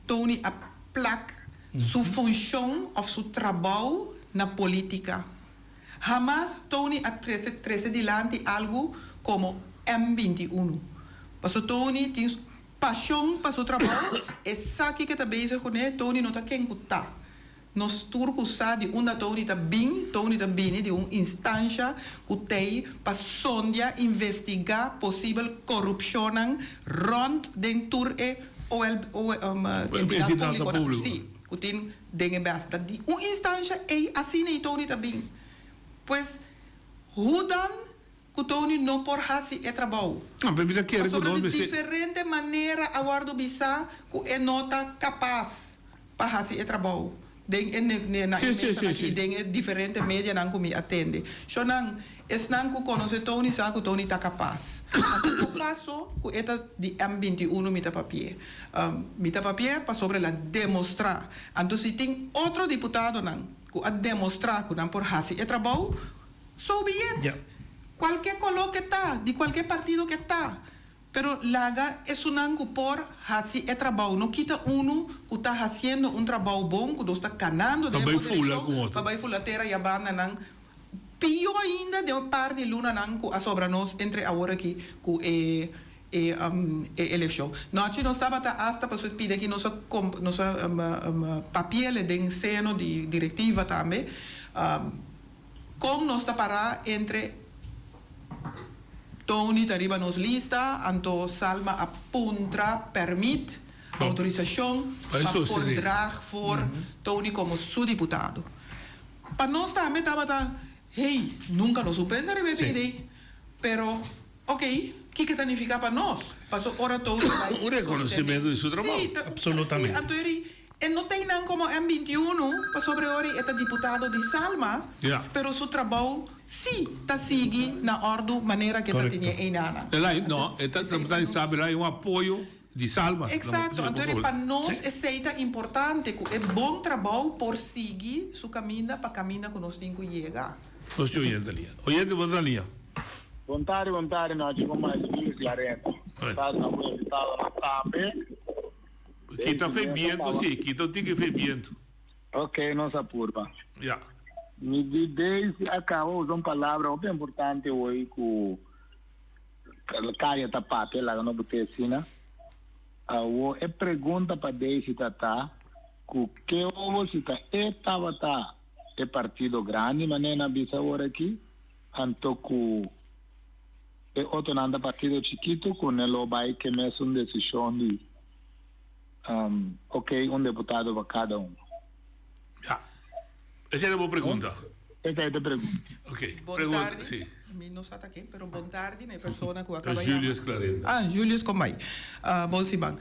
Speaker 17: Tony a plak su funshon òf su trabou na polítika. Hamas Tony a trese trese dilanti algu komo M 21. Paso Tony tin pashon pa su trabou, e sa kiko e ta bezig kuné, Tony no ta ken ku ta. Nos tur ku sa di unda Tony ta bin, Tony ta bini di un instansha ku t'ei pa sondia, investigá posibel korupshonnan rònt den tur e OL, entidat públikonan, sí, ku tin den e bes. Ta di un instansha ei asina ei Tony ta bin. Pues, hoe dan ku Tony no por hasi e trabou?
Speaker 15: No, pero mi ta kere ku
Speaker 17: Pasobra
Speaker 15: nos
Speaker 17: di
Speaker 15: mester.
Speaker 17: diferente manera a wòrdu bisá ku e no ta kapas. Pa hasi e trabou den e na e mesanan aki den e diferente medianan ku mi a tende. Shonnan, esnan ku konosé Tony sa ku Tony ta kapas. Ma ta kapas so ku e ta di M 21 mi ta papi'é. Mi ta papi'é pasobra el a demostrá. Anto si tin otro diputadonan ku a demostrá ku nan por hasi e trabou, so be it. Kualke koló ke ta, di kualke partido ke ta. Pero laga esunnan ku por hasi e trabou, no kita unu ku ta hasiendo un trabou bon, ku nos ta kanando den e bon direkshon, pa bai fula tera i a banda nan pio ainda den un par di lunanan ku a sobra nos entre awor aki ku e e elekshon. Nochi nos tabata asta pasobra pidi aki nos a nos a papiele den seno di direktiva tambe kon nos ta para entre Tony ta riba nos lista, anto Salma a puntra permit, autorisashon, pa por draag voor Tony komo su diputado. Pa nos tambe tabata, hey, nunka nos un pensa riba e pidi, pero ok, kiko ta nifiká pa nos? Paso ora Tony bai
Speaker 15: Un rekonosementu di su trabou.
Speaker 17: Sí, sí, anto eri E no ta einan komo M 21, pasobra e ora e ta diputado di Salma, pero su trabou sí ta sigui na òrdu manera ku e ta tene einanan.
Speaker 15: El a, no, e ta diputado di Salma, el a un apoyo di Salma.
Speaker 17: Eksakto, anto eri pa nos esei ta importante ku e bon trabou por sigui su kaminda pa kaminda ku nos tin ku yega.
Speaker 15: Nos tin oyente na liña. Oyente bo ta na liña.
Speaker 4: Bon tardi, bon tardi, nochi con mais Luis Larena. Bon tardi na bo invitadonan tambe.
Speaker 15: Kita fe biento si, kita un tiki fe biento.
Speaker 4: Ok, nos a purba.
Speaker 15: Ya.
Speaker 4: Mi di Daisy a caba usa un palabra hopi importante hoy cu Kaya ta papia, laga no bute asina. Awo e pregunta pa Daisy ta ta cu ke obo si ta e tabata e partido grandi manera nan a bisa awor aki, anto cu E otronan ta partido chikitu ku ne lo bai ke mesun desishon di ok un deputado pa kada un.
Speaker 15: Ya. Esei ta bo pregunta?
Speaker 4: Esei ta pregunta.
Speaker 15: Ok.
Speaker 17: Bon
Speaker 15: Pregunta,
Speaker 17: tardi.
Speaker 15: si.
Speaker 17: Mi no sa ta ken, pero bon tardi na e persona ku a kaba yama.
Speaker 15: Julius Clarenda.
Speaker 17: Ah, Julius Kombai. Bon siman.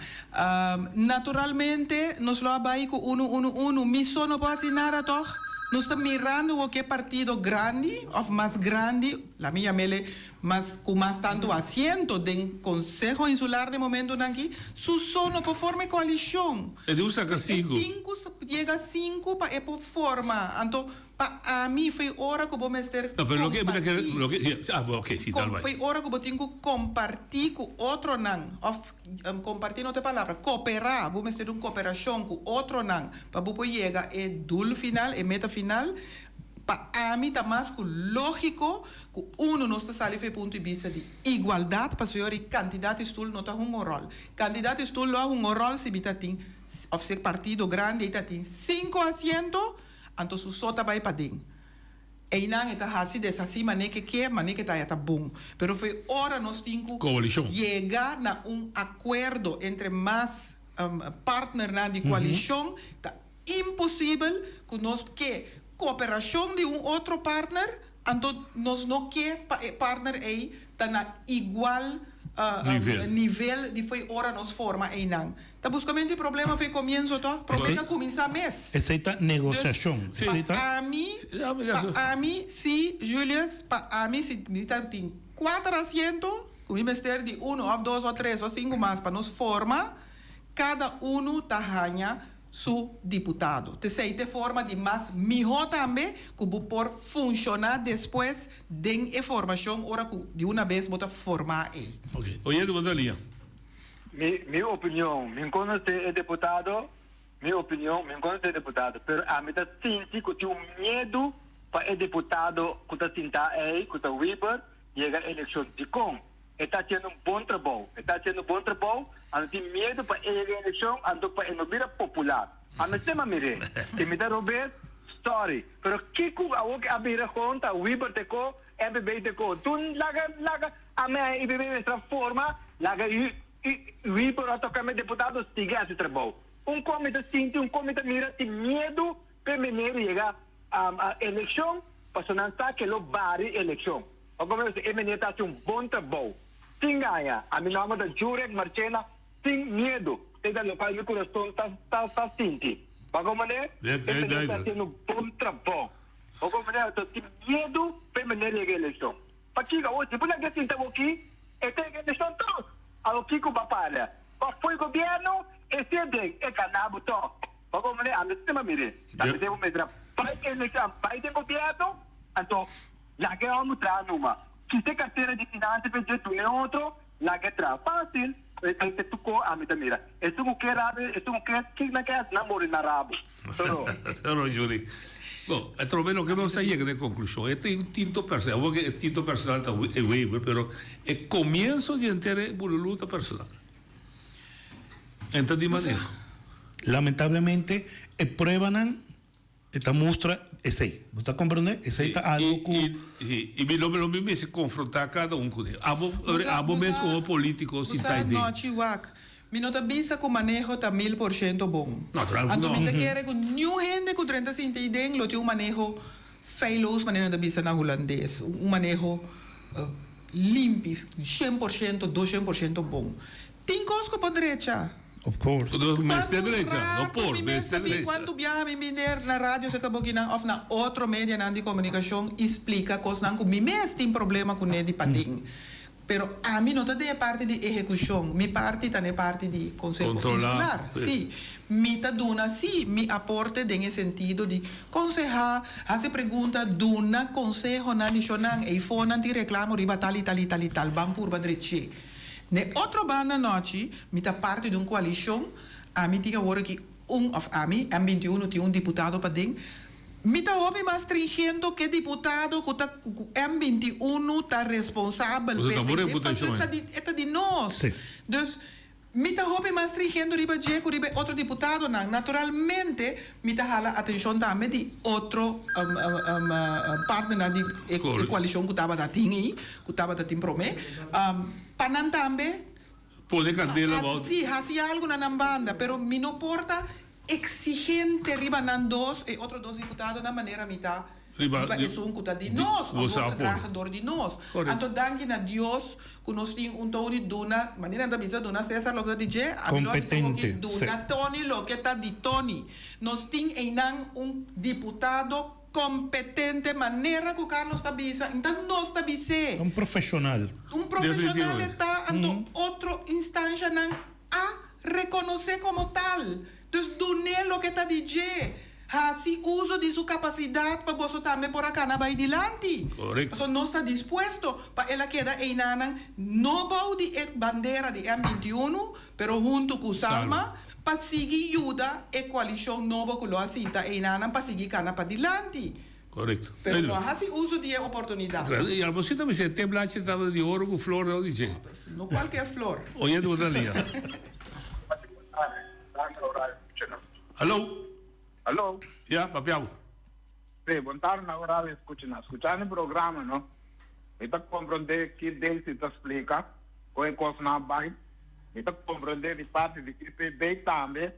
Speaker 17: Naturalmente nos lo a bai ku unu unu unu. Mi so no por hasi nada tòg? Nos ta mirando woke partido grandi òf mas grandi. La mi yam'ele mas ku mas tantu asiento den Konseho Insular den momentunan aki, su so no por forma e koalishon.
Speaker 15: E tin ku saka sinku.
Speaker 17: E tin ku yega sinku pa e por forma. Anto, pa ami foi ora ku bo mester
Speaker 15: No, pero loke mi ta kere,
Speaker 17: kompartí.
Speaker 15: loke, ah, ok, si, tal bai.
Speaker 17: Foi ora ku bo tin ku kompartí ku otronan, òf kompartí no ta e palabra, koperá, bo mester di un koperashon ku otronan pa bo por yega e doel final, e meta final. Pa ami ta mas ku lógiko ku unu nos ta sali for e punto di bista di igualdat pasobra e kantidat di stul no ta hunga un ròl. Kantidat di stul lo a hunga un ròl si mi ta tin òf si e partido grandi ei ta tin sinku asiento, anto su so ta bai paden. Einan e ta hasi deshasí manera ke ke, manera ke ta ya ta bon. Pero for e ora nos tin ku
Speaker 15: Koalishon.
Speaker 17: yega na un akuerdo entre mas partnernan di koalishon ta Imposibel ku nos ke koperashon di un otro partner, anto nos no ke pa e partner ei ta na igual nivel di fo'i ora nos forma einan. Ta buskamentu e problema fo'i komienso tòg? Promé ta kuminsá mes.
Speaker 16: Esei ta negosiashon.
Speaker 17: Dus pa ami, pa ami si, Julius, pa ami si mi ta tin kuater asiento, ku mi mester di unu òf dos òf tres òf sinku mas pa nos forma, kada unu ta haña su diputado. T'esei t'e forma di mas mihó tambe ku bo por funshoná despues den e formashon ora ku di una bes bo ta formá ei.
Speaker 15: Ok. Oyente bo ta liña.
Speaker 18: Mi mi opinion, mi n'konosé e deputado, mi opinion, mi n'konosé e deputado, pero ami ta sinti ku tin un miedu pa e deputado ku ta sintá ei, ku ta Weber, yega elekshon. Dikon? E ta haciendo un bon trabou. E ta haciendo un bon trabou, anto tin miedo pa e yega eleccion, anto pa e no bira popular. Ami stima mir'é. Si mi ta robes, sorry. Pero kiko awor ke a bira gewoon ta Weber te ko, MPB te ko. Tun laga laga ami a IPB mester a forma laga Weber a toka mi deputado sigui hasi trabou. Un kon mi ta sinti, un kon mi ta mira tin miedu p'e meneer yega elekshon pasobra nan sa ke lo bari elekshon. Oko mi bisa e meneer ta hasi un bon trabou. Sin gaña. Ami nomber ta Jurek Marchena. Sin miedu, e ta locual mi curason ta ta ta sinti. Bo comprende? E meneer ta haciendo un bon trabou. Bo comprende? Anto tin miedu pa e meneer yega eleccion. Pakico? Awor si bo laga sinta bo aki, e ta yega eleccion toch. Awor kico bo a para? Bo a fo'i gobierno, e si e den, e gana bo toch. Bo comprende? Ami ta tema mire. Ta mester bo mester a bai eleccion, bai den gobierno, anto laga e homber traha numa. Kita e cartera di finansa pa e dje duna e otro. Laga e traha fácil, e e tuko ami ta mira. Esun ku ke rabi, esun ku ke kik nan ke hasi nan muri na rabo. Toro.
Speaker 15: Toro Juri. Bon, atrobe loke nos a yega na e konklushon, e tin tinto personal, awor ke e tinto personal ta e Wever, pero e komienso di henter e bululu ta personal. En ta di maneho.
Speaker 16: Lamentablemente e pruebanan E ta mustra esey. Bo ta comprende? Esey ta algo cu.
Speaker 15: I i mi lo mi mester confronta cada un cu Abo abo mes como politico sin ta idea.
Speaker 17: Bo sa nochi wak. Mi no ta bisa cu maneho ta 1000% bon.
Speaker 15: Natural cu
Speaker 17: Anto
Speaker 15: no.
Speaker 17: mi ta kere cu niun hende cu drenta sinti iden lo tin un maneho feilloos manera nan ta bisa na Hulandes. Un maneho limpi, 100%, 200% bon. Tin cos cu por drecha.
Speaker 16: Of course.
Speaker 15: Nos mester drecha, no por, mester drecha.
Speaker 17: Cuantu biaha mi bini na radio cerca bokinan of na otro medianan di comunicacion y splica cosnan cu mi mes tin problema cune di paden. Pero ami no ta den e parti di ehecucion, mi parti ta na e parti di Conseho Insular. Si, mi ta duna si mi aporte den e sentido di conseha, haci pregunta, duna conseho na nishonan, eyfonan tin reclamo riba tal y tal y tal y tal, ban purba dreche. N'e otro banda anochi mi ta parti di un koalishon, ami tin awor aki un òf ami, M 21 tin un diputado paden, mi ta hopi mas stringento k'e diputado ku ta ku M 21 ta responsabel
Speaker 15: Pasobra ta bo
Speaker 17: p'e,
Speaker 15: reputashon
Speaker 17: pasobra
Speaker 15: ei.
Speaker 17: e ta di nos. Dus mi ta hopi mas stringento riba dje ku riba e otro diputadonan. Naturalmente mi ta hala atenshon tambe di otro partnernan di e koalishon ku tabata tin ei. Ku tabata tin promé pa nan tambe.
Speaker 15: Pone kandela bou.
Speaker 17: Sí, hasi algu na nan banda, pero mi no por ta exigente riba nan dos, e otro dos diputadonan manera mi ta riba esun ku ta di nos, òf voorgedragen dor di nos. Anto danki na Dios ku nos tin un Tony duna, manera nan ta bisa duna Cesar loke ta di dje, ami lo a bisa hopi duna Tony loke ta di Tony. Nos tin einan un diputado. Competente manera cu Carlos ta bisa, inta nos ta bis'é.
Speaker 16: Un profesional.
Speaker 17: Un profesional e ta, anto otro instancianan a reconoce como tal. Dus dun'é loke ta di dje. Haci uso di su capacidad pa boso tambe por a cana bay dilanti.
Speaker 15: Correcto.
Speaker 17: Pasobra nos ta dispuesto pa el a keda einanan, no bou di e bandera di M 21, pero hunto cu Salma. Pa sigui yuda e koalishon nobo ku lo a sinta einanan pa sigui kana padilanti.
Speaker 15: Korekto.
Speaker 17: Pero no a hasi uso di e oportunidat.
Speaker 15: I algo si ta bisa e te blachi tabata di oro ku flor dor di dje.
Speaker 17: No kualkier flor.
Speaker 15: Oyente bo ta lia. Hallo.
Speaker 4: Hallo.
Speaker 15: Ya, papia bo.
Speaker 4: Sí, bon tarde na horario escucha na. Escuchando e programa, no? Mi ta comprende ki Daisy ta splica con e cosnan a bay. Mi ta comprende di parti di UPB tambe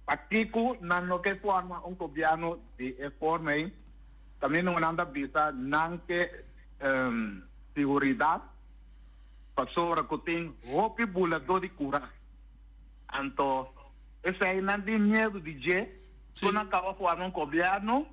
Speaker 4: pakico nan no ke forma un gobierno di e forma ey. Caminda nan ta bisa nan ke siguridad pasobra cu tin hopi bulador di cura. Anto esey nan tin miedo di dje cu nan caba forma un gobierno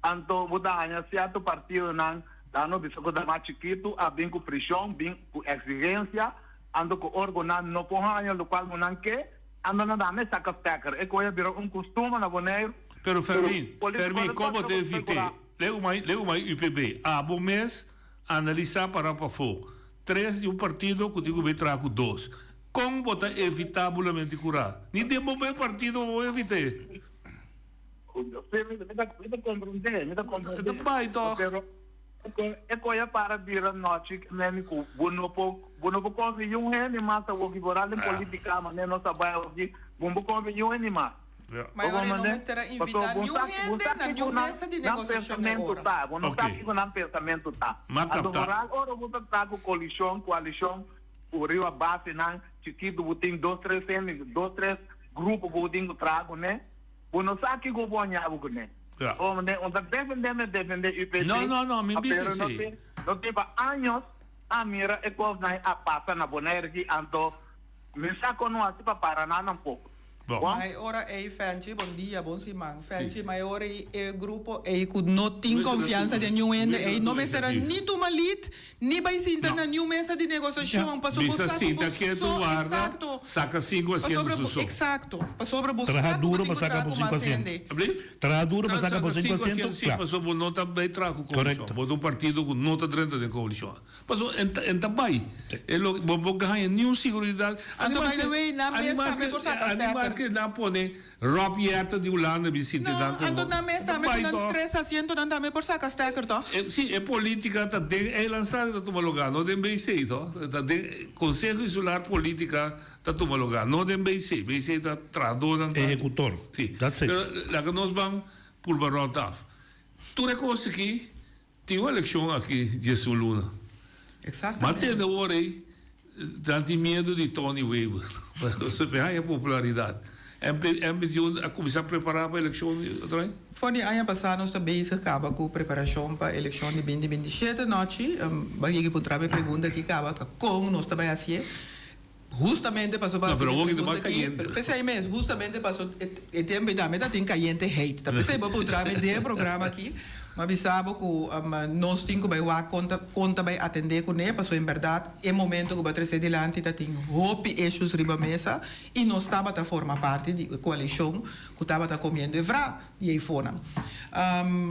Speaker 4: anto bo ta haña cierto partidonan dando bisa cu ta mas chikito a bin cu presion, bin cu exigencia. Anto ku ora ku nan no por haña lokual ku nan ke, anto nan ta saka stekker. E koe a bira un kustumber na Boneiru.
Speaker 15: Pero Fermin, Fermin, kon bo ta evit'é? Legu mai, legu mai UPB, abo mes analisá para pafó. Tres di un partido ku tin ku bin traha ku dos. Kon bo ta evitá bulamente kurá? Ni den bo mes partido bo por evit'é.
Speaker 4: Sí, mi ta, mi ta komprendé, mi ta komprendé.
Speaker 15: E ta bai tòg.
Speaker 4: Pero e koe a para bira nochi meni ku bo no por, bo no por konfia yun hende mas awor ki bo ral den politika manera nos a bai awor ki, bo no por konfia yun hende mas.
Speaker 17: Mayoria no mester a invitá niun hende na niun mesa di negosiashon e ora.
Speaker 4: Ta, bo no sa kiko nan pensamentu ta. Anto vooral ora bo ta traha ku kolishon, koalishon, ku riba basenan chikitu bo tin dos tres hende, dos tres grupo ku bo tin ku traha kuné, bo no sa kiko bo a ña bo kuné. Bo ta defendé mi a defendé UPC, pero no tin no tin pa años a mira e kosnan a pasa na Bonaire aki, anto mi sa kon no hasi pa para nan tampoco.
Speaker 17: Bon. Mai ora ei Fenchi, bon dia, bon siman. Fenchi, mai ora ei e grupo ei ku no tin konfiansa den niun hende ei no mester a ni tuma lid ni bai sinta na niun mesa di negosiashon pasobra bo
Speaker 15: Bisa
Speaker 17: sa ku
Speaker 15: sinta
Speaker 17: bo
Speaker 15: ketu
Speaker 17: so
Speaker 15: warda,
Speaker 17: eksakto
Speaker 15: saka sinku asiento
Speaker 17: pasobra
Speaker 15: su
Speaker 17: bo
Speaker 15: so.
Speaker 17: eksakto pasobra bo
Speaker 16: Traha
Speaker 17: sa ku bo
Speaker 16: duro
Speaker 17: tin
Speaker 16: pa
Speaker 17: ku
Speaker 16: saka
Speaker 17: traha
Speaker 16: bo
Speaker 17: ku
Speaker 16: sinku
Speaker 17: mas
Speaker 16: asiento.
Speaker 17: hende.
Speaker 15: Abli?
Speaker 16: Traha duro pa
Speaker 15: Traha
Speaker 16: saka bo
Speaker 15: saka
Speaker 16: sinku
Speaker 15: sinku
Speaker 16: asiento,
Speaker 15: asiento, si,
Speaker 16: kla.
Speaker 15: pasobra bo no ta bai traha ku koalishon.
Speaker 16: Korekto.
Speaker 15: Bo ta un partido ku no ta drenta den koalishon. Paso en ta en ta bai. E lo bo bo gaña niun siguridat.
Speaker 17: Anto by the way nan mes tambe por saca stekker.
Speaker 15: Animas ke nan pone Rob Jetten di Hulanda bin sinti
Speaker 17: No, anto nan mes tambe ku nan tres asientonan tambe por saca stekker toch?
Speaker 15: E si e politica ta den Eilandstaten ta tuma lugar no den BC toch. Ta den Conseho Insular politica ta tuma lugar no den BC. BC ta trahadornan ta.
Speaker 16: Ehecutor.
Speaker 15: Si.
Speaker 16: That's it.
Speaker 15: Pero laga nos ban purba rond af. Tur e cos aki. Tin un elekshon aki diesun luna. Ma tende awor ei nan tin miedu di Tony Weber. Pasobra e haña popularidat. MP 21 a kuminsá prepará pa elekshon otra vez?
Speaker 17: For di aña pasá nos ta bezig kaba ku preparashon pa elekshon di binti 27 nochi. Bo a yega puntra mi e pregunta aki kaba ta kon nos ta bai hasié. Hustamente paso
Speaker 15: No, pero awor ta mas cayente.
Speaker 17: P'esei mes, hustamente paso e tempo ei tambe ta tin cayente heit. Ta p'esei bo puntra mi den e programa aki, mi a bisa bo cu nos tin cu bai wak con ta con ta bai atende cune, paso en berdad e momento cu bo a trece dilanti ta tin hopi issues riba mesa y nos tabata forma parti di e coalicion cu tabata comiendo e vra di eifonan.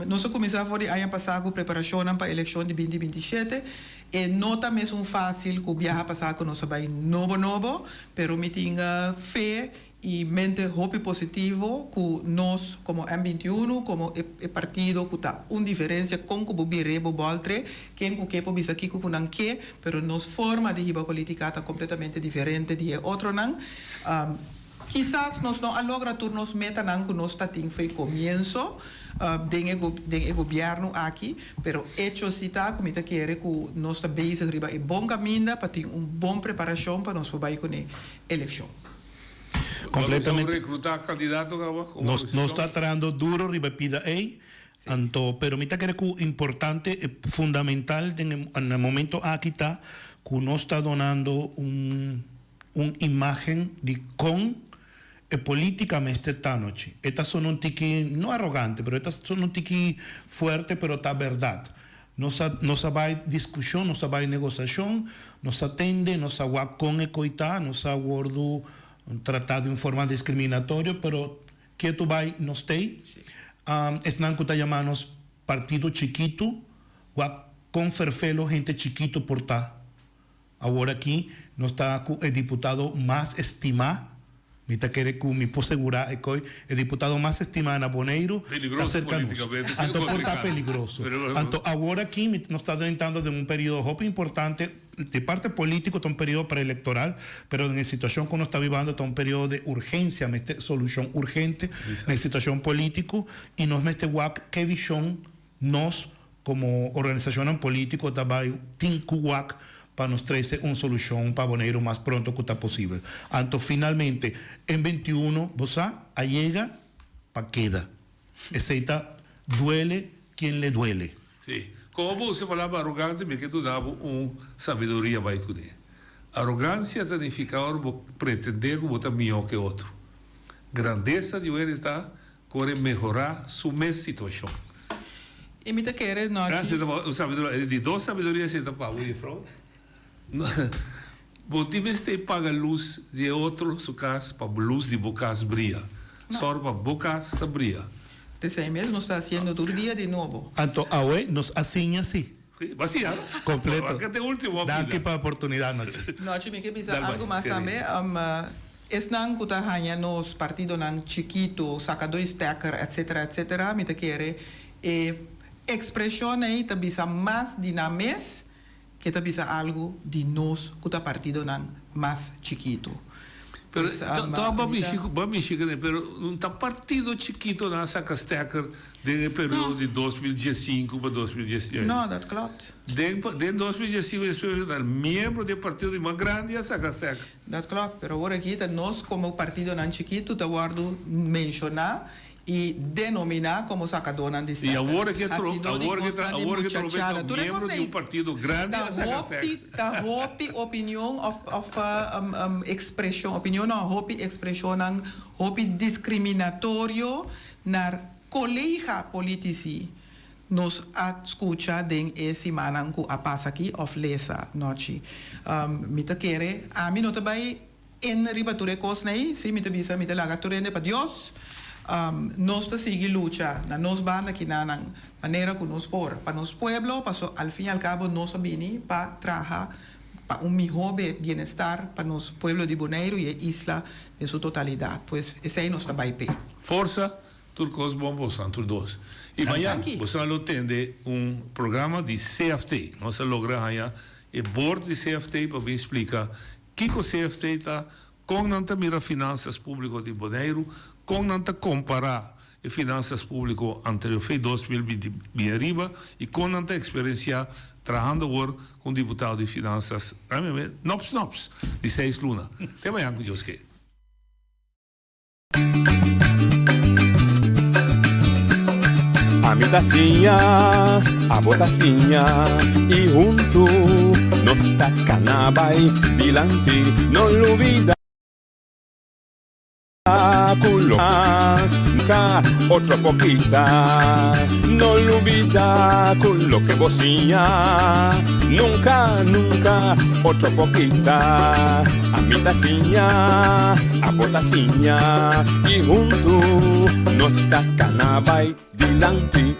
Speaker 17: Nos a cuminsa for di aña pasa cu preparacionnan pa eleccion di binti 27. E no ta mesun fásil ku biaha pasá ku nos a bai nobo nobo, pero mi tin fe i mente hopi positivo ku nos komo M 21, komo e partido ku ta un diferensia kon ku bo bir'é bo bòltr'é, ken ku ke por bisa kiko ku nan ke, pero nos forma di hiba politika ta kompletamente diferente di e otronan. Kisas nos no a logra tur nos metanan ku nos ta tin fo'i komienso den e den e gobièrnu aki, pero echo si ta ku mi ta kere ku nos ta bezig riba e bon kaminda pa tin un bon preparashon pa nos por bai kuné elekshon.
Speaker 16: Completamente.
Speaker 15: Recruta candidato caba?
Speaker 16: Nos nos ta trahando duro riba e pida ey, anto pero mi ta kere ku importante fundamental den e momento aki ta ku nos ta donando un Un imagen di con e politica mester ta anochi. E ta sona un tiki, no arrogante, pero e ta sona un tiki fuerte, pero ta berdad. Nos a, nos a bay discusion, nos a bay negociacion, nos a tende, nos a wak con e coy ta, nos a wordo trata di un forma discriminatorio, pero ketu bay nos tey. Esnan cu ta yama nos partido chikito, wak con ferfelo hende chikito por ta. Awor aki nos ta ku e diputado mas estimá, mi ta kere ku mi por segurá e koi, e diputado mas estimá na Boneiru ta serka nos. Anto por ta peligroso. Anto awor aki mi nos ta drentando den un periodo hopi importante, di parte polítiko ta un periodo preelektoral, pero den e situashon ku nos ta bibando ta un periodo de urgensia, mester solushon urgente na e situashon polítiko i nos mester wak ke vishon nos Komo organisashonnan polítiko ta bai tin ku wak pa nos trese un solushon pa Boneiru mas pronto ku ta posibel. Anto finalmente en 21 bo sa a yega pa keda. Esei ta duele quien le duele.
Speaker 15: Sí. Komo bo usa e palabra arogante mi ke duna bo un sabiduria bai kuné. Arogansia ta nifiká ora bo pretendé ku bo ta mihó ke otro. Grandesa di un hende ta Kore mehorá su mes situashon.
Speaker 17: I mi ta kere nochi.
Speaker 15: Un sabiduria, e di dos sabiduria esei ta pa bo, jefrou. Bo tin mester paga lus di e otro su kas pa lus di bo kas bria. Sòru pa bo kas ta bria.
Speaker 17: P'esei mes nos ta hasiendo tur dia di nobo.
Speaker 16: Anto awe nos a siña si.
Speaker 15: Bo a siña?
Speaker 16: Completo.
Speaker 15: Wak te ultimo a pida.
Speaker 16: Danki pa oportunidad nochi.
Speaker 17: Nochi mi ke bisa algo mas tambe. Esnan ku ta haña nos partidonan chikitu, saka doi stekker, etc. Etc. Mi ta kere e ekspreshon ei ta bisa mas di nan mes ke ta bisa algu di nos ku ta partidonan mas chikitu.
Speaker 15: Pero toch bo mishi bo mishi kuné pero un ta partido chikito nan a saka stekker den e periodo di 2015 pa 2019.
Speaker 17: No, dat klopt.
Speaker 15: Den den 2015 despues nan miembro di e partido di mas grandi a saka stekker.
Speaker 17: Dat klopt, pero awor aki ta nos komo partidonan chikitu ta wòrdu menshoná i denominá komo sakadónan di
Speaker 15: I
Speaker 17: stekker.
Speaker 15: awor ke tro
Speaker 17: Hasidó di
Speaker 15: awor ke ta
Speaker 17: kosnan di
Speaker 15: awor ke trobe ta
Speaker 17: muchachada.
Speaker 15: un
Speaker 17: Tur e
Speaker 15: miembro
Speaker 17: kos
Speaker 15: di un
Speaker 17: ei
Speaker 15: partido grandi
Speaker 17: ta
Speaker 15: a saka
Speaker 17: hopi
Speaker 15: stekker.
Speaker 17: ta hopi opinion òf òf ekspreshon opinion no hopi ekspreshonnan hopi diskriminatorio naar kolega politisi nos a skucha den e simannan ku a pasa aki òf lesa nochi. Mi ta kere ami no ta bai En riba tur e kosnan ei, sí, mi ta bisa, mi ta laga tur hende pa Dios. Nos ta sigui lucha na nos banda kinanan manera ku nos por pa nos pueblo, paso al fin i al kabo nos a bini pa traha pa un mihó bienestar pa nos pueblo di Boneiru i e isla den su totalidat. Pues esei nos ta bai p'e.
Speaker 15: Forsa, tur kos bon bosan tur dos. I mañan bosan lo tende un programa di CFT. Nos a logra haña e board di CFT pa bin splika Kiko CFT ta, kon nan ta mira finansas públiko di Boneiru, kon nan ta kompará e finansas públiko anterior fe 2020 bin ariba i kon nan ta eksperensiá trahando awor ku un diputado di finansas, nòps nòps, di seis luna. Te mañan ku Dios ke.
Speaker 19: Ami ta siña, abo ta siña y huntu nos ta cana bay dilanti. No lubida cu lo nunca otro por kita. No lubida cu loke bo siña nunca, nunca otro por kita. Ami ta siña, abo ta siña y huntu nos ta cana bay dilanti.